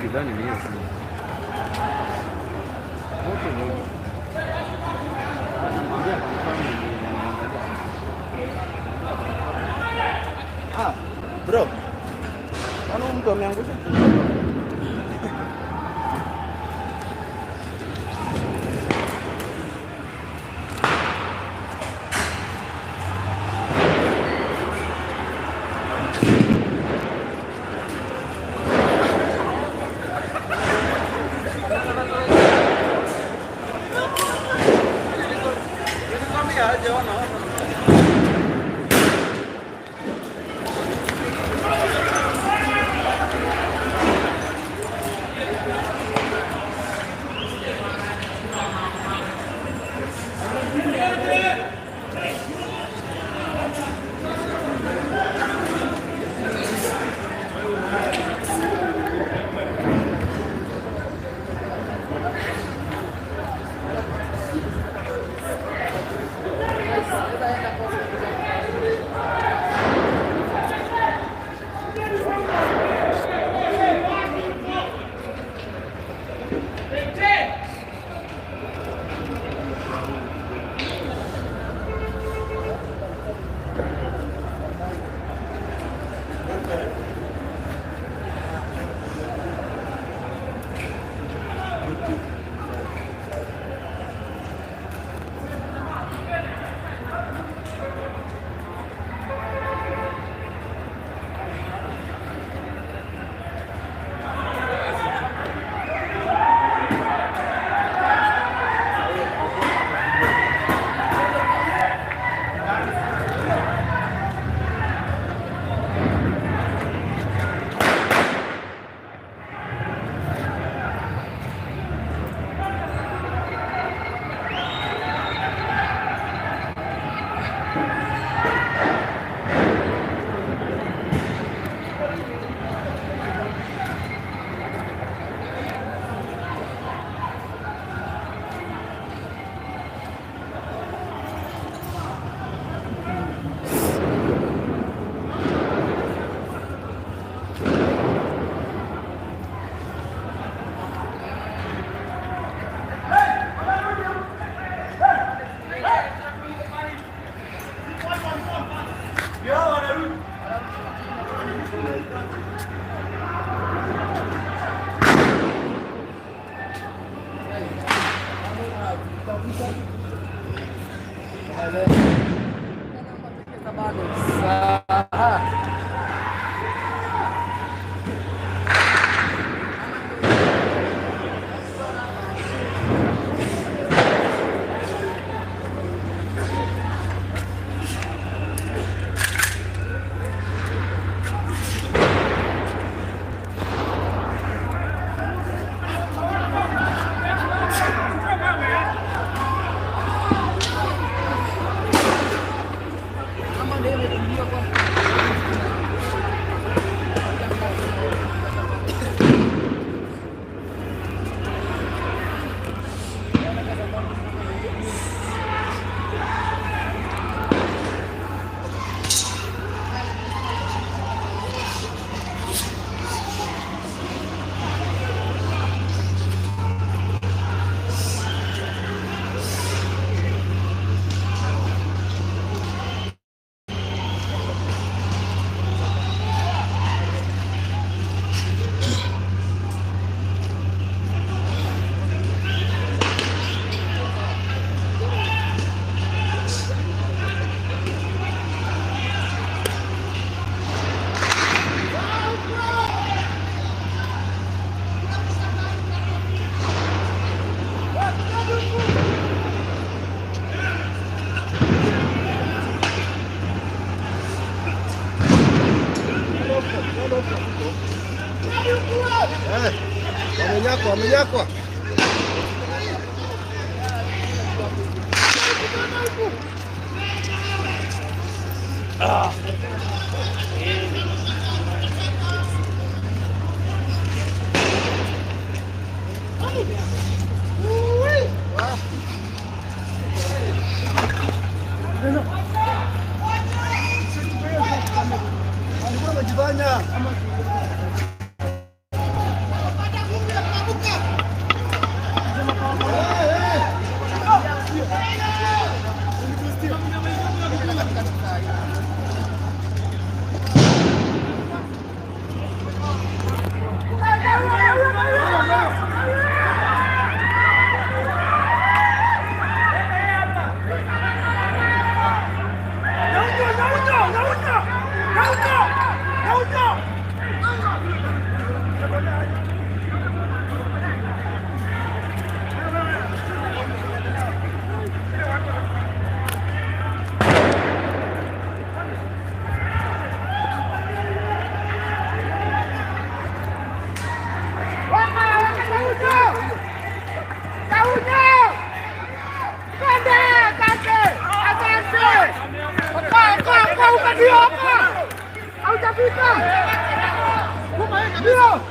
Ukidhani ni hiyo simu. Moto ni huo. Anamwambia kwa mfano ni anaangalia. Ah, bro. Ana mtu ameangusha. Wamenyakwa, wamenyakwa. Alikuwa amejifanya. Ndio.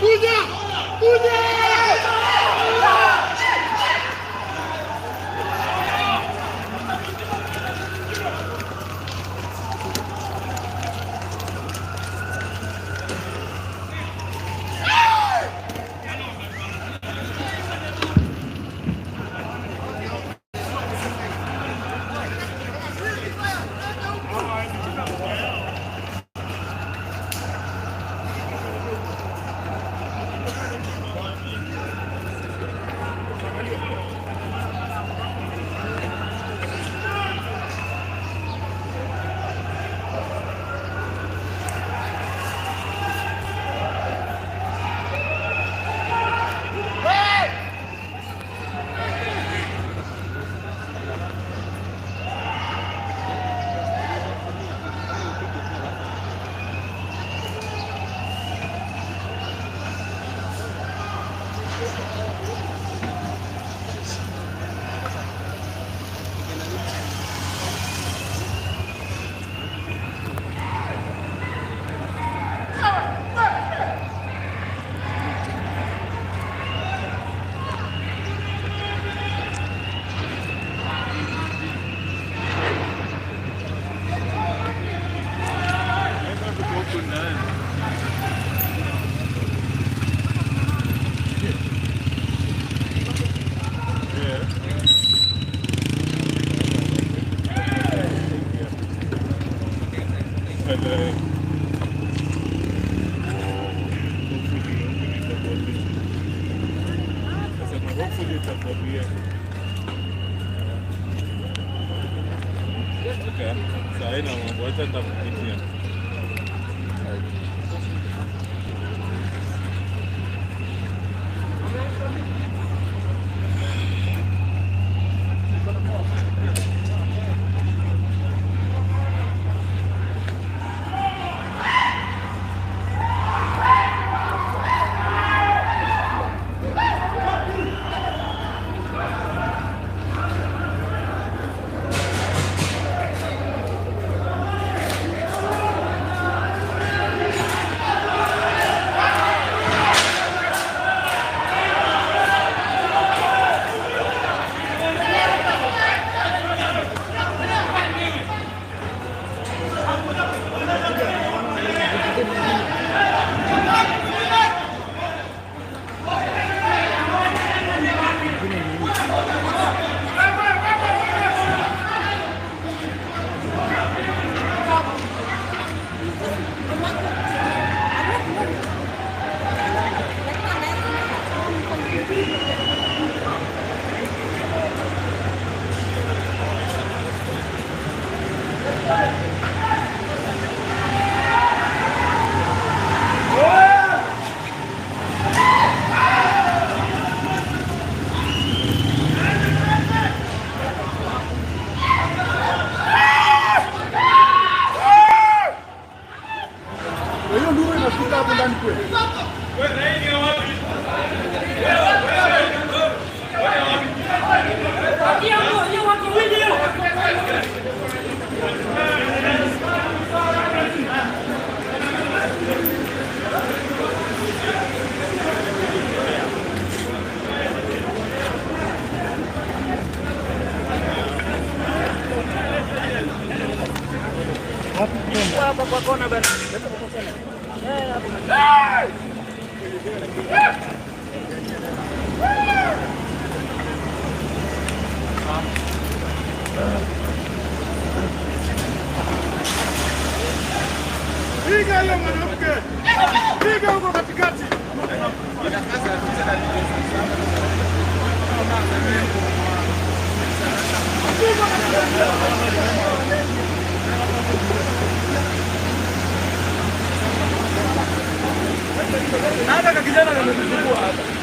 Hivyo ndio tunakuja. Piga hiyo mwanamke. Piga huko katikati. Hata kijana amekuchukua hapa.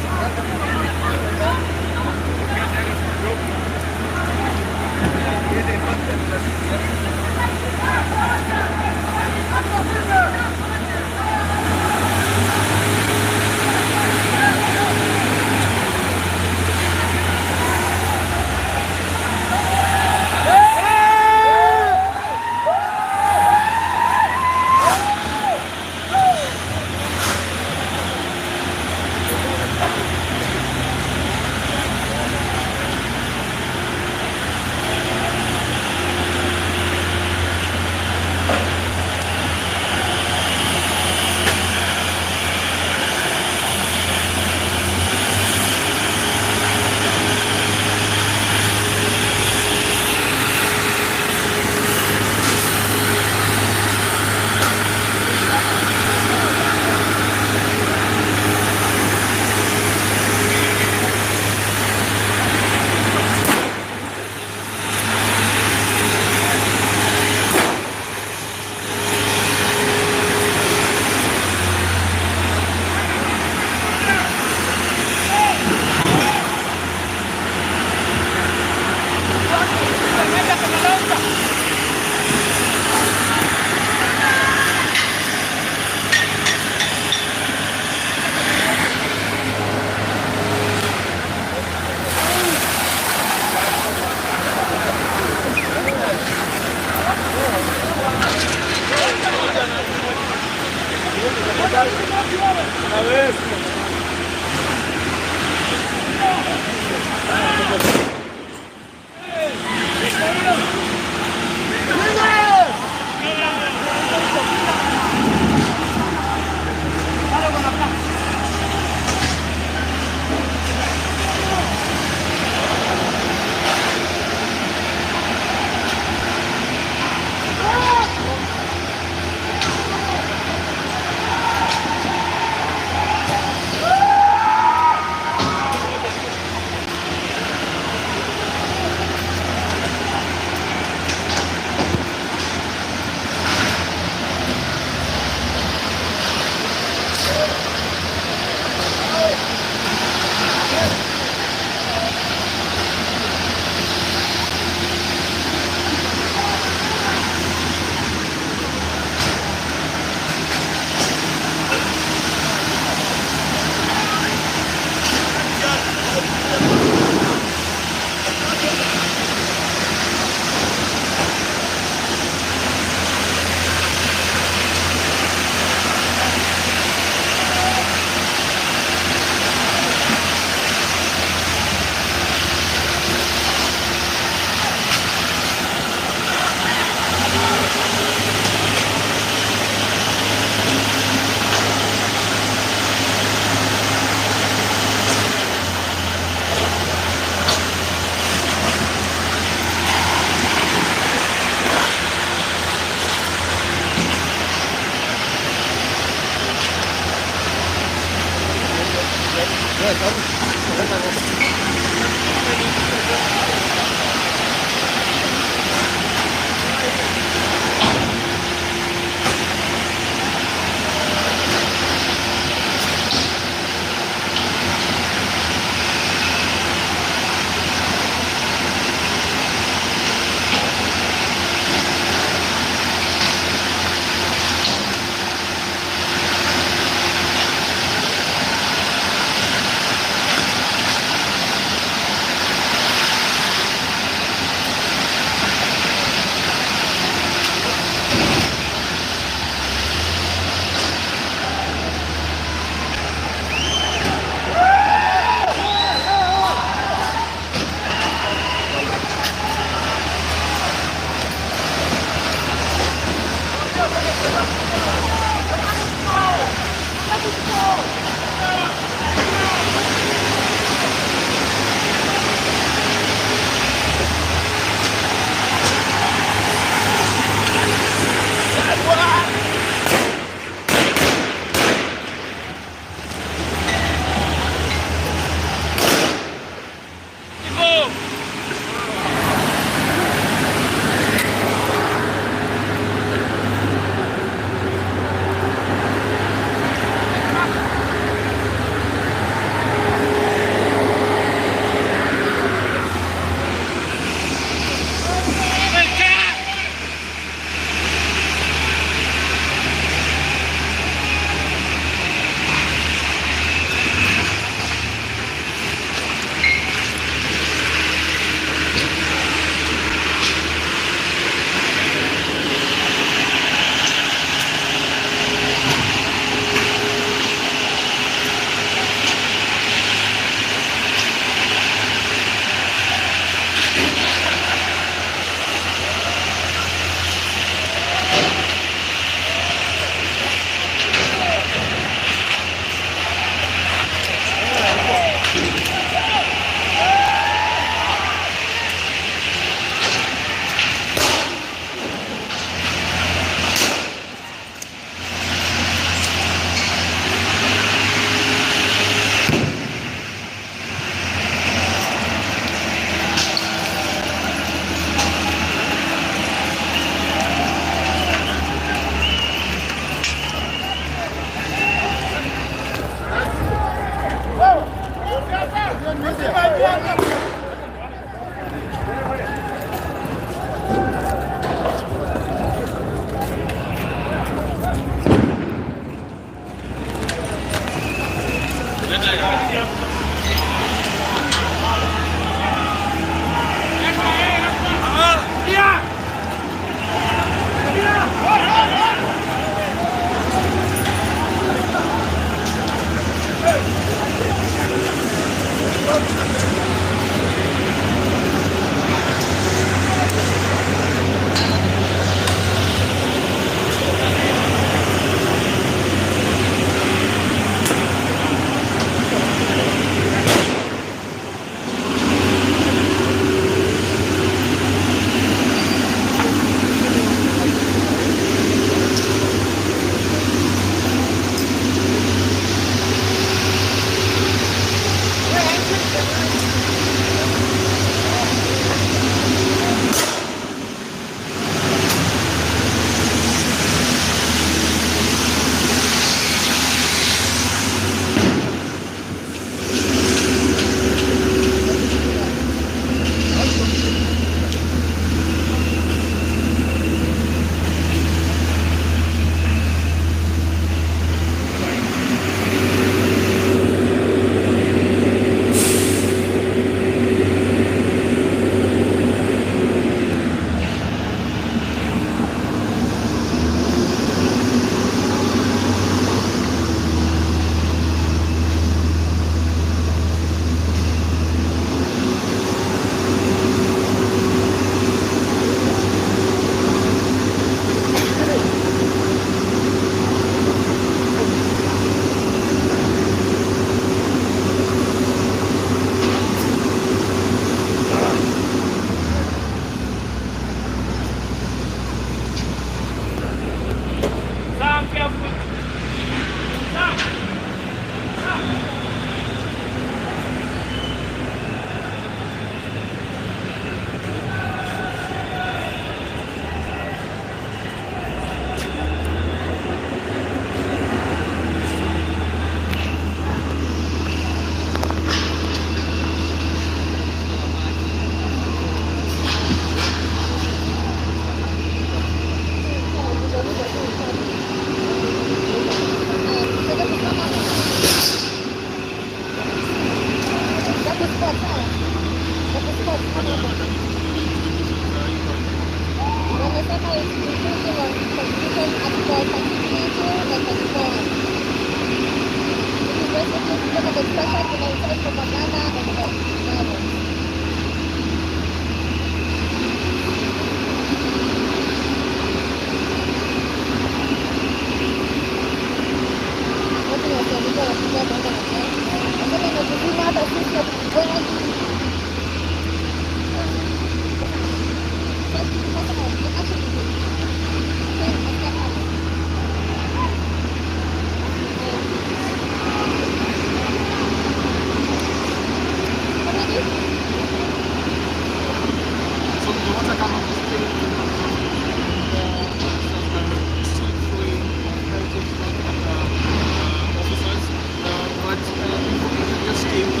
But information just came in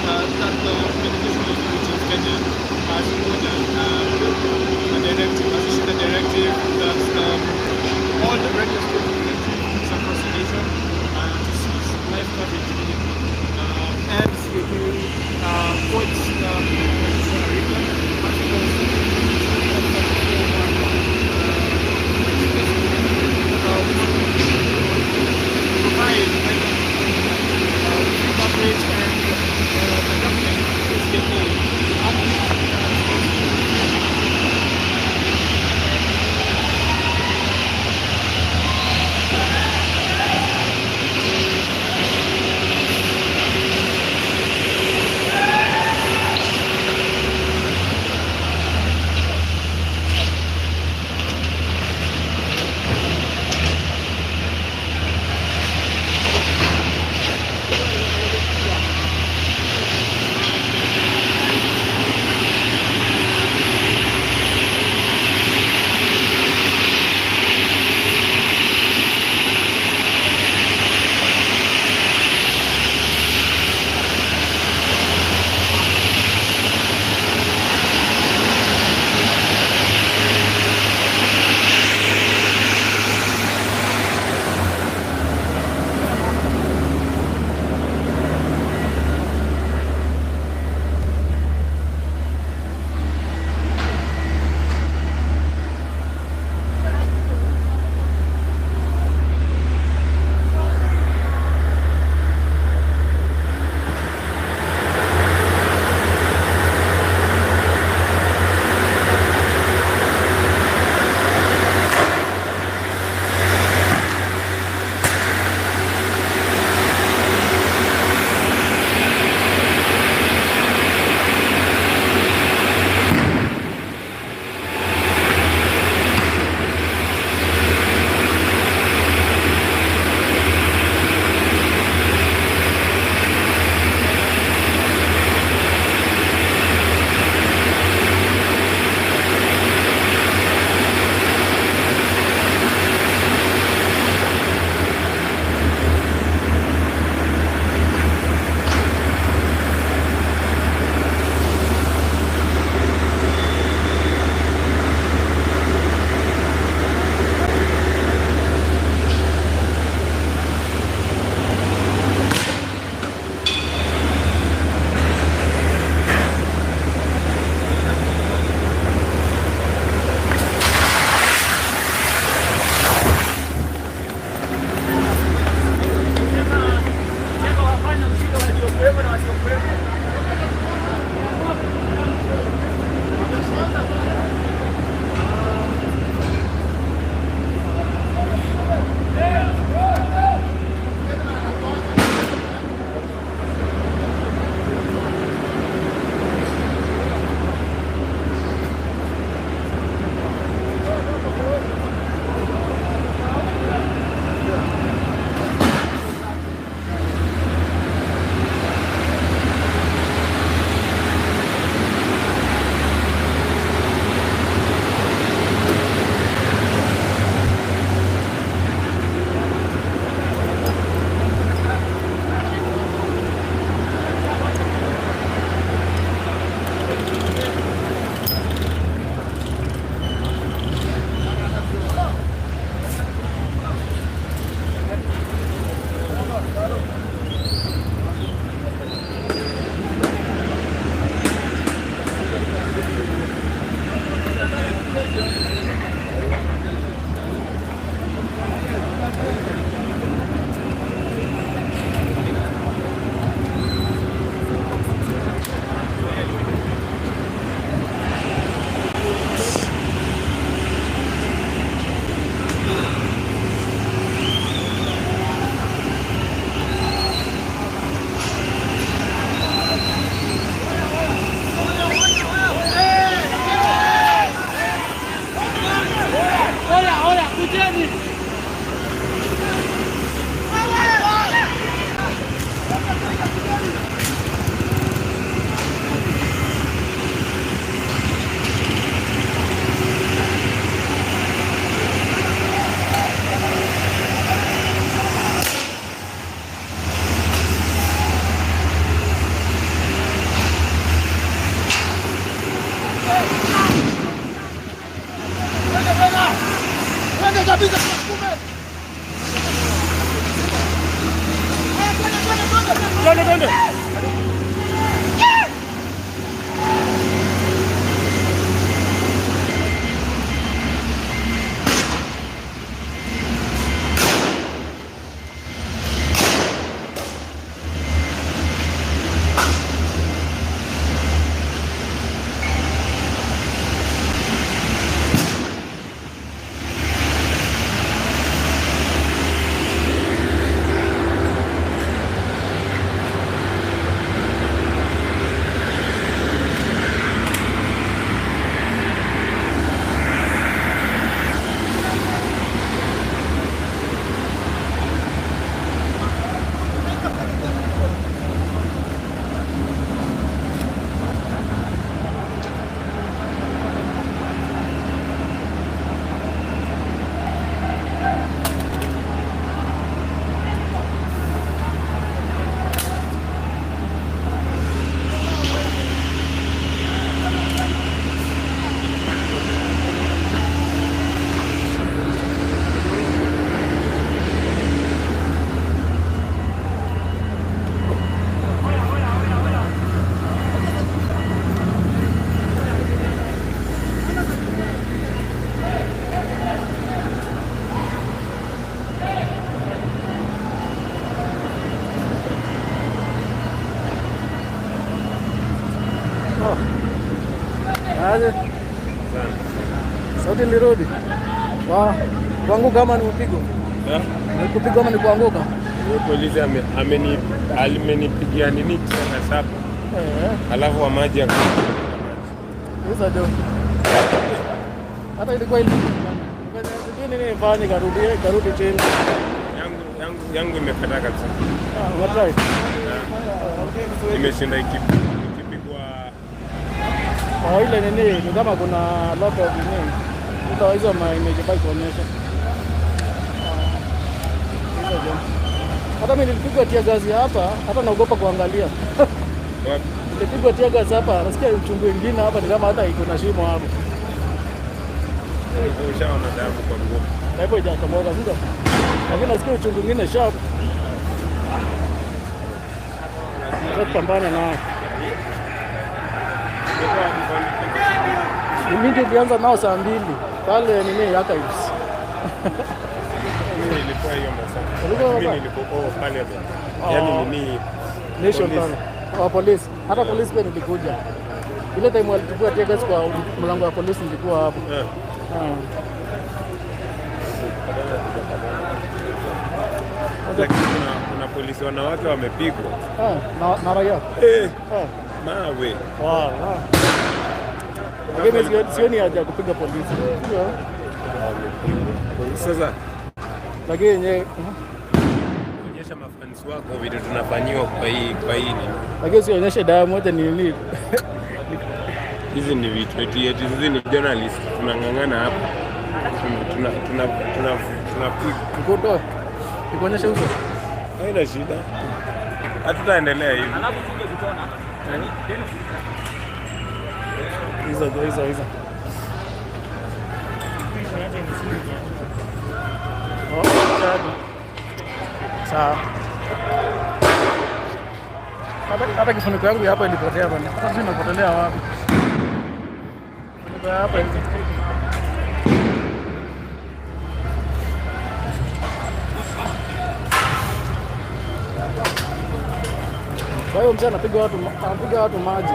that the Twende, twende. Aje? Sauti ilirudi. Wa, kuanguka kama ni mpigo. Ni kupigwa ama ni kuanguka? Huyo polisi amenipigia nini tena saba. Alafu wa maji Hizo ndio. Hata ilikuwa ile sijui nini nifanye karudi tena. Yangu imekata kabisa. Ah, what right? Imeshinda ikipigwa. Oh, ile nini ni kama kuna lot of nini. Hizo hizo ma image bike kuonyesha. Hizo ndio. Hata mimi nilipigwa tear gas hapa, hata naogopa kuangalia. Wapi? Nilipigwa tear gas hapa, nasikia uchungu mwingine hapa ni kama hata iko na shimo hapo. Ushaona damu kwa mguu. Na hivyo haijachomoka, sio? Lakini nasikia uchungu mwingine sharp. Sasa tupambane nao. Mimi ndio nilianza nao saa 2 pale nini archives. Mimi nilikuwa hiyo masaa. Ulikuwa Mimi masaa? nilikuwa oh parliament. Yaani nini? Nation Police. pale. Wa polisi. Hata polisi pia nilikuja. Ile time walitupia tear gas kwa mlango wa polisi nilikuwa hapo. Ah. Lakini kuna polisi wanawake wamepigwa. Ah, na raia. Eh. Ah. Mawe. Wow, wow. Lakini sioni haja ya kupiga polisi. Ndio. Sasa Lakini yenyewe onyesha mafans wako vile tunafanyiwa kwa hii nini. Lakini sionyeshe dawa moja ni nini. Hizi ni vitu eti eti hizi ni journalist tunang'ang'ana hapa. Tuna tuna tuna tunapigwa. Nikutoe. Nikuonyeshe uso. Haina shida. Hatutaendelea hivi. Hizo hizo hizo. Oh, chaji. Sawa. Hata kifuniko yangu ya hapa ilipotea bana. Sasa sijui imepotelea wapi. Kifuniko ya hapa hivi. Kwa hiyo mzee anapiga watu maji.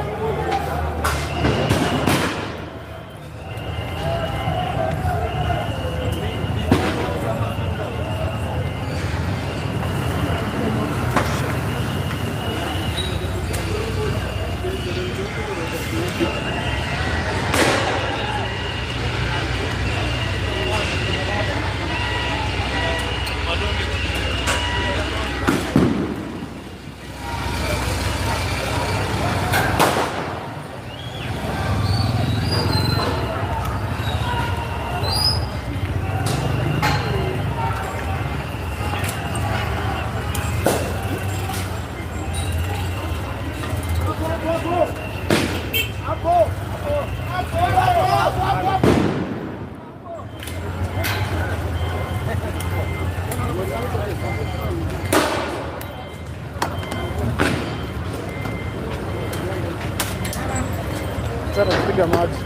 Sasa tupiga maji.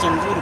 Picha mzuri.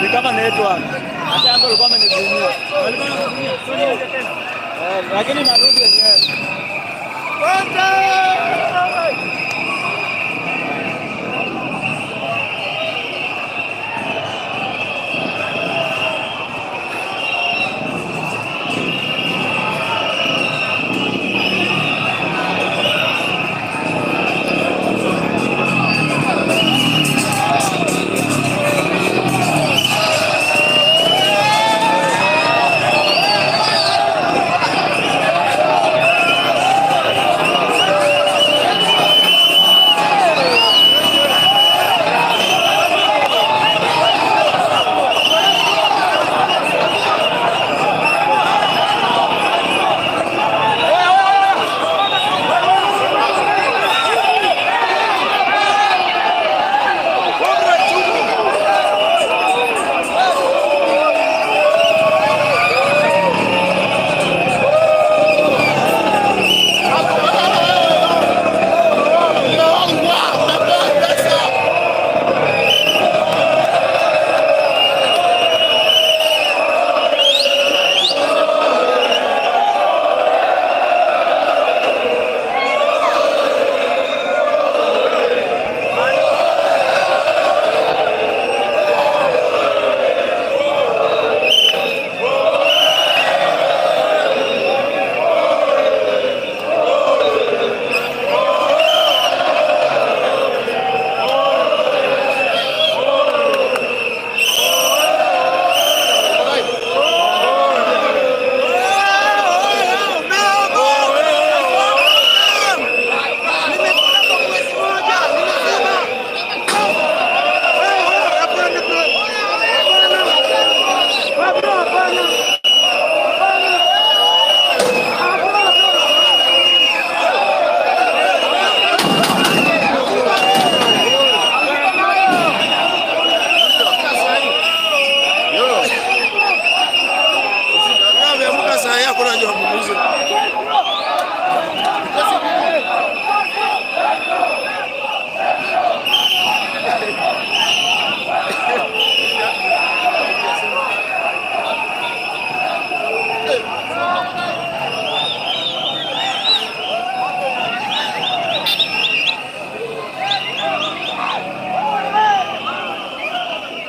Ni kama network. Hata yangu alikuwa amenizimia. Alikuwa anakutumia. So nianze tena. Eh, lakini narudi wenyewe.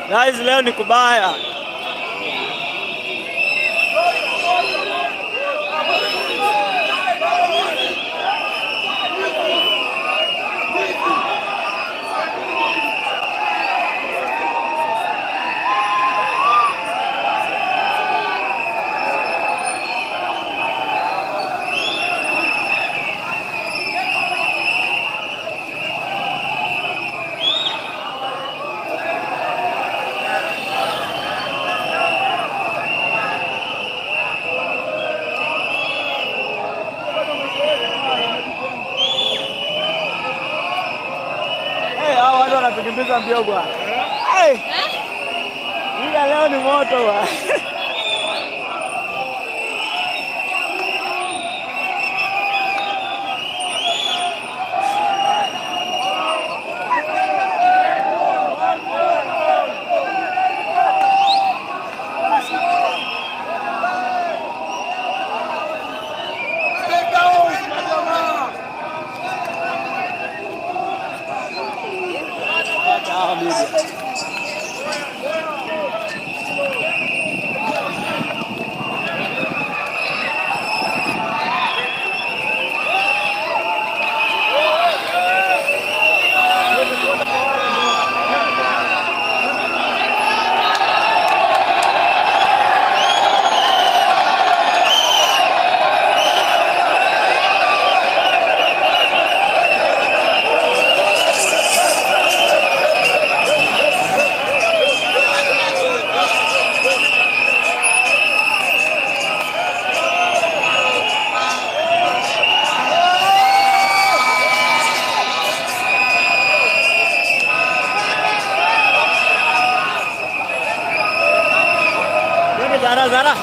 Guys, leo ni kubaya. Hey, hao watu wanatukimbiza mbio bwana. Hey. Ila leo ni moto bwana. Zara Zara.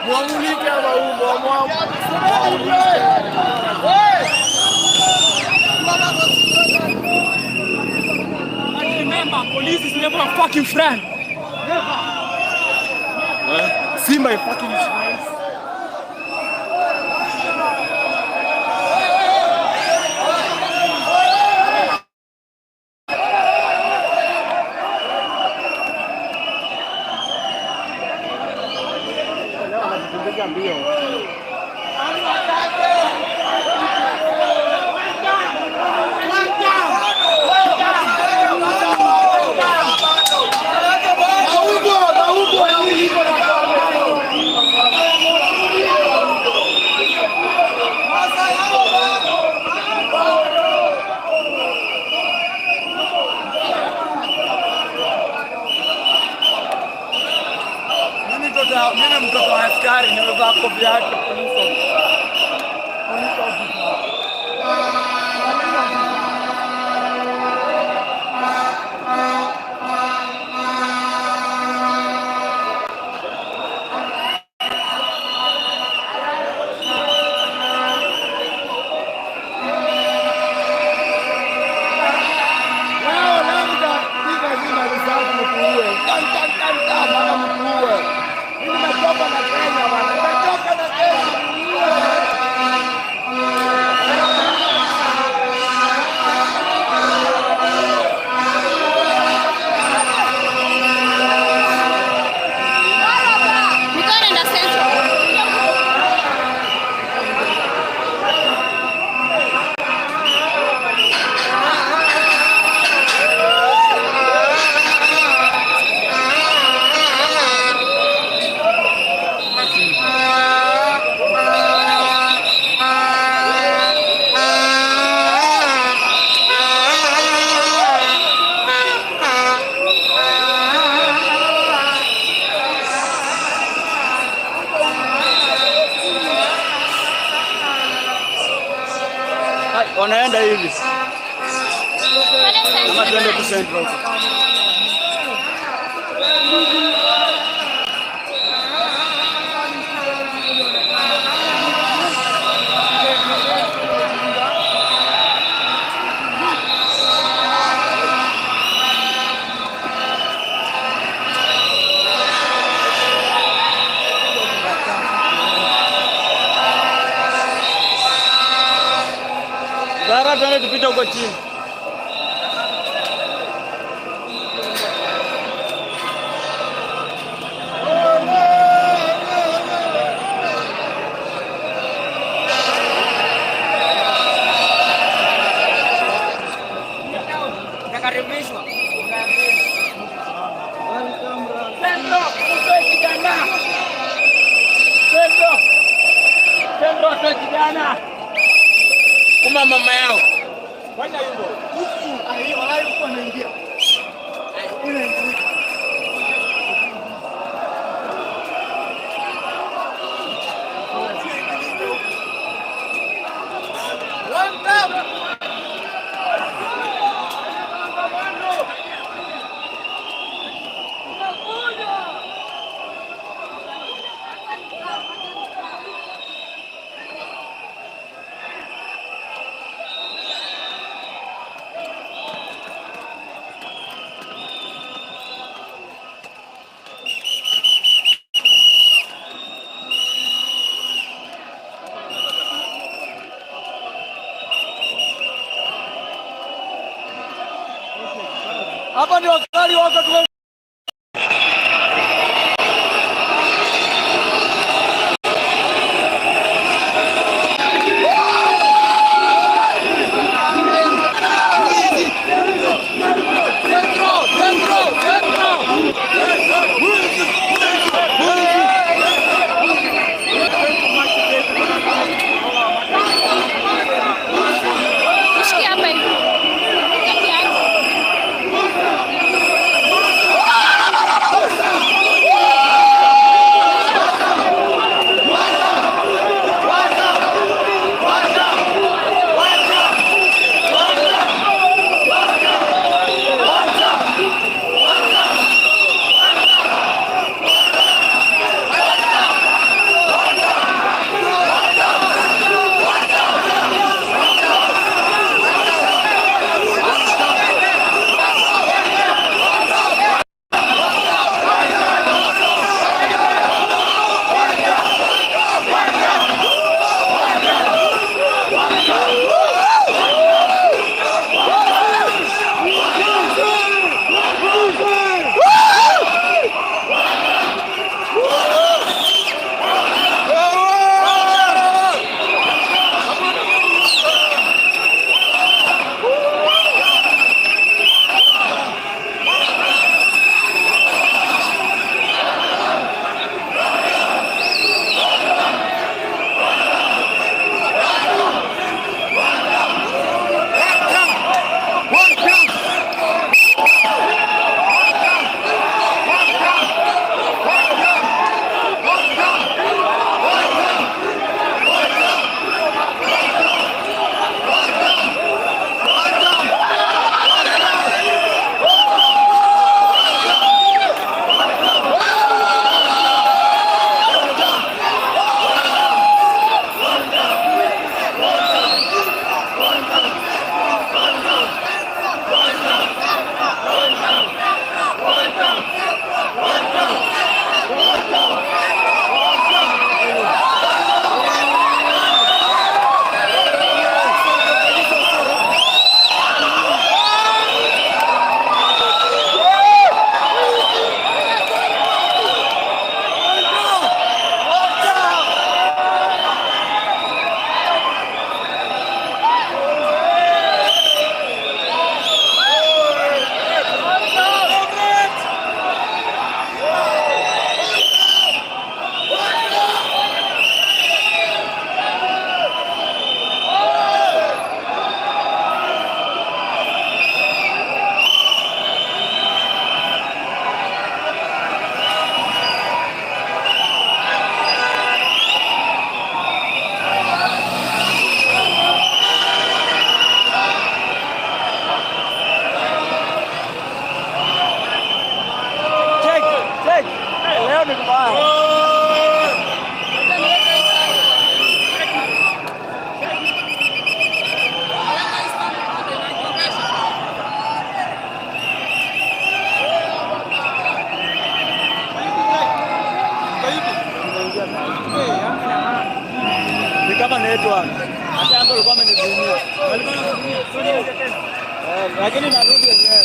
Mwamulike ama umo Remember, police is never a fucking friend. Never. See my fucking face. Mimi mtoto wa askari, nimevaa kofia yake, police officer. Police officer. Leo leo nitapiga zima risasi mkuue. Tan tan tan tan bana mkuue. Mimi nimetoka na Kenya bana. Nimetoka na Kenya. Niko naenda Central. Wanaenda hivi Pale ama Central. tuende tu Central huko. Zara, tuende tupite huko chini. Nakaribishwa. Central, utoe kijana. Central. Central, utoe kijana. Kuma mama yao. Fanya hivyo. Huku ayo huku anaingia. Ile One time. Hapa ndio wakali wako tu. Centro, centro, centro. Ushikie hapa hivi. Peke yangu. Lakini narudi wenyewe.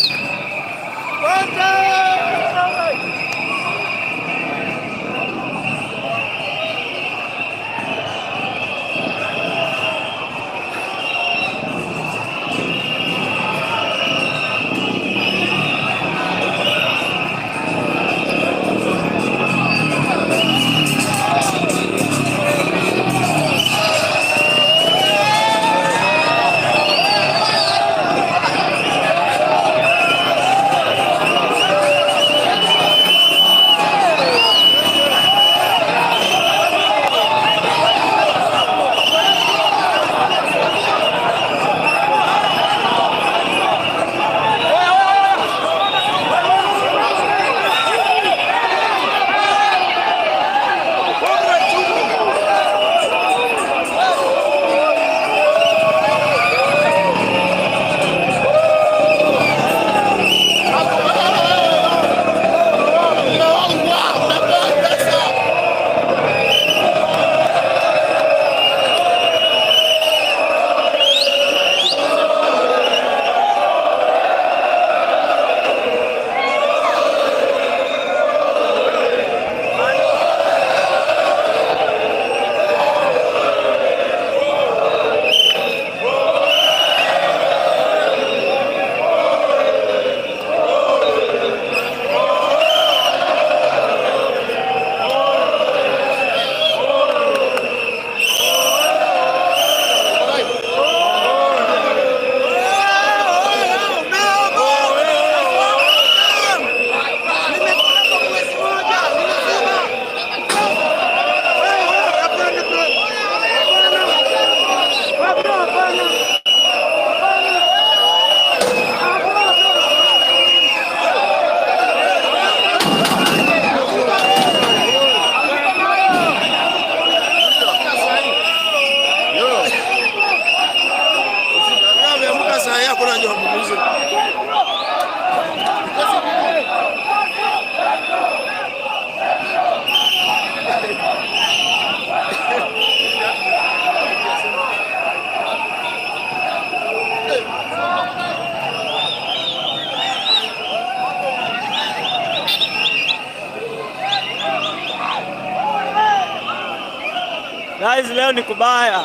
Guys, leo ni kubaya.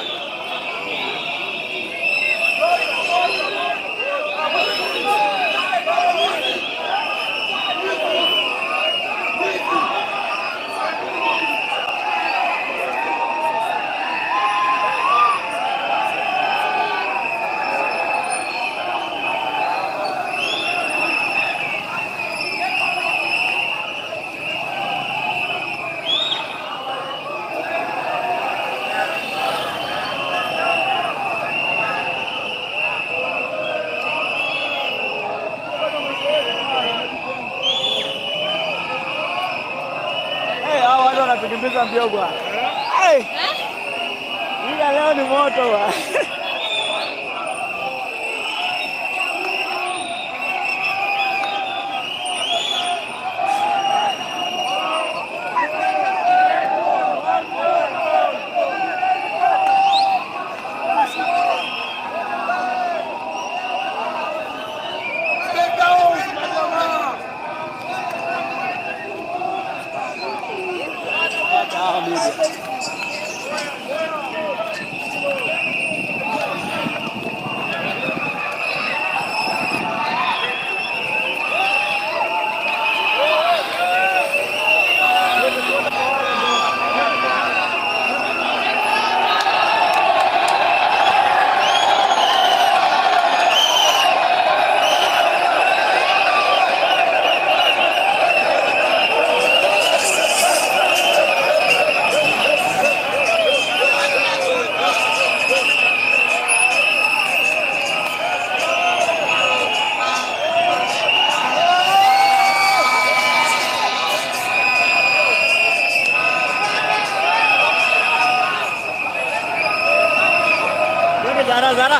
Hey, hao watu wanatukimbiza mbio bwana. Hey. Ila leo ni moto bwana. Zara Zara.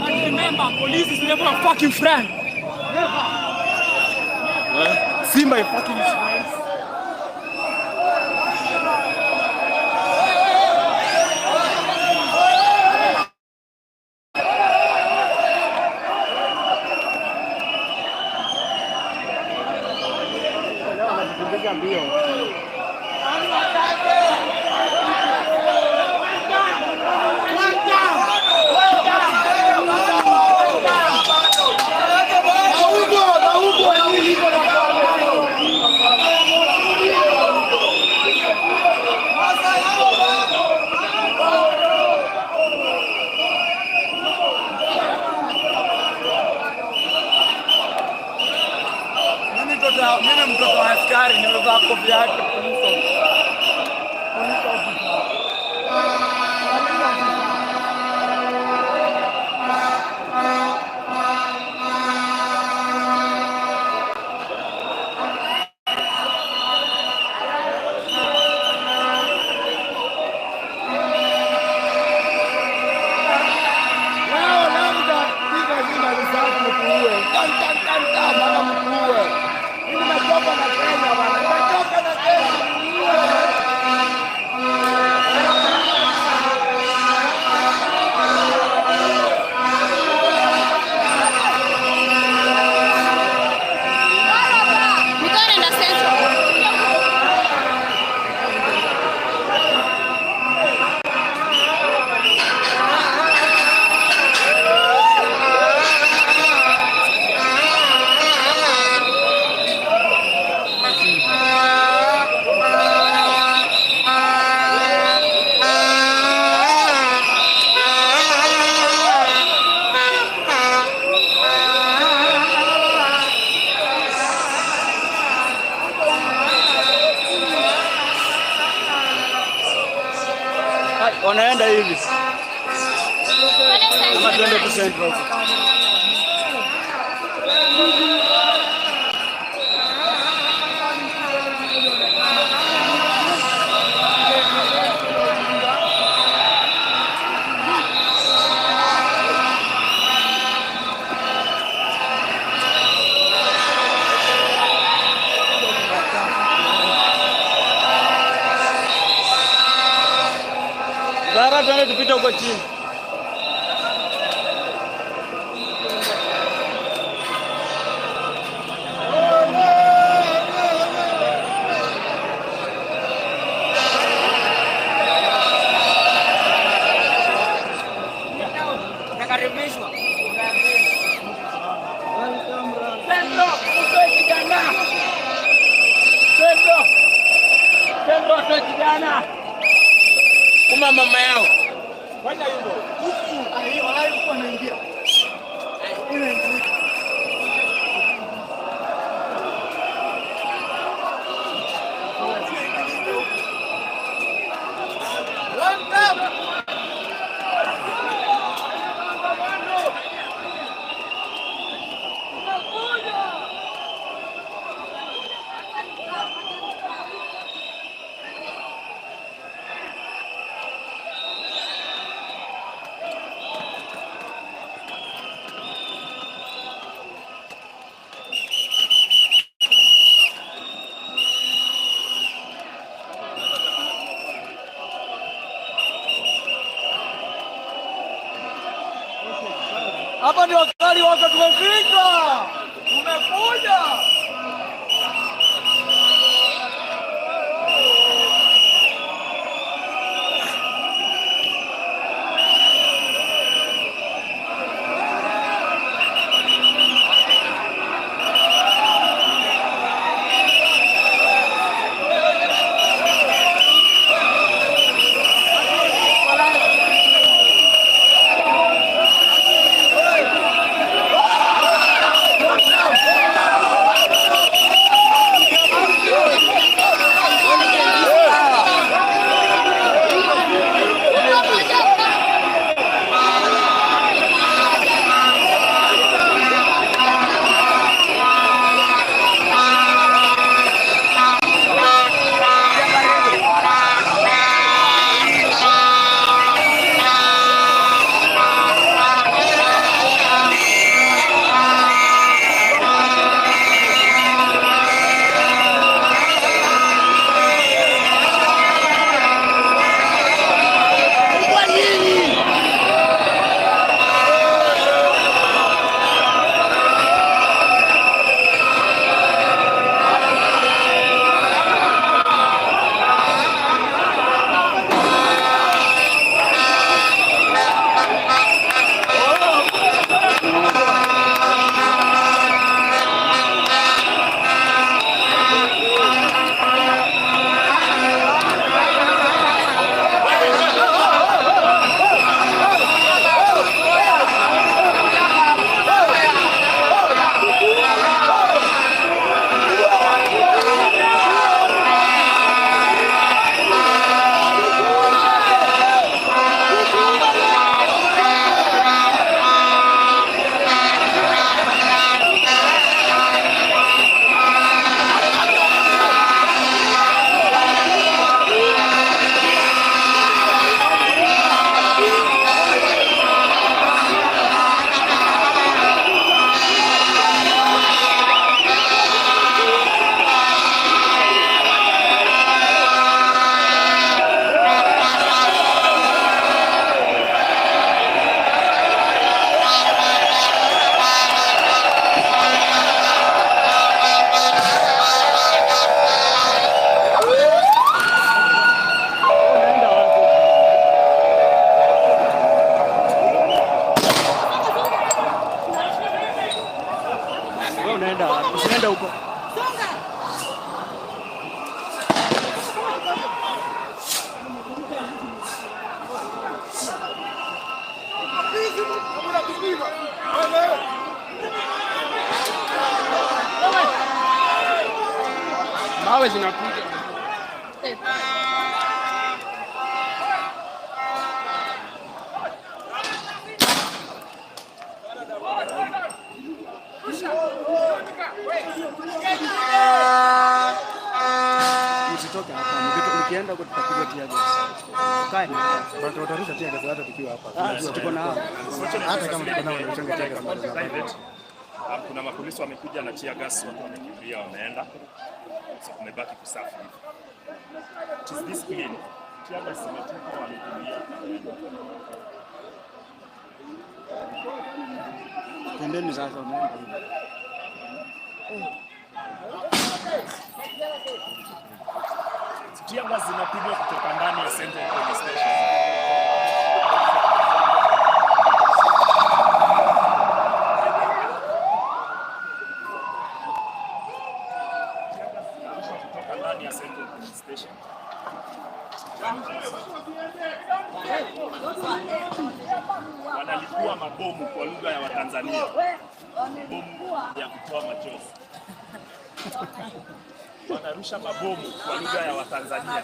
Remember, police is never a fucking friend. See my fucking friends. Mimi mtoto wa askari nimevaa kofia yake police officer. Police officer. Leo leo mtapiga zima risasi mtuue. Tan tan tan tan bana mtuue. Mimi nachoka na Kenya bana. Nachoka na Kenya. Niko naenda Central. Wanaenda hivi. Pale Ama tuende Central. tu Central. Zara, tuende tupite huko chini. Nakaribishwa. Centro, utoe kijana. Centro. Centro, utoe kijana. Kuma mama yao. Fanya hivyo. Huku walai anaingia. Hapa ndio wakali wako, tumefika, tumekuja. Usiende huko. Mawe zinakuja. Msitoke hapa. Mkienda huko tutapigwa tear gas. Tukae. But watarusha tear gas hata tukiwa hapa. Tunajua tuko na hata kama tuko nao wanarusha tear gas. Private. Kuna mapolisi wamekuja na tear gas, watu wamekimbia wameenda. So kumebaki kusafi hivi. It is this clean. Tear gas imetupwa, wamekimbia. Twendeni sasa unaenda hivi. Tear gas zinapigwa kutoka ndani ya Central Police Station. Kutoka ndani ya Central Police Station. Wanalipua mabomu kwa lugha ya Watanzania. Bomu ya kutoa machozi. Wanarusha mabomu kwa lugha ya Watanzania.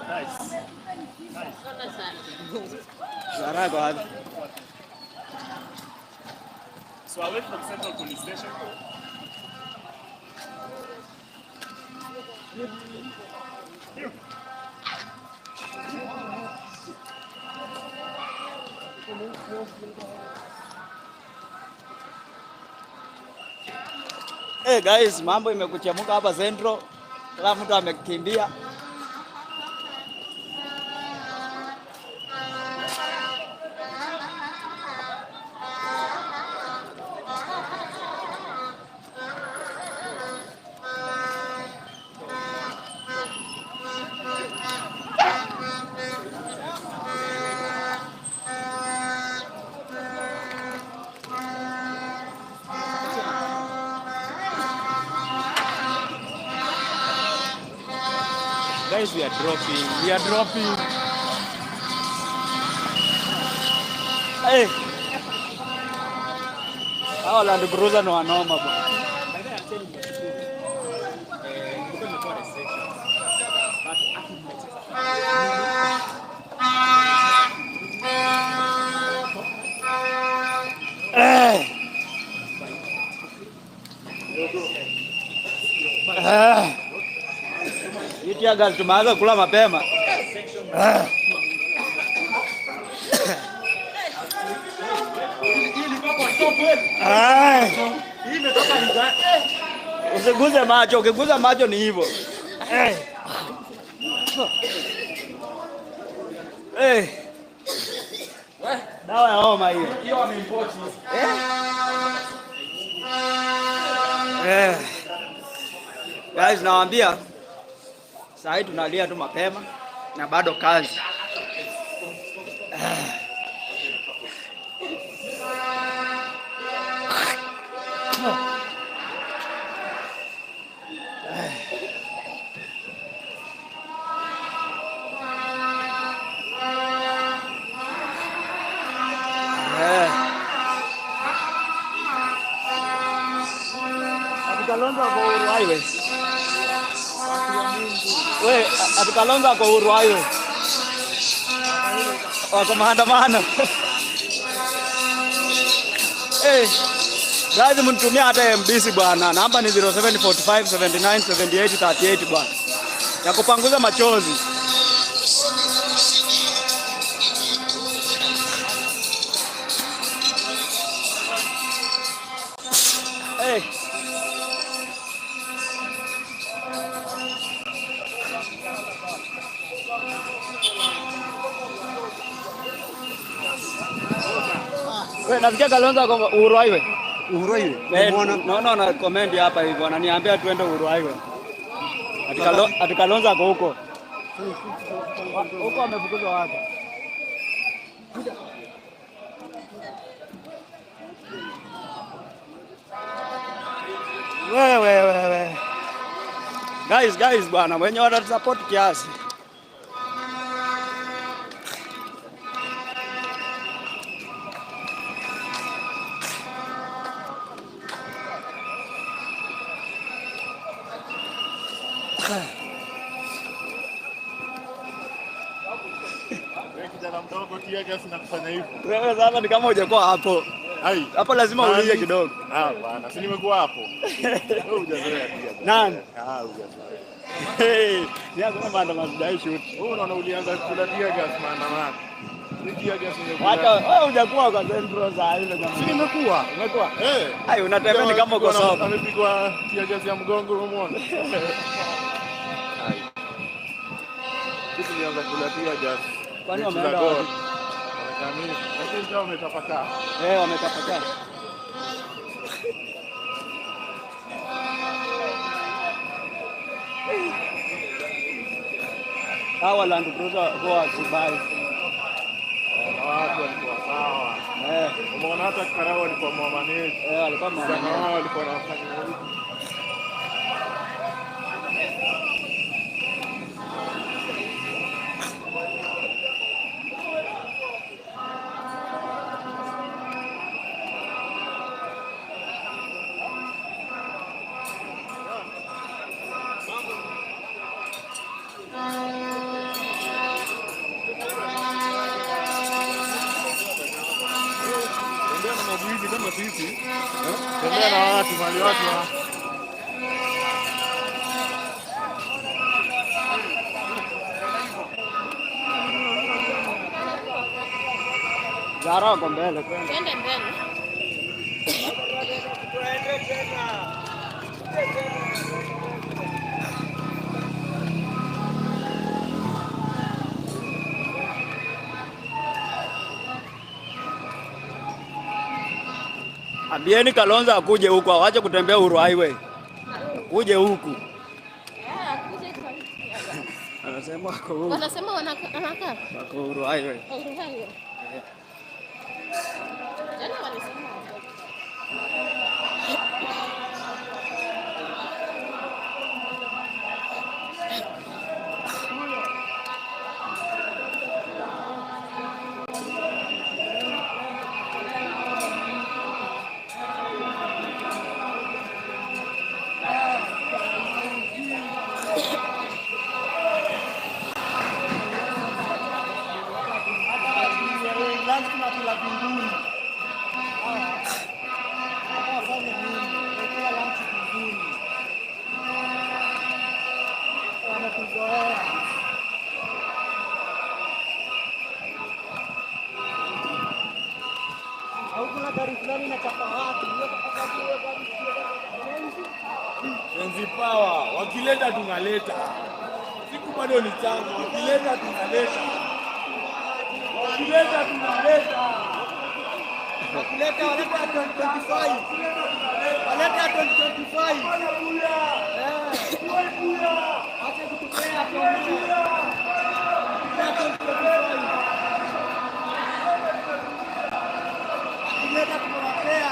Nice. Nice. Zara kwa wapi? So away from Central Police Station. Hey guys, mambo imekuchemuka hapa Central. Kila mtu amekimbia. Guys, we are dropping. We are dropping. Hey. Hao Land Cruiser ni wanoma bwana. Eh. Eh. Hii tear gas tumeanza kula mapema. Ai. Usiguze macho, ukiguza macho ni hivyo. Eh. Eh. Dawa ya homa hiyo. Hiyo wameimport. Eh. Guys, nawaambia saa hii tunalia tu mapema na bado kazi. Ati Kalonzo ako Uhuru Highway. We, ati Kalonzo ako Uhuru Highway. Wako maandamano. Eh. Guys, mnitumia hata MBC bwana. Namba ni 0745 79 78 38 bwana. Ya kupanguza machozi. Hey. We, nasikia Kalonzo ako Uhuru Highway. Uhuru Highway. Umeona? Naona wana comment hapa hivi, wananiambia tuende Uhuru Highway. Ati Kalonzo ako huko. Huko amefukuzwa wapi? Wewe wewe. Guys, guys bwana, wenye wanatusupport kiasi. Kijana mdogo, tear gas inakufanya hivyo. Wewe sasa ni kama hujakuwa hapo. Ai. Hapo lazima ulie kidogo. Ah bwana, si nimekuwa hapo. Wewe hujazoea tear gas. Nani? Ah, hujazoea. Hey, ni hakuna maandamano sijai shoot. Wewe unaona ulianza kula tear gas maandamano. Ni tear gas imekula. Hata wewe hujakuwa kwa Central saa hizo jamaa. Si nimekuwa. Umekuwa? Eh. Ai, unatembea ni kama uko sawa. Amepigwa tear gas ya mgongo umemuona. Ai. Sisi tulianza kula tear gas. Kwani Mechi za wameenda Gor. wapi? Wamekamili. Lakini sasa wametapakaa. Eh, wametapakaa. Hawa Land Cruiser huwa Dubai. Na watu walikuwa sawa. Eh. Umeona hata Karao walikuwa mwamanage. Eh, walikuwa mwamanage. Sana wao walikuwa wanafanya hivi. Tembea na magwiji kama sisi. Tembea na watu mali watu wa. Zara wako mbele kwenda. Twende mbele. Ambieni Kalonzo akuje huku, awache kutembea Uhuru Highway. Kuje huku. Eh, akuje kwa Anasema wako huku. Wanasema wanakaa. Wako Uhuru Highway. Uhuru Highway. Jana walisema wako. Enzi power, wakileta tunaleta. Siku bado ni changa, wakileta tunaleta. Wakileta tunaleta. Wakileta waleta 2025. Waleta 2025. Eh. Acha kutupea 2025. Wakileta tunawapea.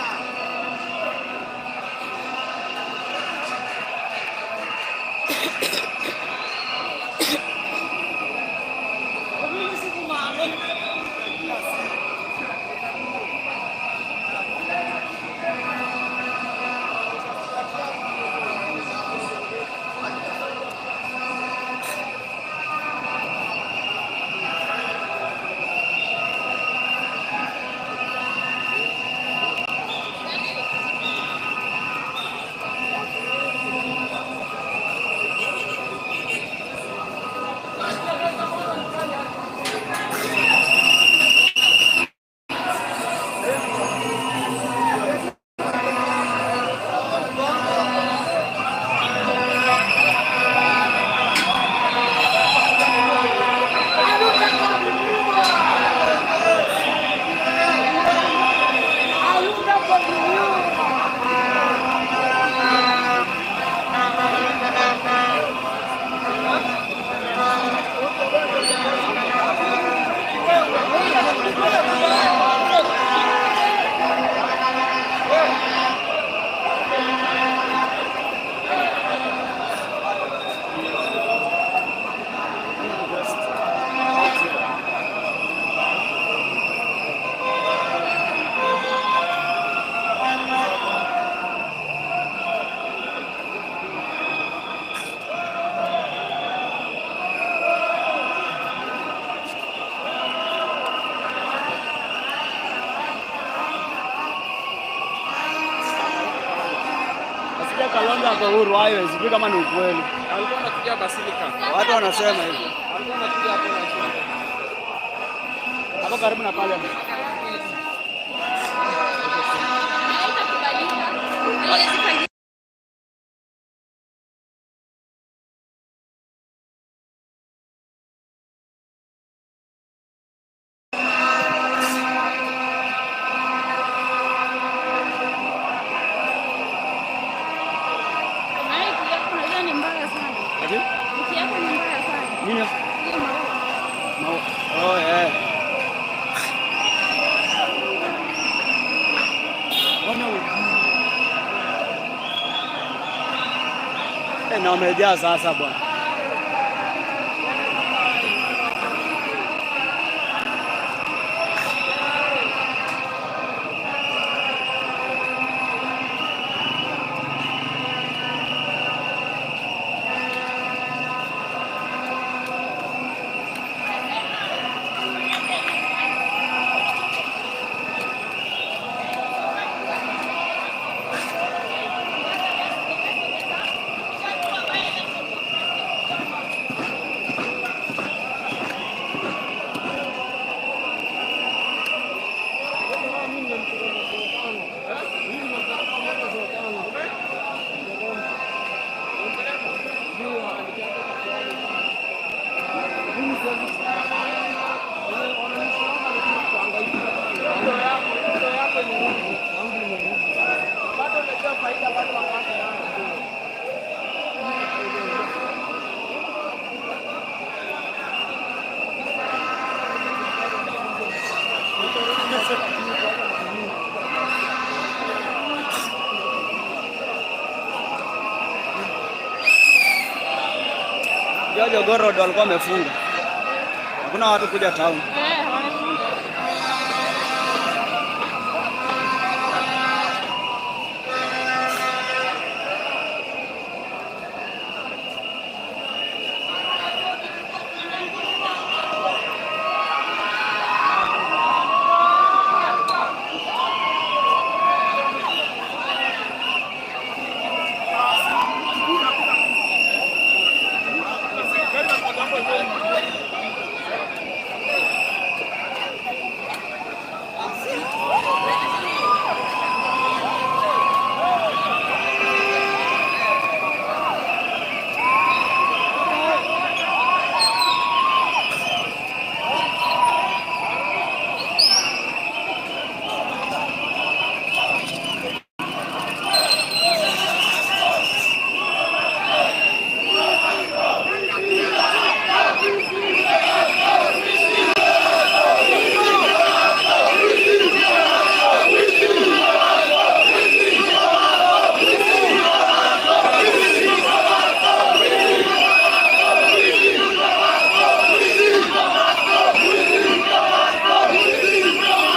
Kwanza hapo Uhuru Highway, sijui kama ni ukweli. Alikuwa anakuja Basilica. Watu wanasema hivyo. Alikuwa anakuja hapo na Hapo karibu na Parliament. Haitakubalika. Maana yako unajua ni mbaya sana. Ati? Mti yako ni mbaya sana. Nini? Hiyo maua. Maua. Oh, eh. Eh, na wamejaa sasa bwana. Jogoo Road walikuwa wamefunga. Hakuna watu kuja town. Eh, wamefunga.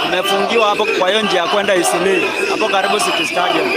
Imefungiwa hapo kwa hiyo njia ya kwenda Eastleigh, hapo karibu City Stadium.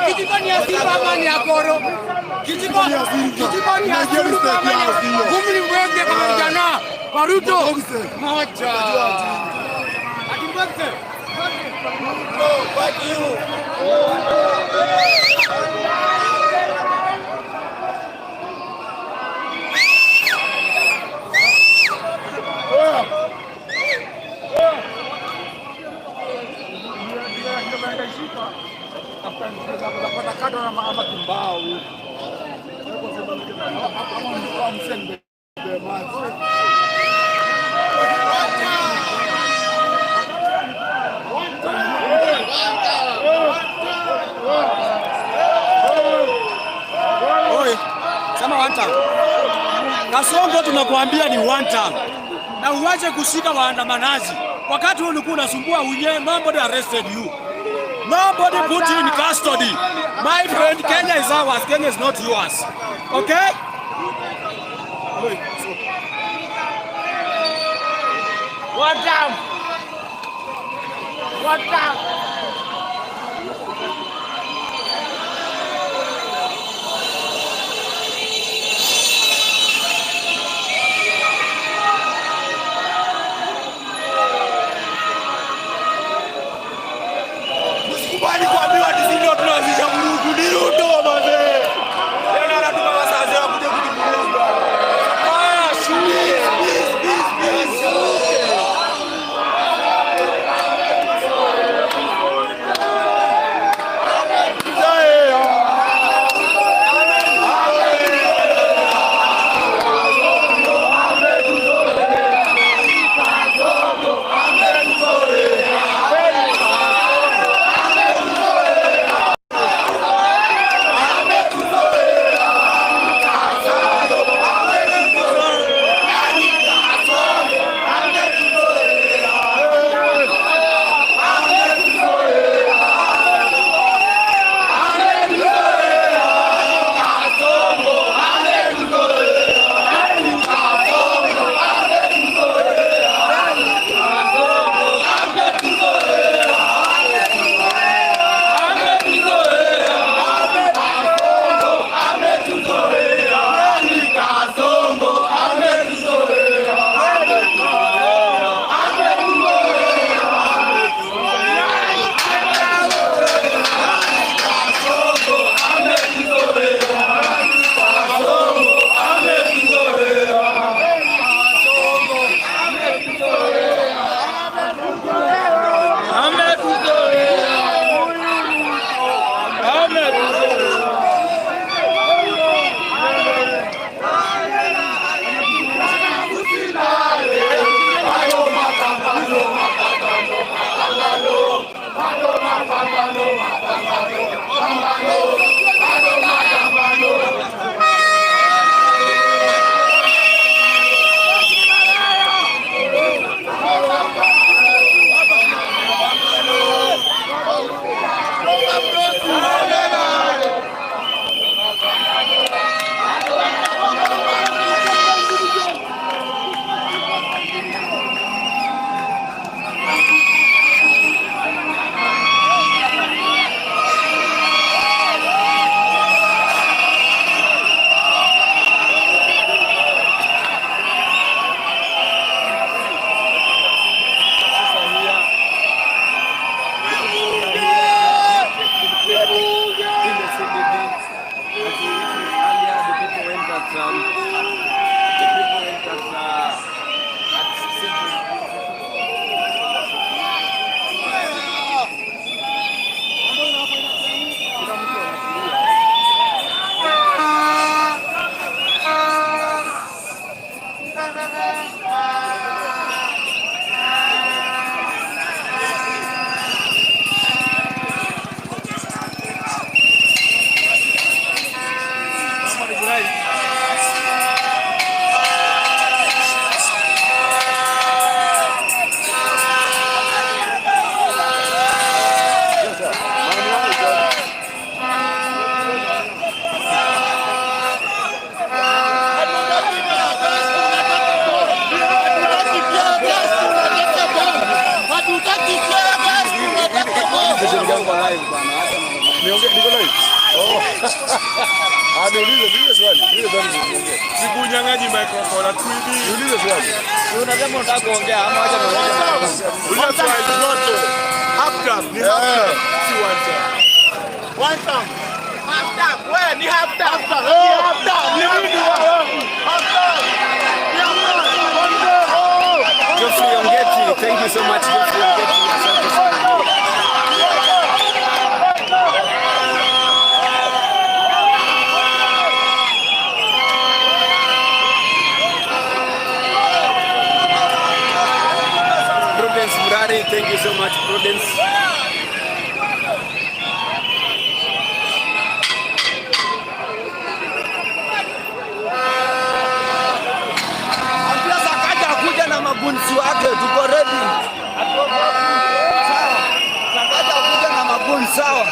Kijiko ni ya Simba ama ni ya Goro? Kijiko ni ya Simba ama ni ya Ngumi ni mwenge kama vijana kwa Ruto. Moja. Ati mwenge. Ruto, fuck you. Oi, sema one time. Kasongo tunakuambia ni one time. Na uache kushika waandamanaji. Wakati wewe ulikuwa unasumbua wenyewe, nobody arrested you. Nobody put you in custody. My friend, Kenya is ours. Kenya is not yours. Okay? One time. One time. Msikubali kuambiwa ati sisi ndio tunaanzisha vurugu. Ni Ruto mazee. Tena anatuma wazazi wa kuja kutuvuruga. Ah, shule. Peace, peace, peace. Ah, niulize, niulize swali. Niulize swali. Sikunyang'anyi microphone, hatuibi. Niulize swali. Unasema unataka kuongea ama acha niongee. Uliza swali zote. Half term, ni half term, si one term. One term. Half term. Wewe ni half term. Half term. Ni half term. Ni mimi wewe. Half term. Ni half term. One term. Oh. Geoffrey Ongeti, thank you so much, Geoffrey Ongeti. Asante sana. Prudence Murari, thank you so much, Prudence. Ambia Sakaja akuja na magunzi wake, tuko ready. Sawa. Sakaja akuja na magunzi, sawa.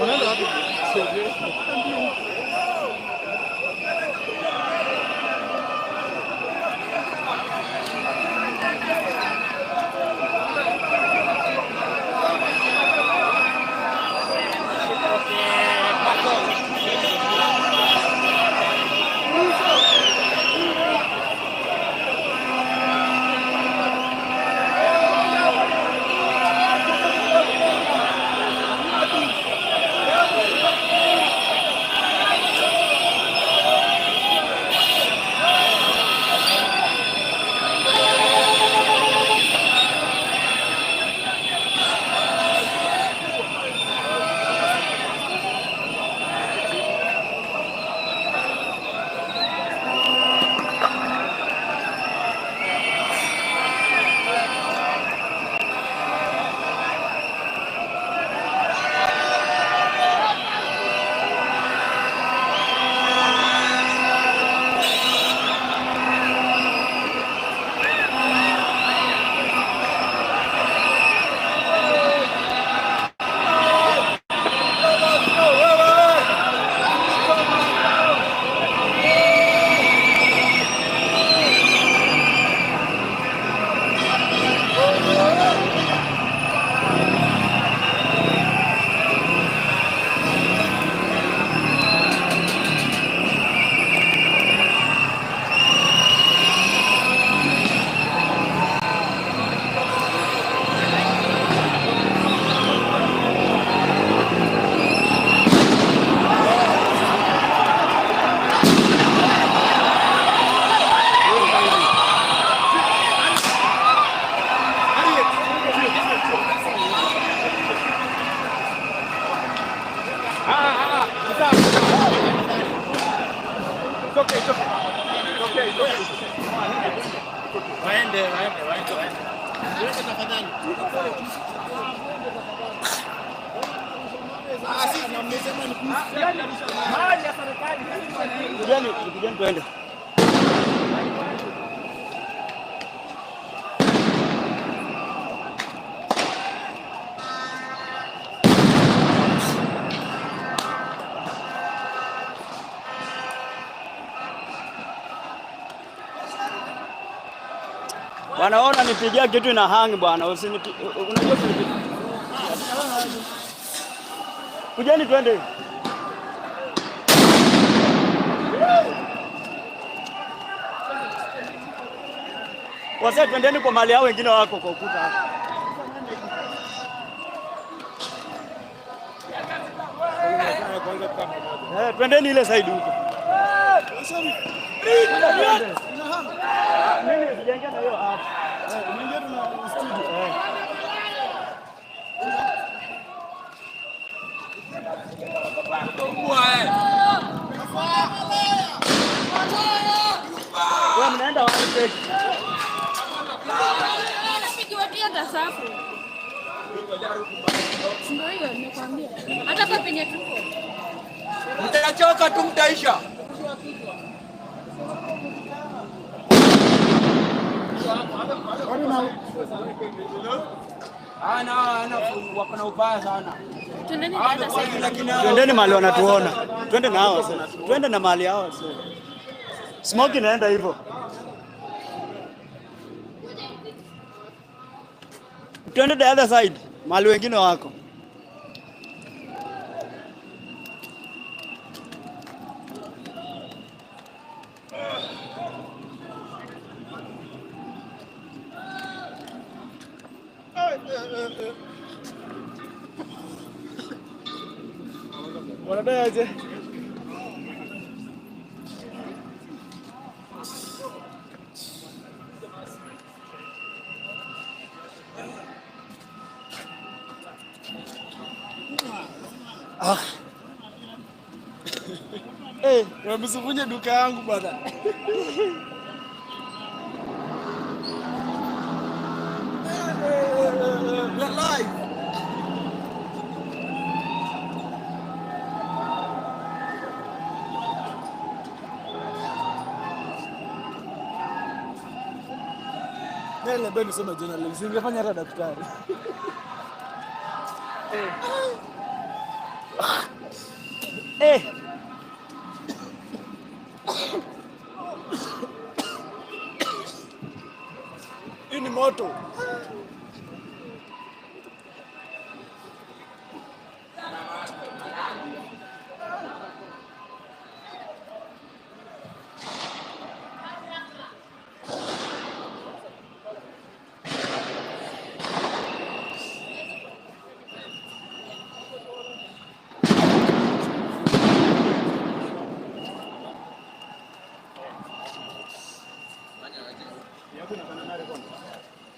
Wanaenda wapi? Waende, waende, waende, waende. Waende tafadhali. Ah, si na mmesema ni Mali ya serikali. Kujeni, kujeni tuende. Bwana wewe unanipigia kitu ina hang bwana, usinipi unajua usinipigia. Kujeni tuende. Wazee twendeni kwa mali yao, wengine wako kwa ukuta hapo. Eh, twendeni ile side huko. Mimi sijaingia na hiyo app. Umeingia tu na studio. Eh. Wewe mnaenda wapi? Napigiwa tear hapo. Ndio hiyo nimekwambia. Hata hapa penye tuko. Mtachoka tu mtaisha. Ana ana wako na ubaya sana. Twendeni dada sasa. Twendeni mahali wanatuona. Twende na hao sasa. Twende na mahali hao sasa. Smoke inaenda hivyo. Twende the other side. Mahali wengine wako. Wanadai aje? Ah. Eh, wamesivunja duka yangu bwana. Live. Nile nisome journalism, ningefanya hata daktari. Eh. Hii ni moto.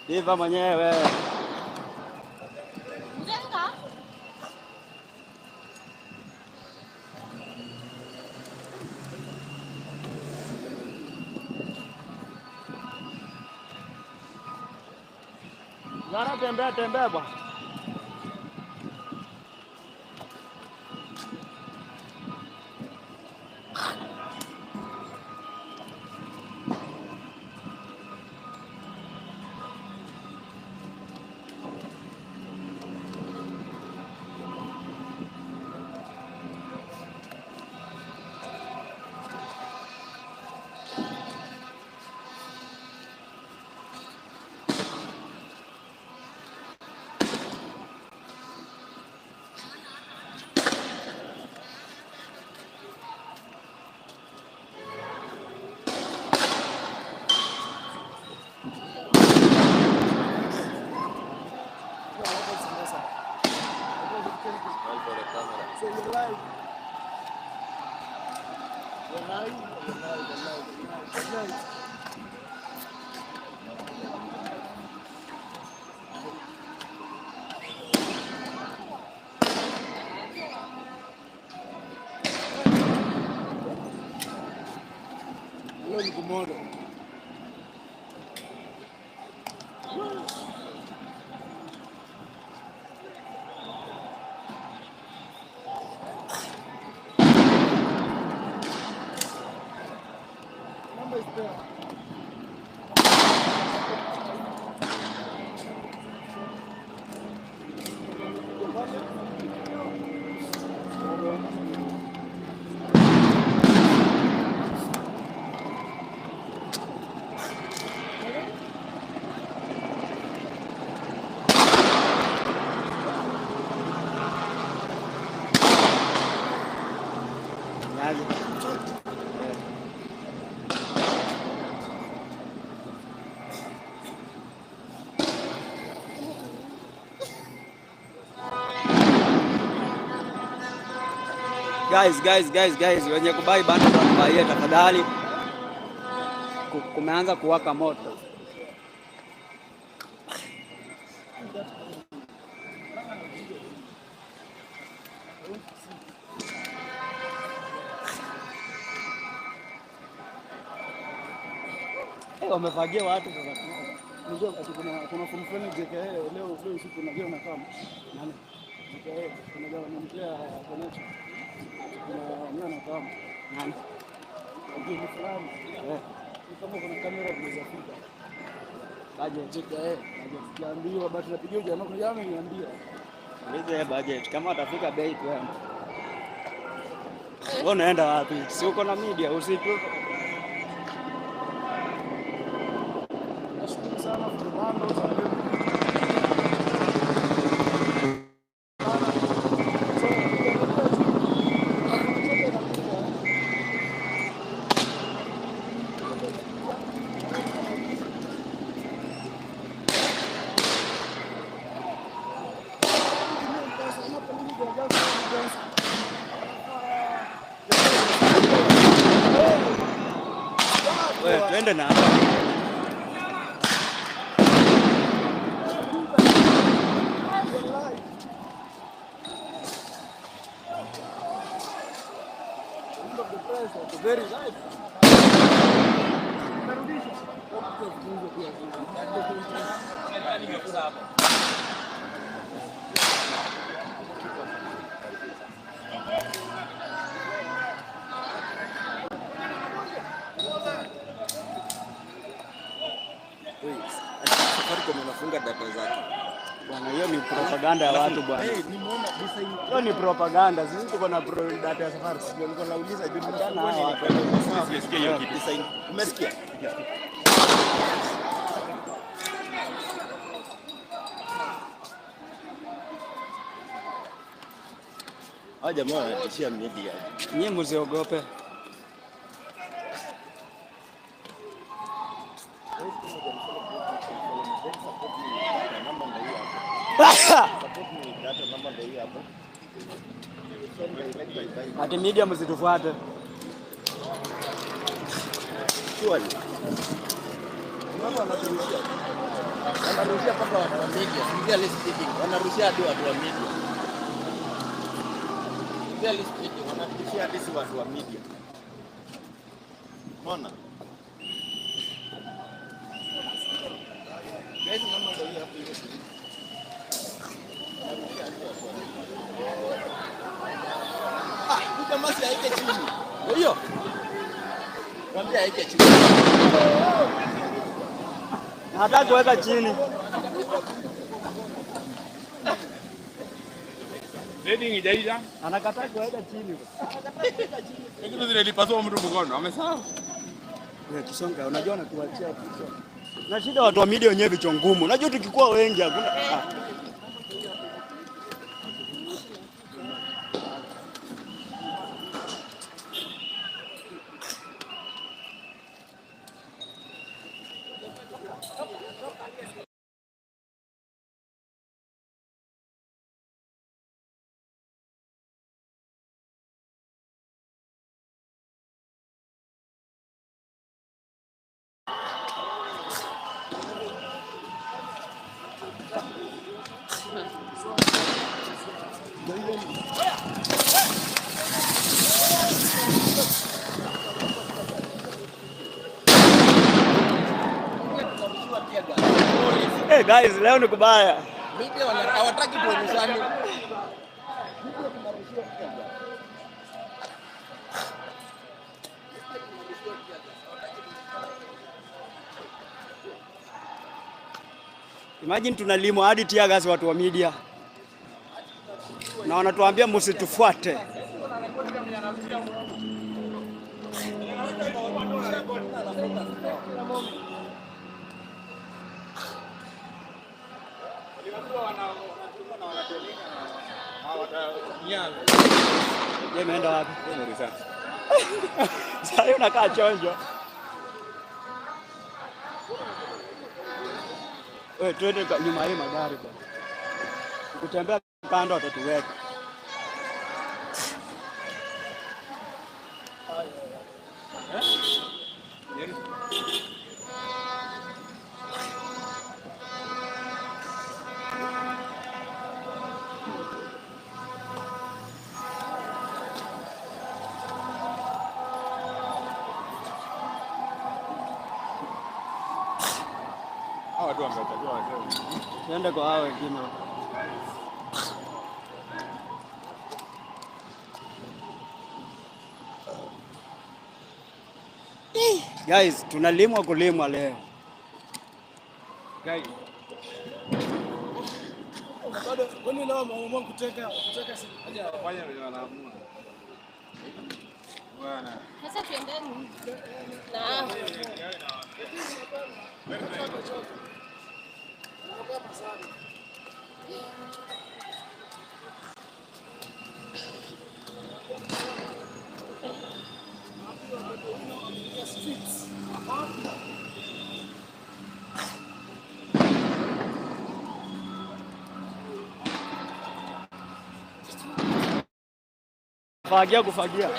Diva mwenyewe. Mjenga? Ngara tembea tembea bwana. So you're live. You're live, you're live, you're live, you're live, you're live. Leo ni kumodo. Number is there. Guys, guys, guys, guys, wenye kubuy bado tunabuy tafadhali. Kumeanza kuwaka moto. Wamefagia watu sasa. Unajua ati kuna form fulani JKIA leo leo usiku unajua unakaa Nani? JKIA kuna jamaa ni connection. Kuna mimi anakaa. Nani? Ni fulani. Eh. Ni kama kuna kamera zinaweza fika. Budget. JKIA. Sijaambiwa but napigia jamaa, kuna jamaa ameniambia. Ulize budget kama atafika bei tuende. Wewe unaenda wapi? Si uko na media usiku. Nashukuru sana for the bundles and everything. So, ukiangalia juu, hakuna chote inakuja. Wewe twende na hapa. Very right. Safaricom wanafunga data zake. Bwana, hiyo ni propaganda ya watu bwana. Hey, nimeona Hiyo ni propaganda. Sisi tuko na pro data ya safari. Ndio nilikuwa nauliza juu Achana hawa. Sijasikia hiyo kitu. Umesikia? Hawa jamaa wanatishia media. Nyie msiogope. Ati media msitufuate. Surely. Wanarushia. Wanarushia mpaka watu wa media. Sincerely speaking, wanarushia hadi watu wa media. Sincerely speaking, wanarushia hadi si watu wa media. Unaona? Guys, namba ndio hii hapo hiyo. Wanarushia hadi watu wa media. Ah, huyu jamaa si aike chini. Ndio hiyo. Mwambie aike chini. Nataka kuweka chini. Trading ijaisha. Anakataa kuweka chini. Lakini zile mtu mkono, amesahau. Wewe tusonga, unajua natuachia tusonga. Na shida watu wa media wenyewe vichwa ngumu. Unajua tukikuwa wengi hakuna. Hey guys, leo ni kubaya. Media hawataki tuonyeshane. Imagine tunalimwa hadi tear gas watu wa media. Na wanatuambia msitufuate. Yeye ameenda wapi? Sasa unakaa chonjo. Wewe twende nyuma hii magari bwana. Ukitembea kando watatuweka. Tuende kwa hao wengine. Guys, tunalimwa kulimwa leo. Guys. Bado kwani leo wameamua kuteka si fanya vile wanaamua. Bwana. Sasa tuendeni. Na. Fagia kufagia.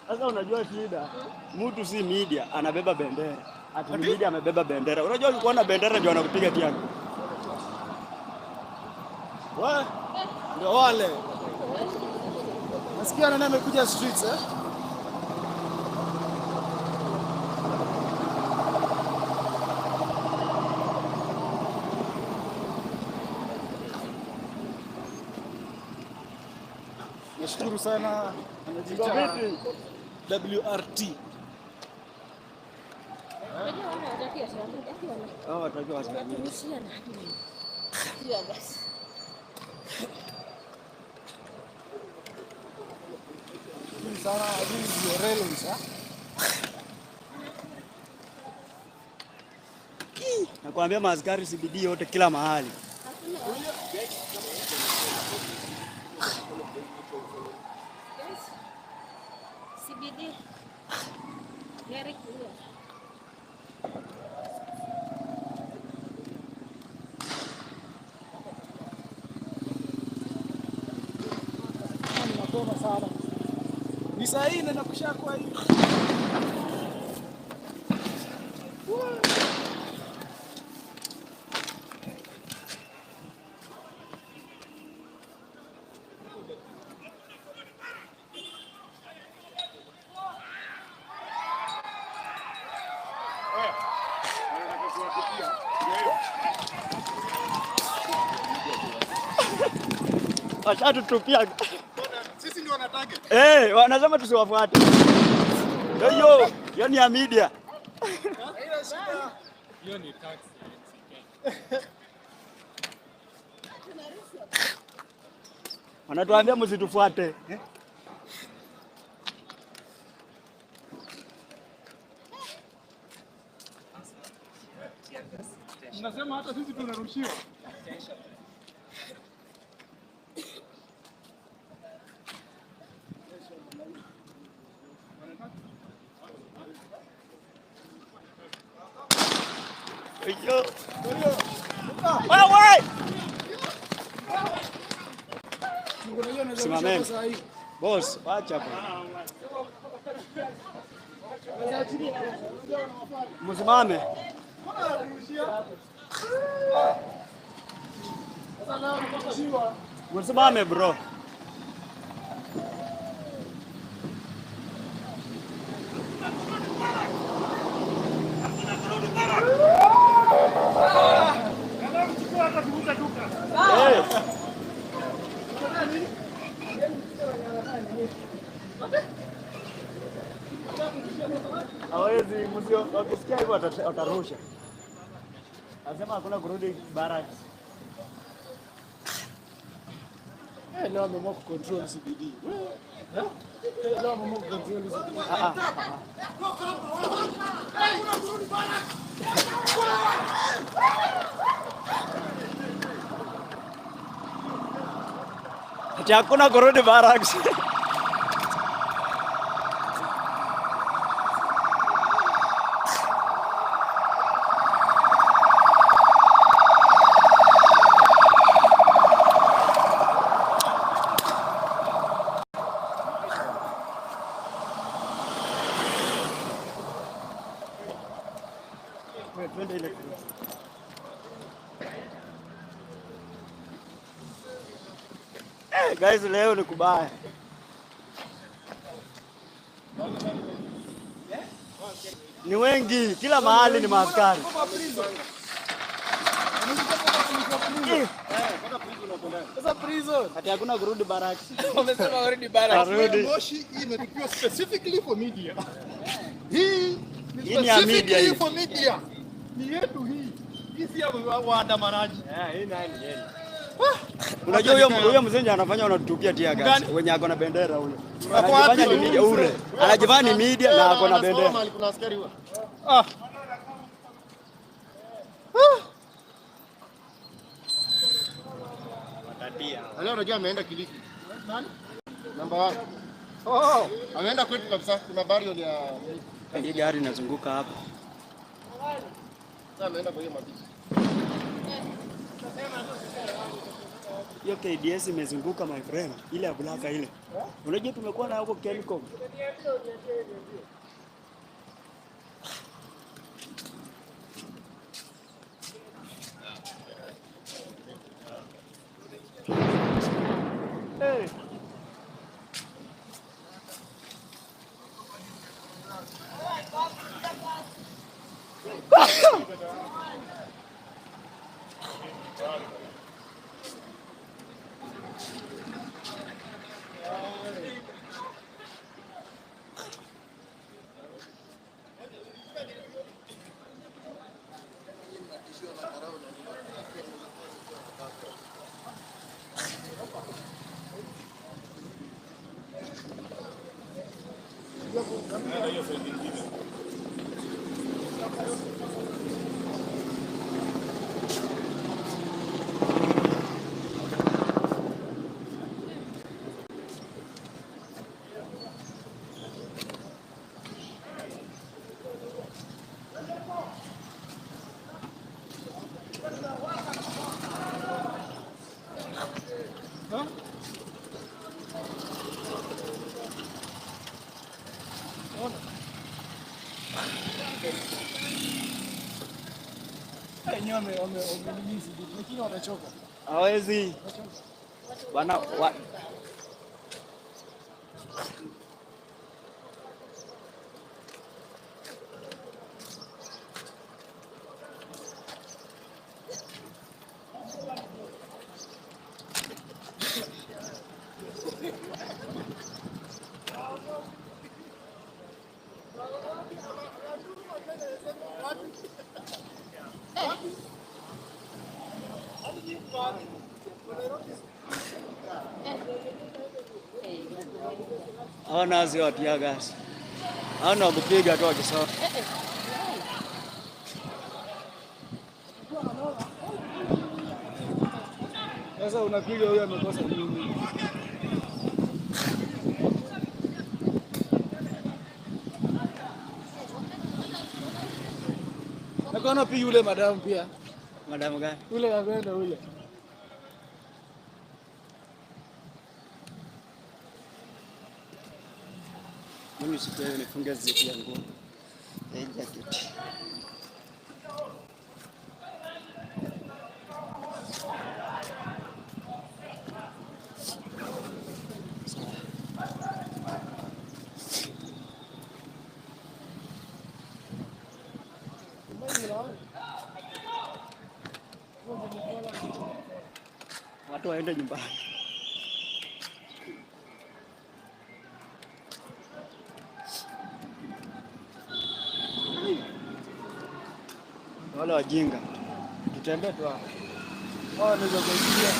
Sasa unajua shida, mtu si media anabeba bendera. Ati media amebeba bendera. Unajua ukikuona bendera ndio anakupiga tiago. Wa? Ndio wale. Nasikia nani amekuja streets eh? Nashukuru sana Anajiita WRT. Hao watakiwa wasimamie. Sana hizi ndio railways, ah. Nakwambia maaskari CBD yote kila mahali. CBD. Very clear. Ni mapema sana. Ni saa hii na kushakuwa hivi. Washatutupia. Sisi ndio wana target. Eh, wanasema tusiwafuate. Hiyo hiyo ni ya media. Haina shida. Hiyo ni taxi. Wanatuambia msitufuate. Mnasema hata sisi tunarushiwa. Hiyo. Wewe! Simameni. Boss, wacha hapo. Msimame. Msimame bro. Eh. Hawezi msio, wakisikia hivyo watarusha. Anasema hakuna kurudi barracks. Eh, leo ameamua kucontrol CBD. Eh? Leo ameamua kucontrol CBD. Ah, ah. Ati hakuna kurudi barracks. Wewe, twende ile kule. Eh, guys, leo ni kubaya. Ni wengi, kila mahali ni maaskari. Eh, Sasa prison. Ati hakuna kurudi barracks. Wamesema already barracks. Arudi. Moshi hii imetukiwa specifically for media. Hii ni Hii ni ya media specifically hii. for media. Ni yetu hii. Hii si ya waandamanaji. Unajua huyo mzee ndiye anafanya wanatupia tear gas. Mgani? Wenye ako na bendera huyo. Ako wapi? Anajifanya ni media ure. Anajifanya ni media na ako na bendera. Mahali kuna askari huwa. Ah. Leo unajua ameenda Kilifi. Nani? Namba 1. Oh, ameenda kwetu kabisa. Kuna burial ya Hii gari inazunguka hapa. Sasa ameenda kwa hiyo mazishi. Hiyo KDS imezunguka my friend, ile ya black ile. Unajua tumekuwa na huko Kencom. Hey. Wenyewe wamenimisi lakini wamechoka. Hawezi. Bana wa... Hawana wazi wa tear gas. Hawana wa kupiga tu wakisoma. Sasa unapiga huyo amekosa nini? Nakaona pia yule madamu pia. Madamu gani? Yule ameenda yule. Mimi sipewi nifunge zipu ya nguo. Ya jacket. Watu waende nyumbani. Wale wajinga. Tutembee tu hapo. Wao wanaweza kuingia.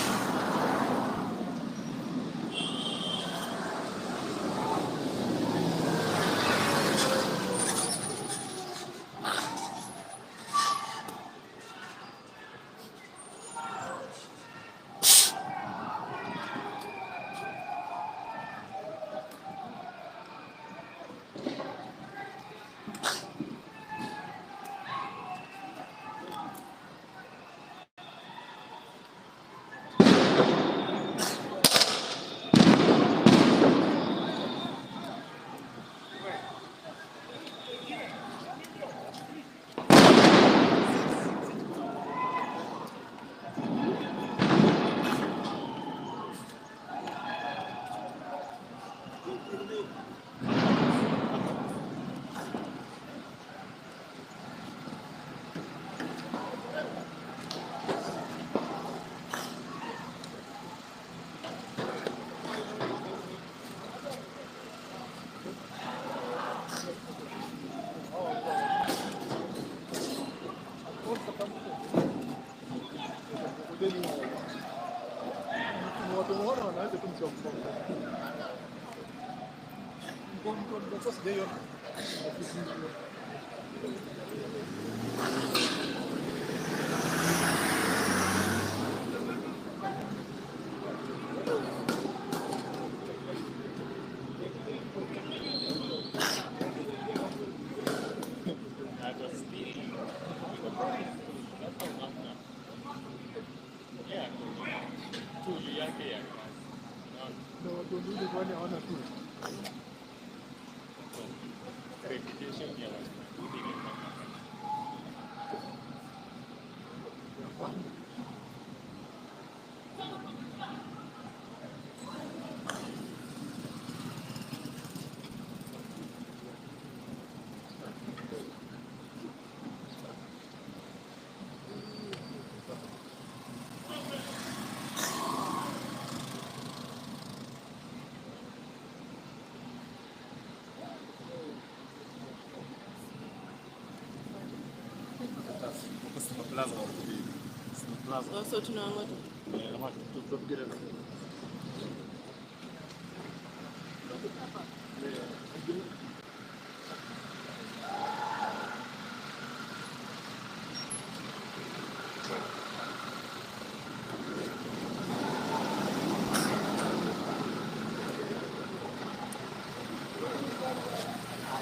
So tunaangoja.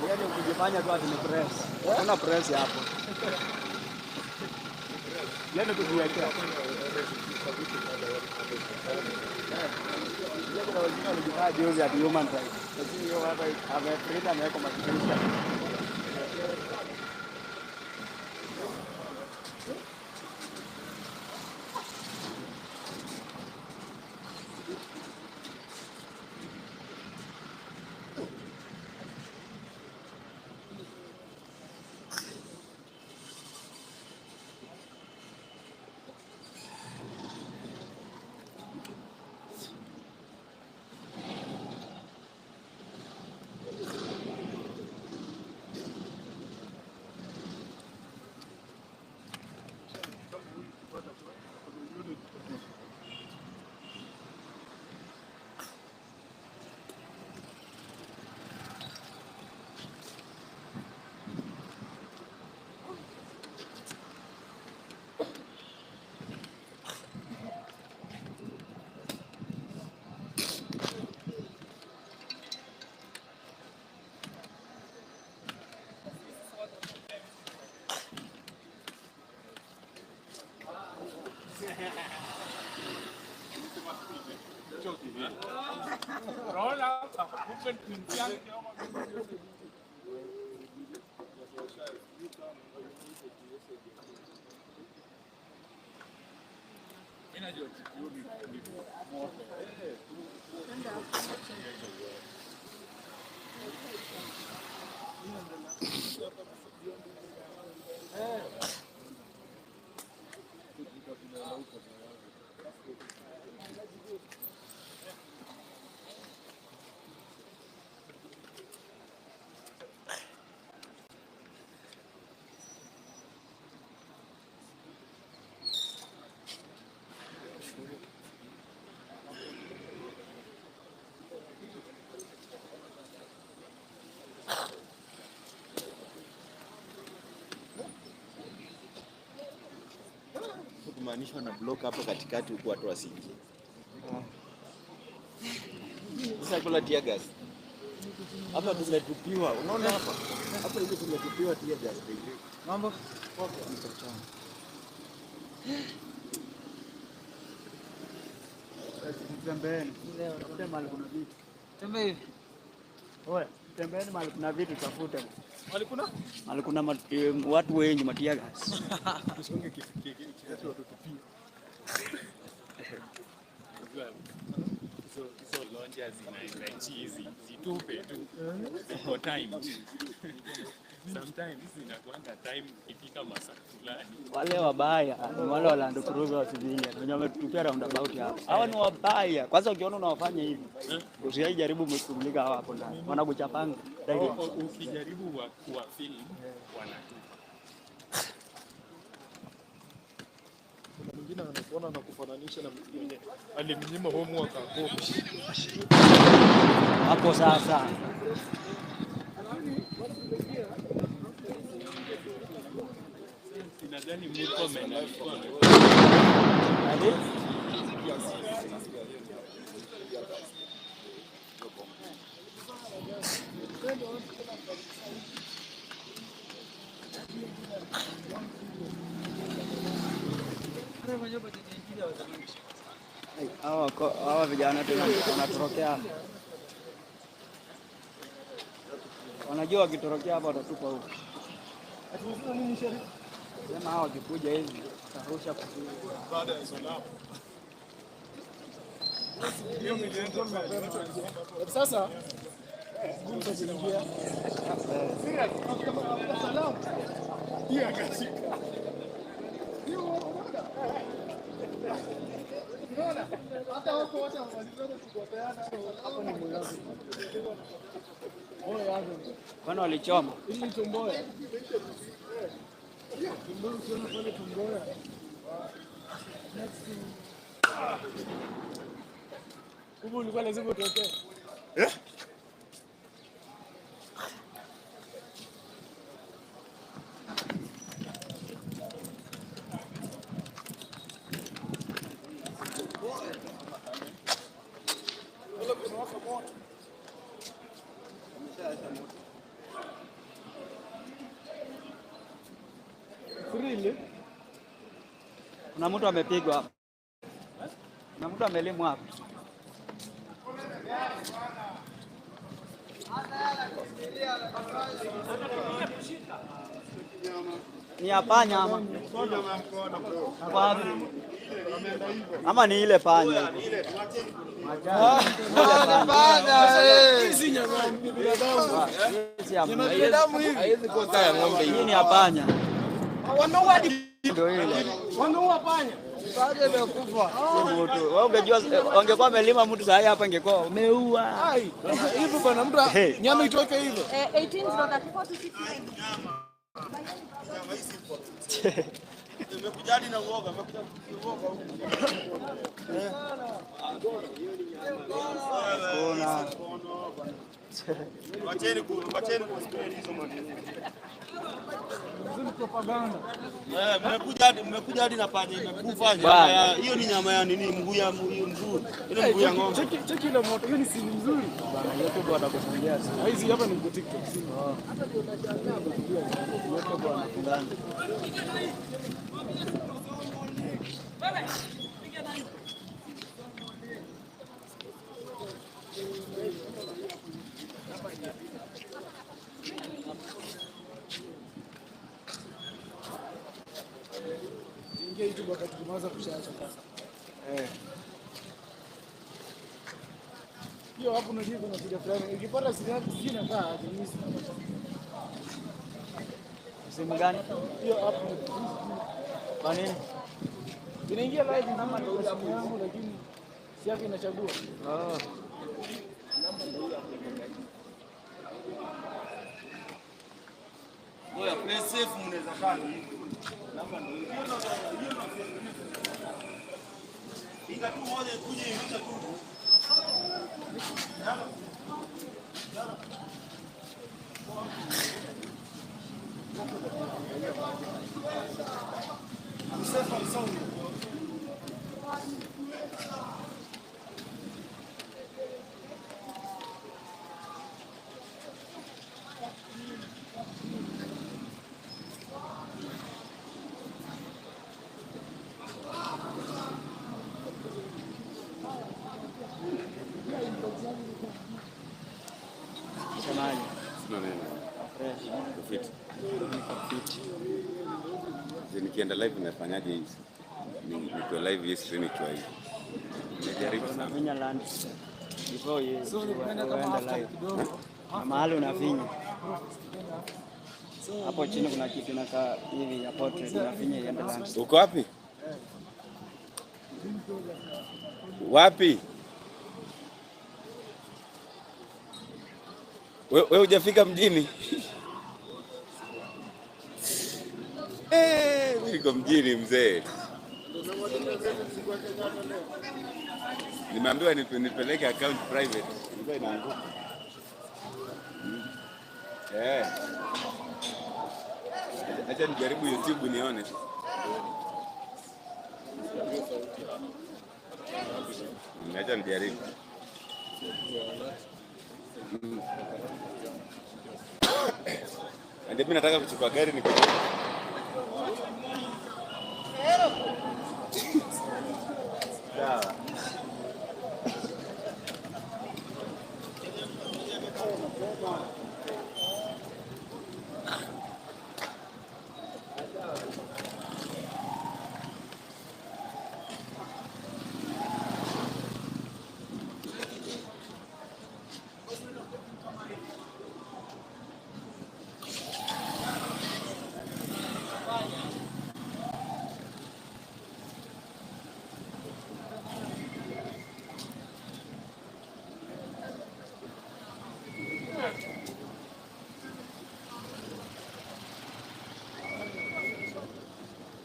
Yaani ukijifanya tu ati ni press. Hakuna press hapo. Yaani kujiwekea. Kuna wengine walijifanya juzi ati human rights. Lakini hiyo hata ameprint ameweka madirisha. Kumaanisha na block hapo katikati huku watu wasiingie. Sasa kula tear gas. Hapa tumetupiwa, unaona hapa? Hapa hivi tumetupiwa tear gas baby. Mambo? Tembeeni. Tafute mahali kuna vitu. Tembea hivi. Oya, tembeeni mahali kuna vitu tafute. Mahali kuna? Mahali kuna watu wengi ma-tear gas. Tusonge kiasi watu tupie. Hizo lonja zinaenda chizi, zitupe tu. Ziko timed. Sometimes zinakuanga time ikifika masaa fulani. Wale wabaya ni wale wa Land Cruiser wa civilian wenye wametupia roundabout hapo. Hawa ni wabaya. Kwanza ukiona unawafanya hivi, usijaribu jaribu kumulika hawa hapo ndani. Wanakuchapanga direct. Ukijaribu kuwa film wanatupa. Kuna mwingine anakuona na kufananisha na mwenye alimnyima homework akopi. Hapo sasa. Nadhani Murkomen alikuwa Hawa vijana tena wanatorokea hapa. Wanajua wakitorokea hapa watatupa huko. Sema hawa wakikuja hivi watarusha baada ya salamu. Sasa gumzo zinaingia. Serious, after salamu. Hiyo akashika. Hiyo unaona? Unaona? Hata wako wote wamalizana kugopeana. Hapo ni mwanzo. Kwani walichoma? Hii tumboya. Tumboya ukiona pale tumboya. Kumbe ulikuwa lazima utokee. Eh? Really? Kuna mtu amepigwa hapa. Kuna mtu amelimwa hapa. Ni ya panya ama? Wapi? Ama ni ile panya? Hizi nyama ni binadamu. Nyama binadamu hivi. Haiwezi kuwa ya ng'ombe hii. Ni ya panya. Wameua ndio ile. Wameua panya. Panya imekufa. Si mtu. Wewe ungejua wangekuwa wamelima mtu saa hii hapa ingekuwa umeua. Ai, hivyo bwana mtu nyama itoke hivyo. 18 034 to 69. Nimekuja hadi na uoga, nimekuja uoga huku. Kuna Wacheni ku hizo maneno. Mmekuja hadi na panya imekufa. Hiyo ni nyama ya nini? Mguu ya mguu. Ile mguu ya ng'ombe. Cheki ile moto. Hiyo ni sini mzuri. Bana YouTube watakufungia sana. Hizi hapa ni kwa TikTok. Hata ndio unashangaa YouTube wanafungana. Ingia YouTube wakati tumeanza kushare sasa. Eh. Hiyo hapo unajua kuna video fulani. Ukipata simu yako sijui inakaa aje, mimi sina. Simu gani? Hiyo hapo. Kwa nini? Inaingia live namba ndio simu yangu lakini si yake inachagua. Ah. Oya, play safe mnaweza kaa ni. Namba ndio hiyo. Inga tu moja ikuje irusha tu. I'm safe and sound. Semaje? Sina neno. Fresh. Uko fit? Niko fit. Je, nikienda live nafanyaje hizi? Niko live hii screen ikiwa hivi. Nimejaribu sana. Unafinya land before you So, unaenda kama uende after live. kidogo. Na mahali unafinya hapo chini kuna kitu inakaa hivi ya portrait, unafinya iende land. Uko wapi? Wapi? Wewe hujafika mjini? Eh, mimi niko mjini mzee. Nimeambiwa nipeleke account private. Ilikuwa inaanguka. Eh. Acha nijaribu YouTube nione. Acha nijaribu. Ndio mimi nataka kuchukua gari niko. Sawa.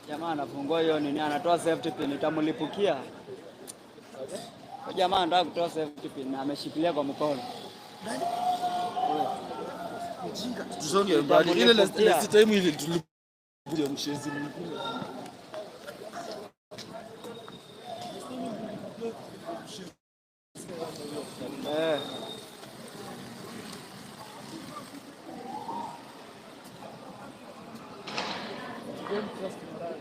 Jamaa anafungua hiyo nini, anatoa safety pin, itamlipukia. Kwa jamaa anataka kutoa safety pin na ameshikilia kwa mkono. Tusonge mbali. Ile last time ile tulikuja mshezi mwingine. Eh. Don't trust Morale.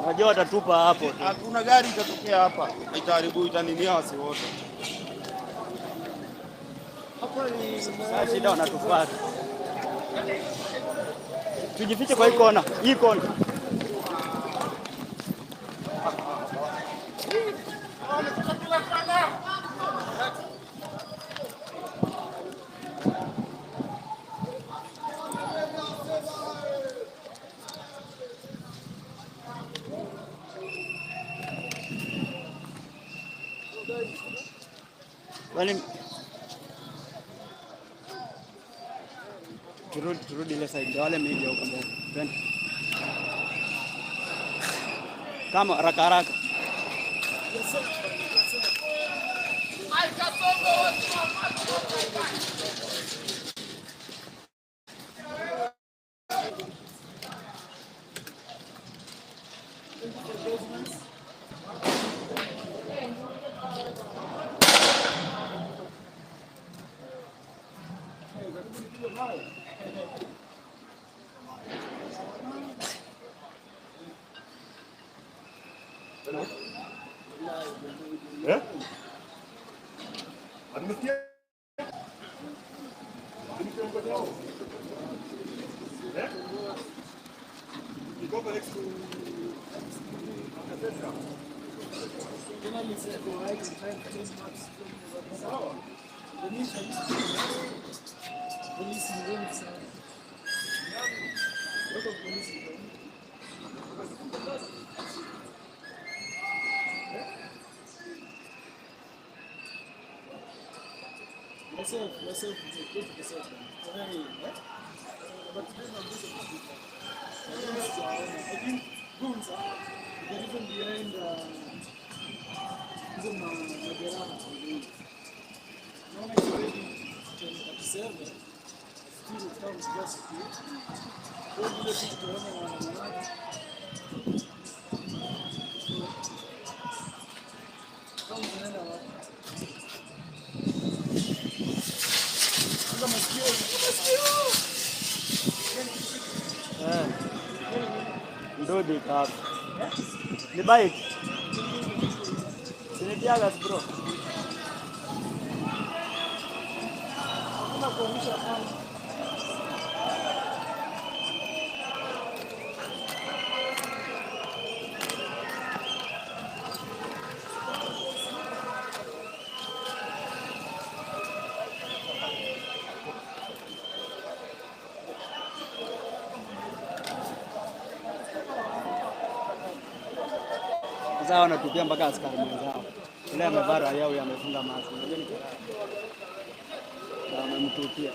Unajua watatupa hapo tu. Hakuna gari itatokea hapa, itaharibu, itaninia wasi wote. Sasa shida wanatufuata. Tujifiche kwa hii kona, hii kona. Wale turudi ile side ndio wale media huko mbele. Twende. Kama haraka haraka. Myself, go to the self. But I think goons are the reason behind hizo majeraha. Naona it's already 10:37. Still comes just it. Kwa vile kitu tunaona waandamanaji. Kama tunaenda wapi? Sasa masikio, masikio. Eh. Ndodi iko hapa. Ni bike. Si ni tear gas, bro. Kama kuonyesha kwanza. Sasa wanatupia mpaka askari mwenzao. Yule amevaa raia huyu amefunga mask. Unajua ni karaha. Na amemtupia.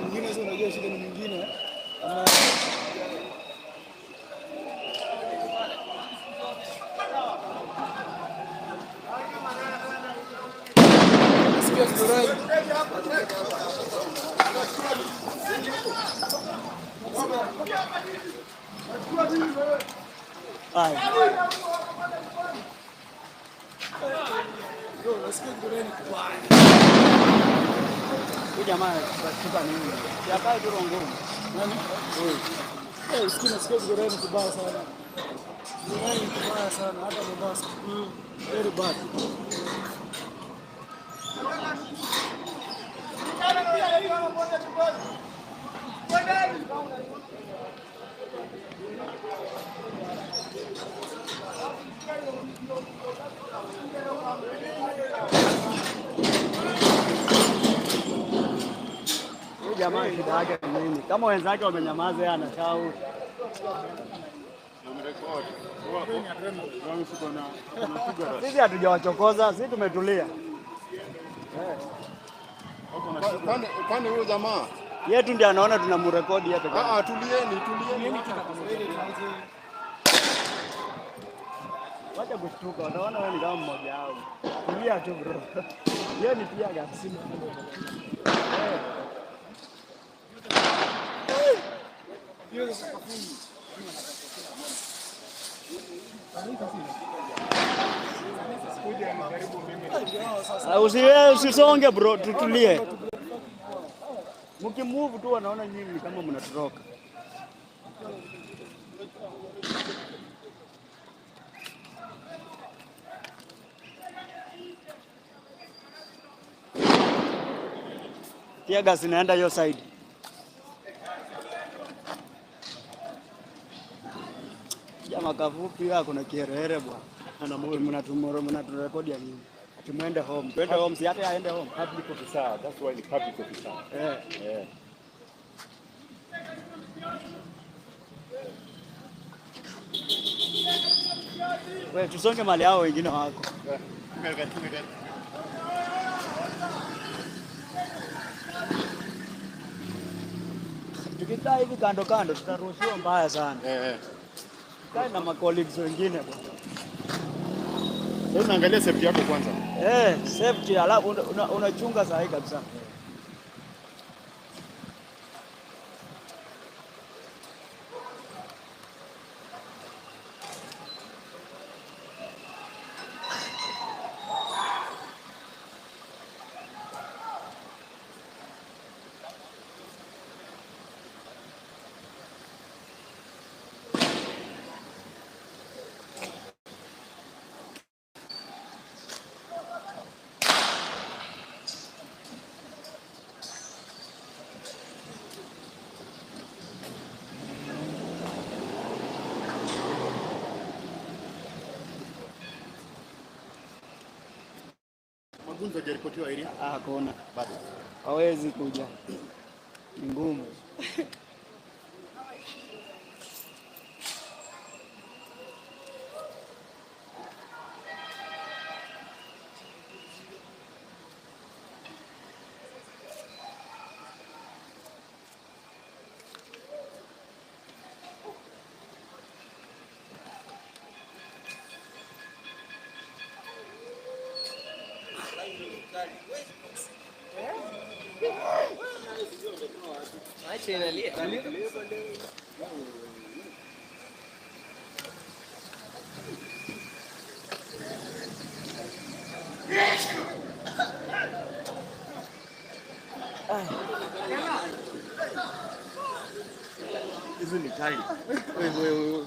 Mwingine sasa, unajua shida ni mwingine. Ana Sikia Githurai. Haya. Yo, nasikia Githurai ni kubaya. Huyu jamaa anatupa nini? Si akae tu ngumu. Nani? Huyu. Eh, sikia nasikia Githurai ni kubaya sana. Githurai ni kubaya sana hata Mombasa. Very bad. Huyu jamaa shida yake ni nini? Kama wenzake wamenyamaza, yeye anashout. Sisi hatujawachokoza, sisi tumetulia. Kwani huyo jamaa Yetu ndiye anaona tunamrekodi yeye peke yake. Ah, tulieni, tulieni. Wacha kushtuka, wataona wewe ni kama mmoja wao. Tulia tu, bro. Yeye ni tear gas. Hiyo sakafuni. Ah, Usisonge bro, tutulie. Mkimove tu wanaona nyinyi kama mnatoroka. Tear gas inaenda hiyo side. Jamaa kafupi yako na kiherehere bwana. Mnaturekodi ya nini? Ati muende home. Twende home, si hata aende home. Public officer, that's why ni public officer. Eh. Eh. Wewe tusonge mali hao wengine wako. Tukikaa hivi kando kando tutaruhusiwa mbaya sana. Eh. Kae na ma colleagues wengine bwana. Sasa unaangalia safety yako kwanza. Eh, safety alafu unachunga sahi kabisa. Goons hajaripotiwa area? Ah, hakuna. Bado. Hawezi kuja. Ni ngumu. Acha inalia. Hizi ni kali. Wewe wewe.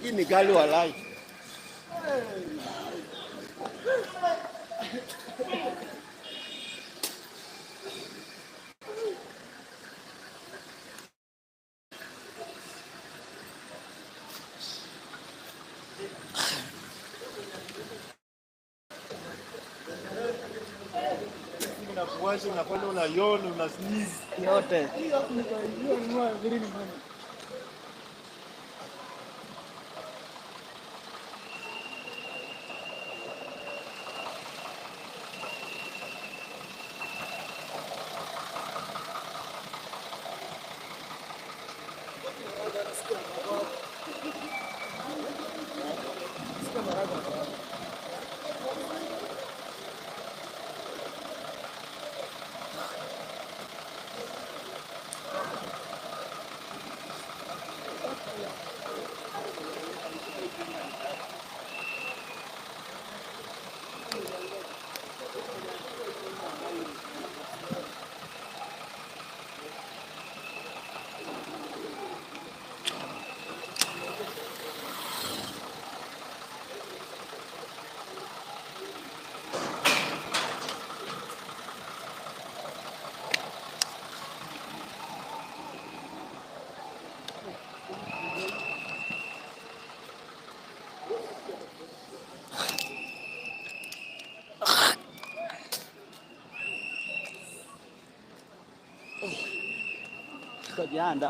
Hii ni kali walai. Unakuwasha, unakwenda unayona, una sneeze. Yote. Kojanda.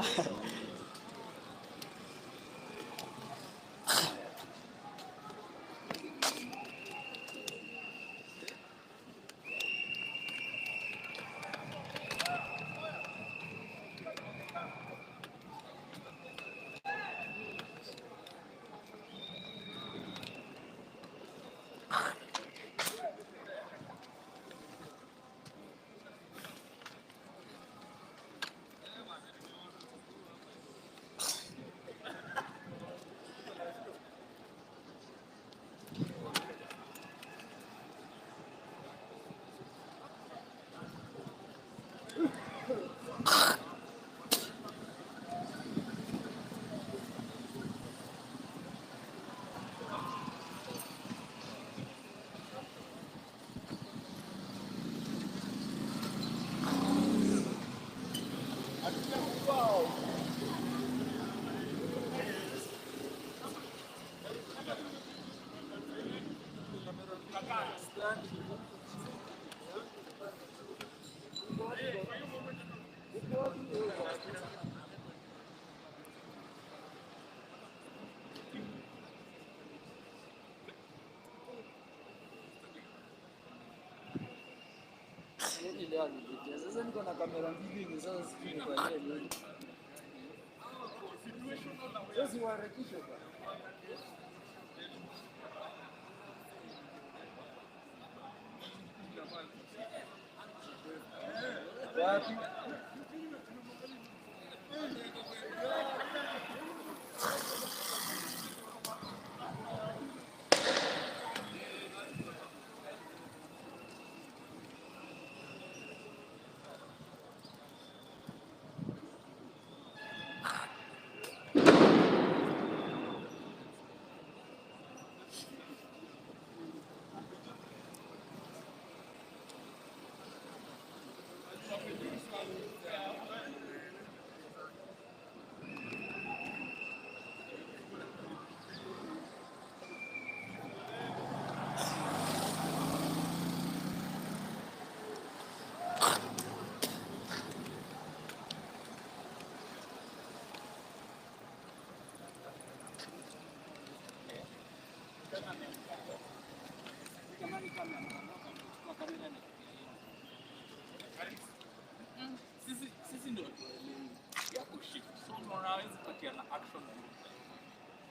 Sasa niko na kamera mbili ni sasa sijui nifanyie nini. Sasa waharakishe bwana. Wapi?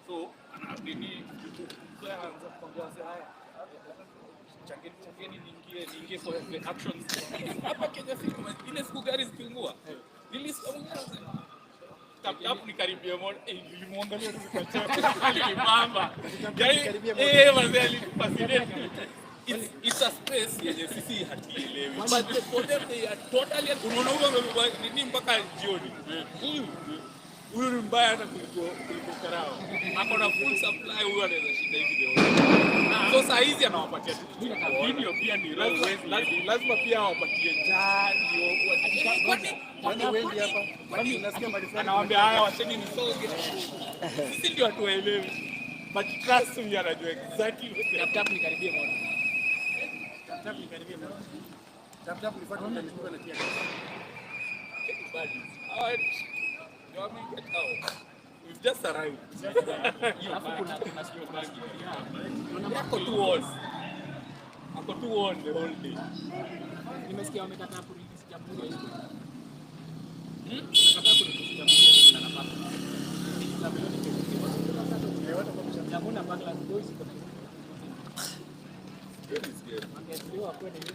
So nini, so anaanza kuambia wase, haya, changeni changeni, niingie niingie for the actions hapa Kenya. Siku ile siku gari zikiungua, nilisikia mwingine anasema tap tap nikaribia moto, eh, nilimwangalia tu nikacheka, alinibamba yani, eh, mazee, alinifascinate. It's a space yenye sisi hatuielewi, but for them they are totally, unaona huyo amebeba nini mpaka jioni, huyu huyu ni mbaya hata kuliko karao, ako na full supply, huyu anaweza shinda hivi the whole. So saa hizi anawapatia tu kitu ya video pia ni lazima, lazima pia awapatie njaa ndio Kwani wendi hapa? Kwani unasikia mali fulani? Anawaambia haya, wacheni nisonge. Sisi ndio hatuwaelewi, but trust me, anajua exactly what they Tap tap nikaribie moto. Tap tap nikaribie moto. Tap tap nifuate, utanishtuka na tear gas. Buddies. Alright. You want me to get out? We've just arrived. Alafu kuna Ako too on. Ako too on the whole day. Nimesikia wamekataa kurelease Jamhuri ya Equity. Wamekataa kurelease Jamhuri ya Equity na nafasi. Jamhuri na Bangladesh Boys iko na wangeachiliwa wakuwe na hiyo.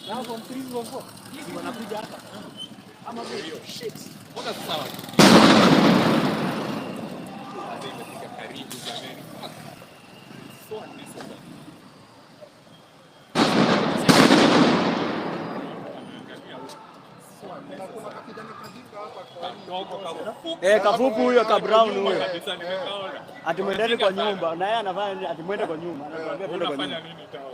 Now from 3 to 4. Si wanakuja hapa. Ama vipi? Shit. Mbona sasa watu? Sasa imefika karibu jamani. Fuck. It's so unnecessary. So unnecessary. Kadogo kafupi. Eh, kafupi huyo ka brown huyo. Kabisa nimekaona. Ati mwendeni kwa nyumba na yeye anafanya ati mwende kwa nyumba. Anatuambia twende kwa Unafanya nyumba. nini town?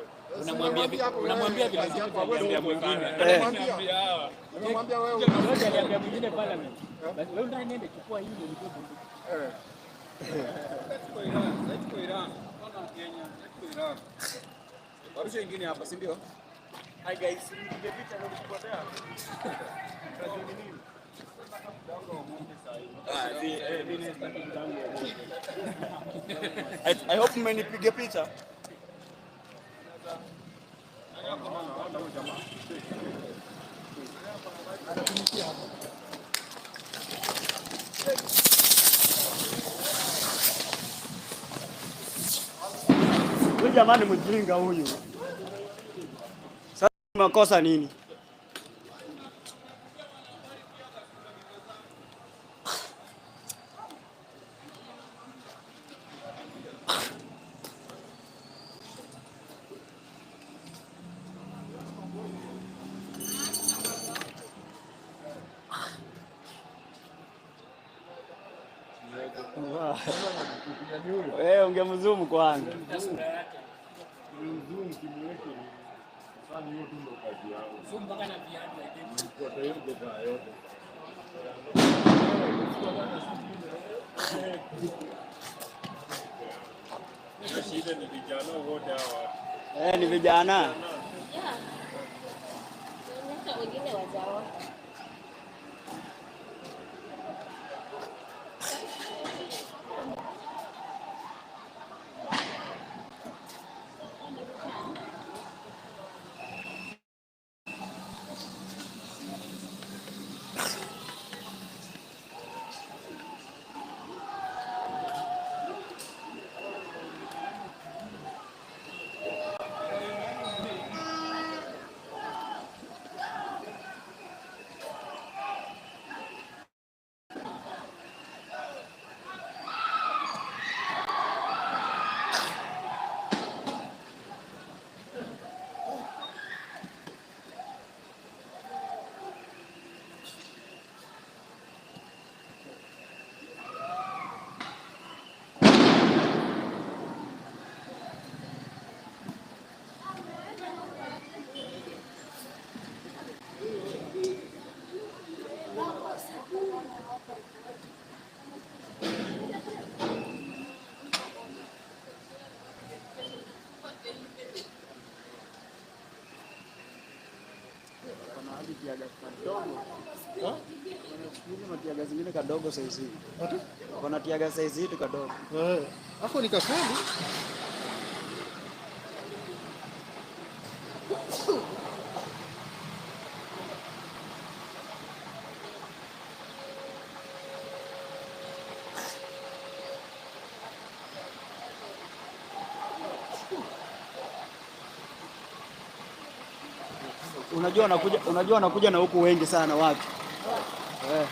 Unamwambia vile sisi tuliambia mwingine. Eh. Unamwambia hawa. Nimemwambia wewe. George aliambia mwingine parliament. Basi wewe unataka niende chukua hii ndio nikupe bunduki. Let's go Iran. Let's go Iran. Hapana Kenya. Let's go Iran. Warusha ingine hapa, si ndio? Hi guys, nipige picha na kupotea. Ah, si, eh, mimi sitaki mtangu. I hope mmenipiga picha. Huyu jamani mjinga huyu. Sasa makosa nini? Eh, ungemzoom kwanza. Zoom kimweke. Sasa hiyo tu ndo kazi yangu. Zoom mpaka na viatu I think. Kwa hiyo bidhaa yote. Shida ni vijana wote hawa. Eh, ni vijana. Yeah. Hata wengine wajaoa. Kadogo. Kuna teargas zingine kadogo size hii. Kuna teargas size hii tu kadogo. Eh, hapo ni kakali. Unajua wanakuja na huku wengi sana watu. Eh.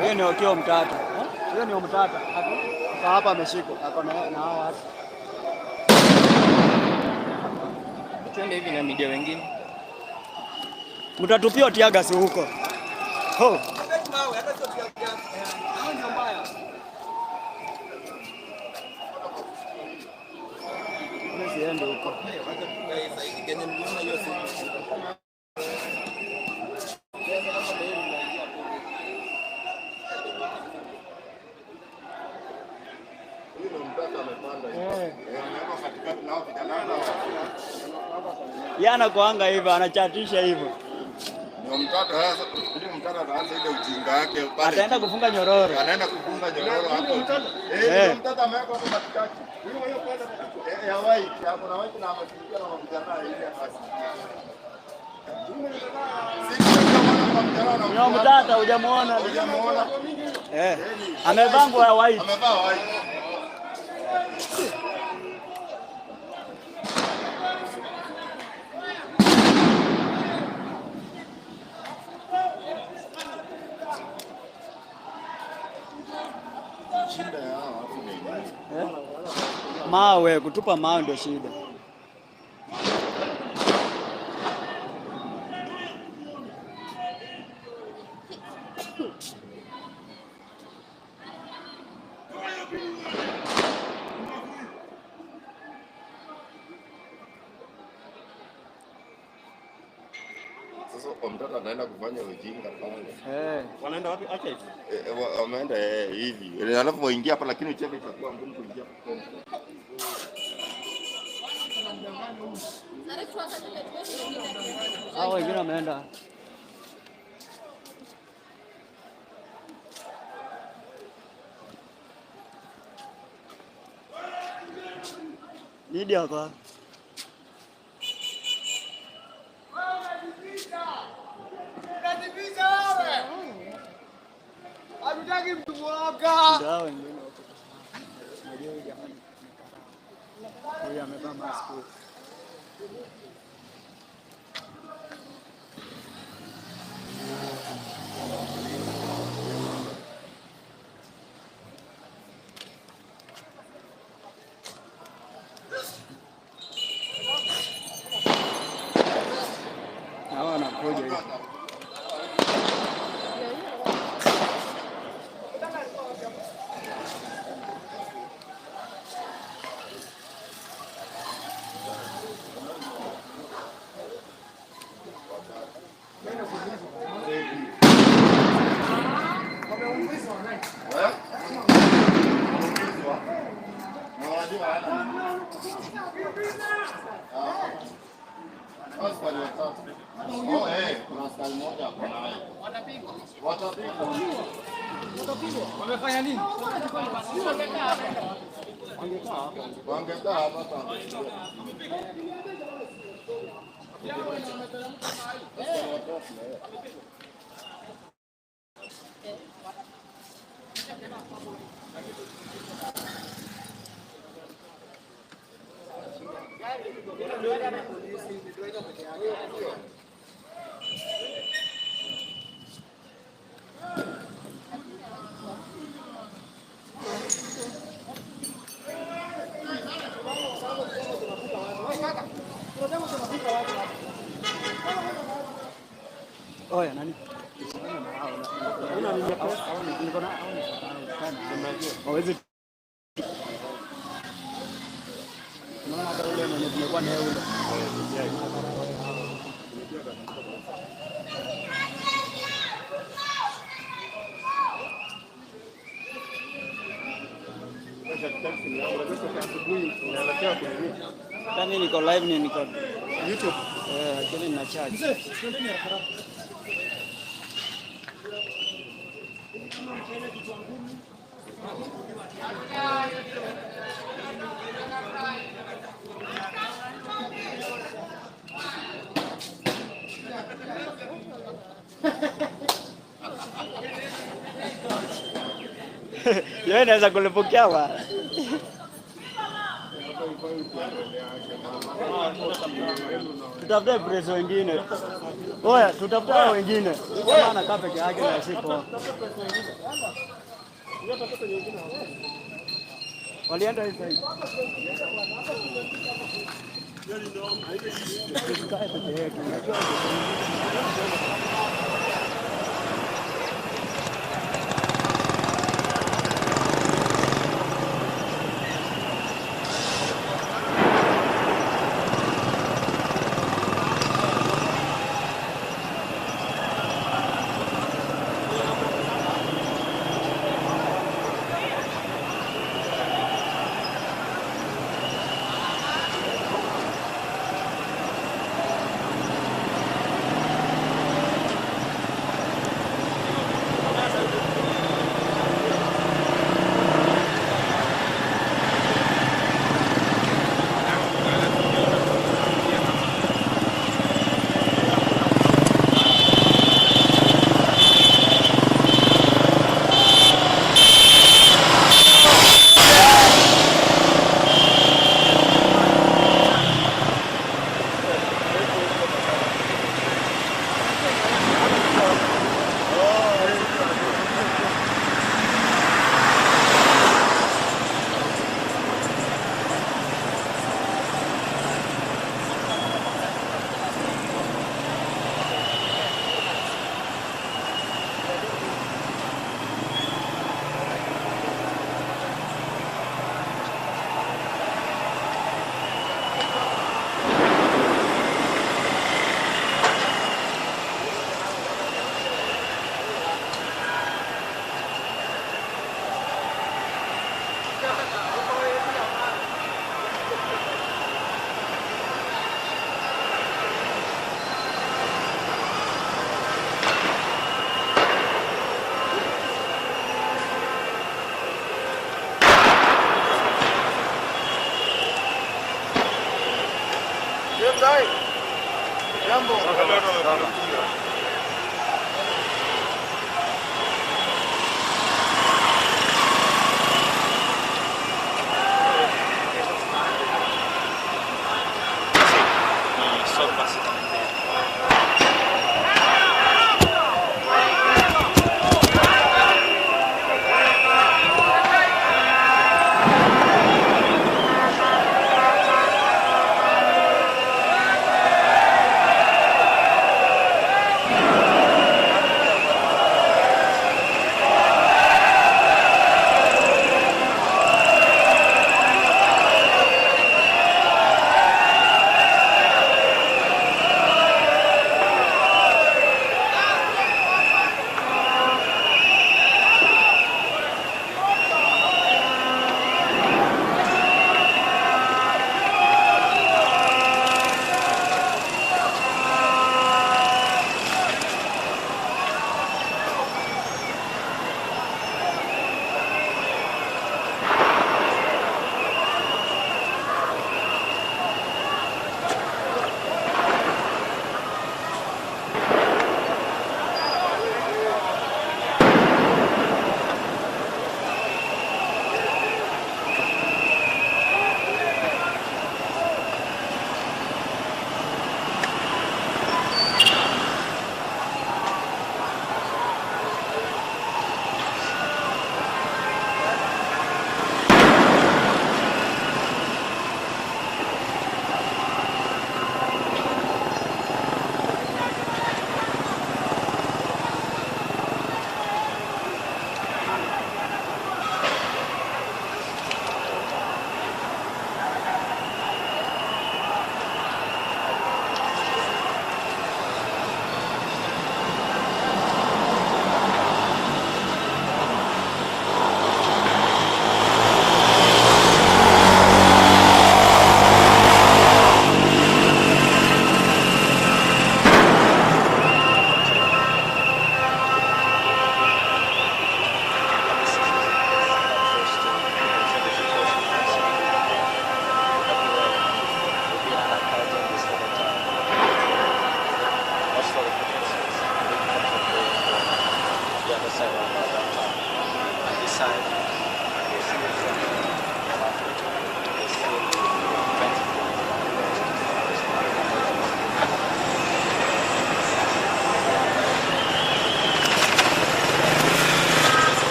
Huyo ni Okiya Omtatah. Huyo ni Omtatah. Ako hapa ameshikwa. Ako na hao watu. Twende hivi na media wengine. Mtatupia tear gas huko. Ho. Mimi siendi huko. Yeye anakuanga hivyo, anachatisha hivyo. Ni mtoto sasa, huyu mtoto anaanza ile ujinga yake pale. Ataenda kufunga nyororo. Anaenda kufunga nyororo hapo. Eh, mtoto amewekwa hapo katikati. Huyo huyo pale ya white, hapo na white na ameshikia na mvijana ile basi. Ni mtata hujamuona. Hujamuona. Eh. Amevaa nguo ya white. Amevaa white. Shida ya hawa watu ni nini? Eh? Mawe, kutupa mawe ndio shida. Sasa kwa mtoto anaenda kufanya ujinga pale. Eh. Wanaenda wapi? Archive. Wameenda hivi. Alafu waingia hapa lakini uchebe itakuwa ngumu kuingia. Hao wengine wameenda. Nidi hapa. Hatutaki mtu mwoga. Ndio hao wengine wako. Unajua huyu jamani. Huyu amevaa mask. Hawa wanakuja hivi. Wamefanya nini? Wangekaa hapa. Oya, nani? Hawezi. Unaona hata ule mwenye tumekuwa naye ule. Asubuhi unaelekea kwenye Mimi niko live ni niko YouTube. Lakini nina charge. Mzee, twendeni haraka haraka. Yeye inaweza kulipukia bwana. Tutafute preso wengine. Oya, tutafute hao wengine. Kama anakaa peke yake na si poa. Walienda hii side. Tusikae peke yetu. Jambo. Y son básicamente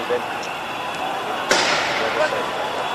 Then the other side.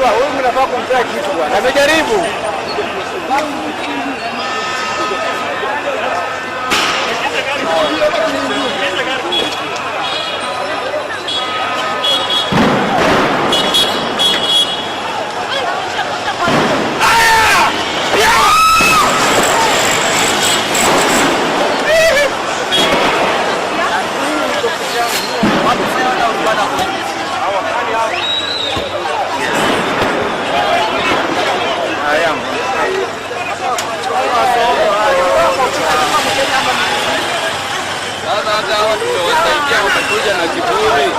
Huyu mnafaa kumpea kitu bwana. Amejaribu. Sasa hata hawa tumewasaidia wamekuja na kiburi.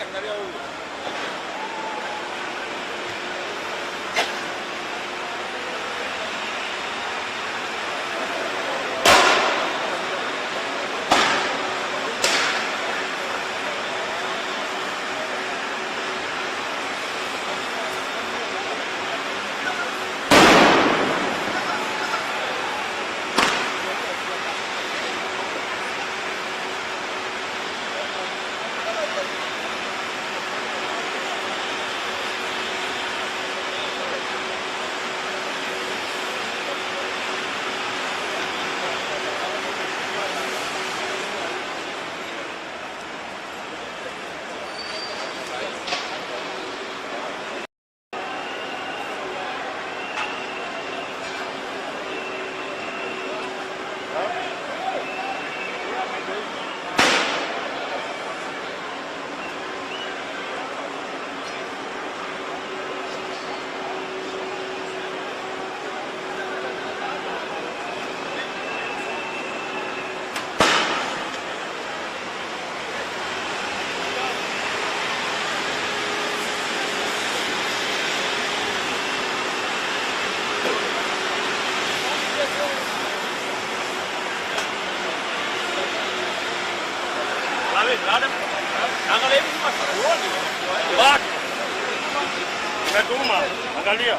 Angalia huyu. Umetuma, angalia.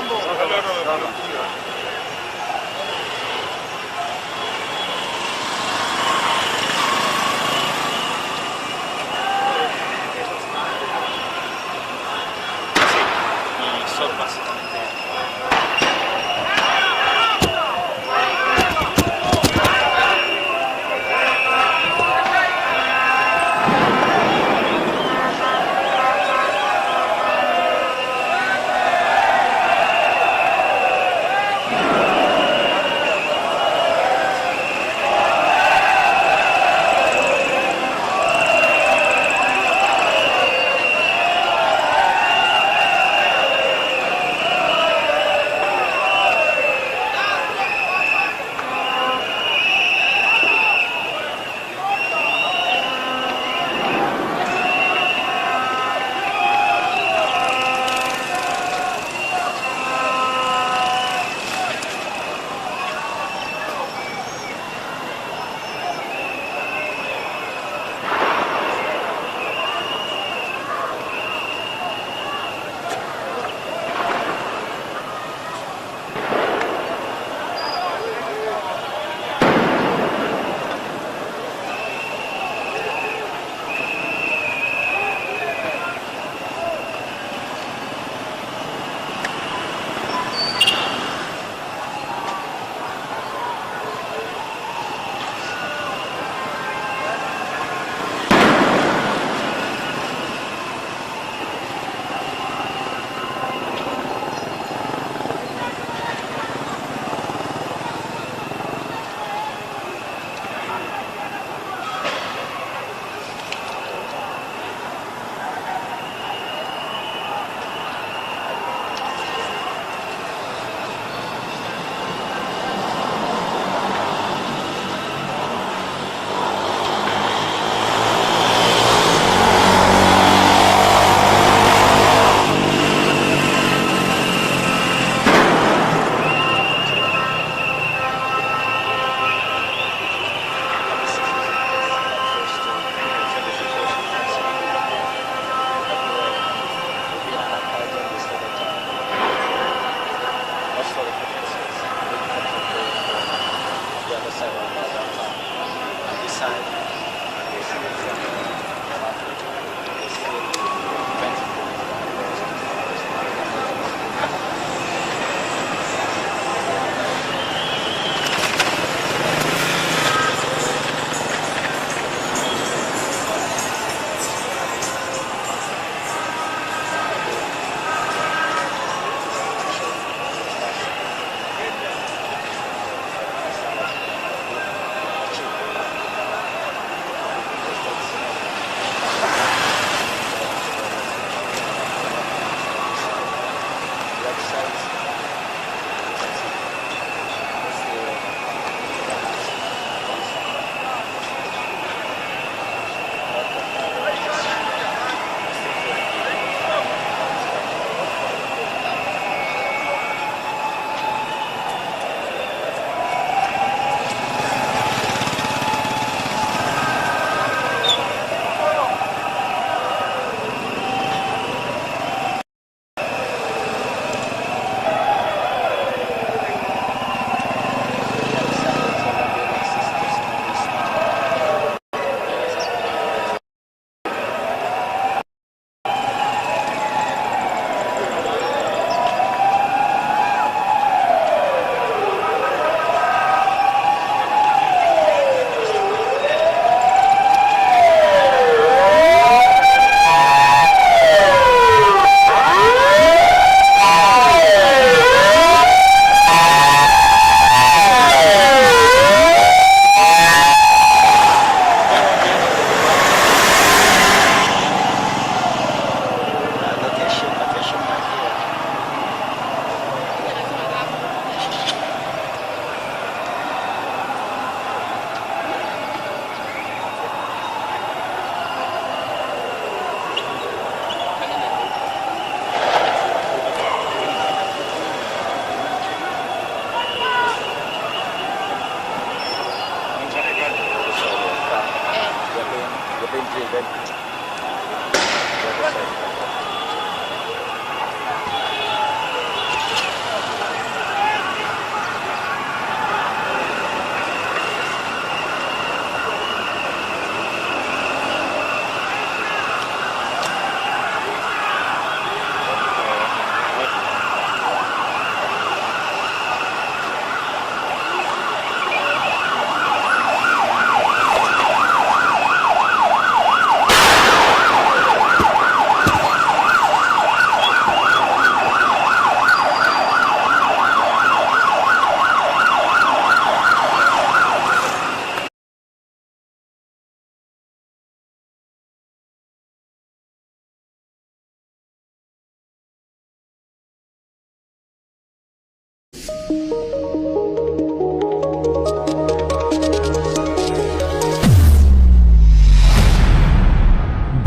Kitambo. Y son básicamente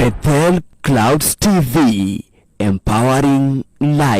Bethel Clouds TV, empowering lives.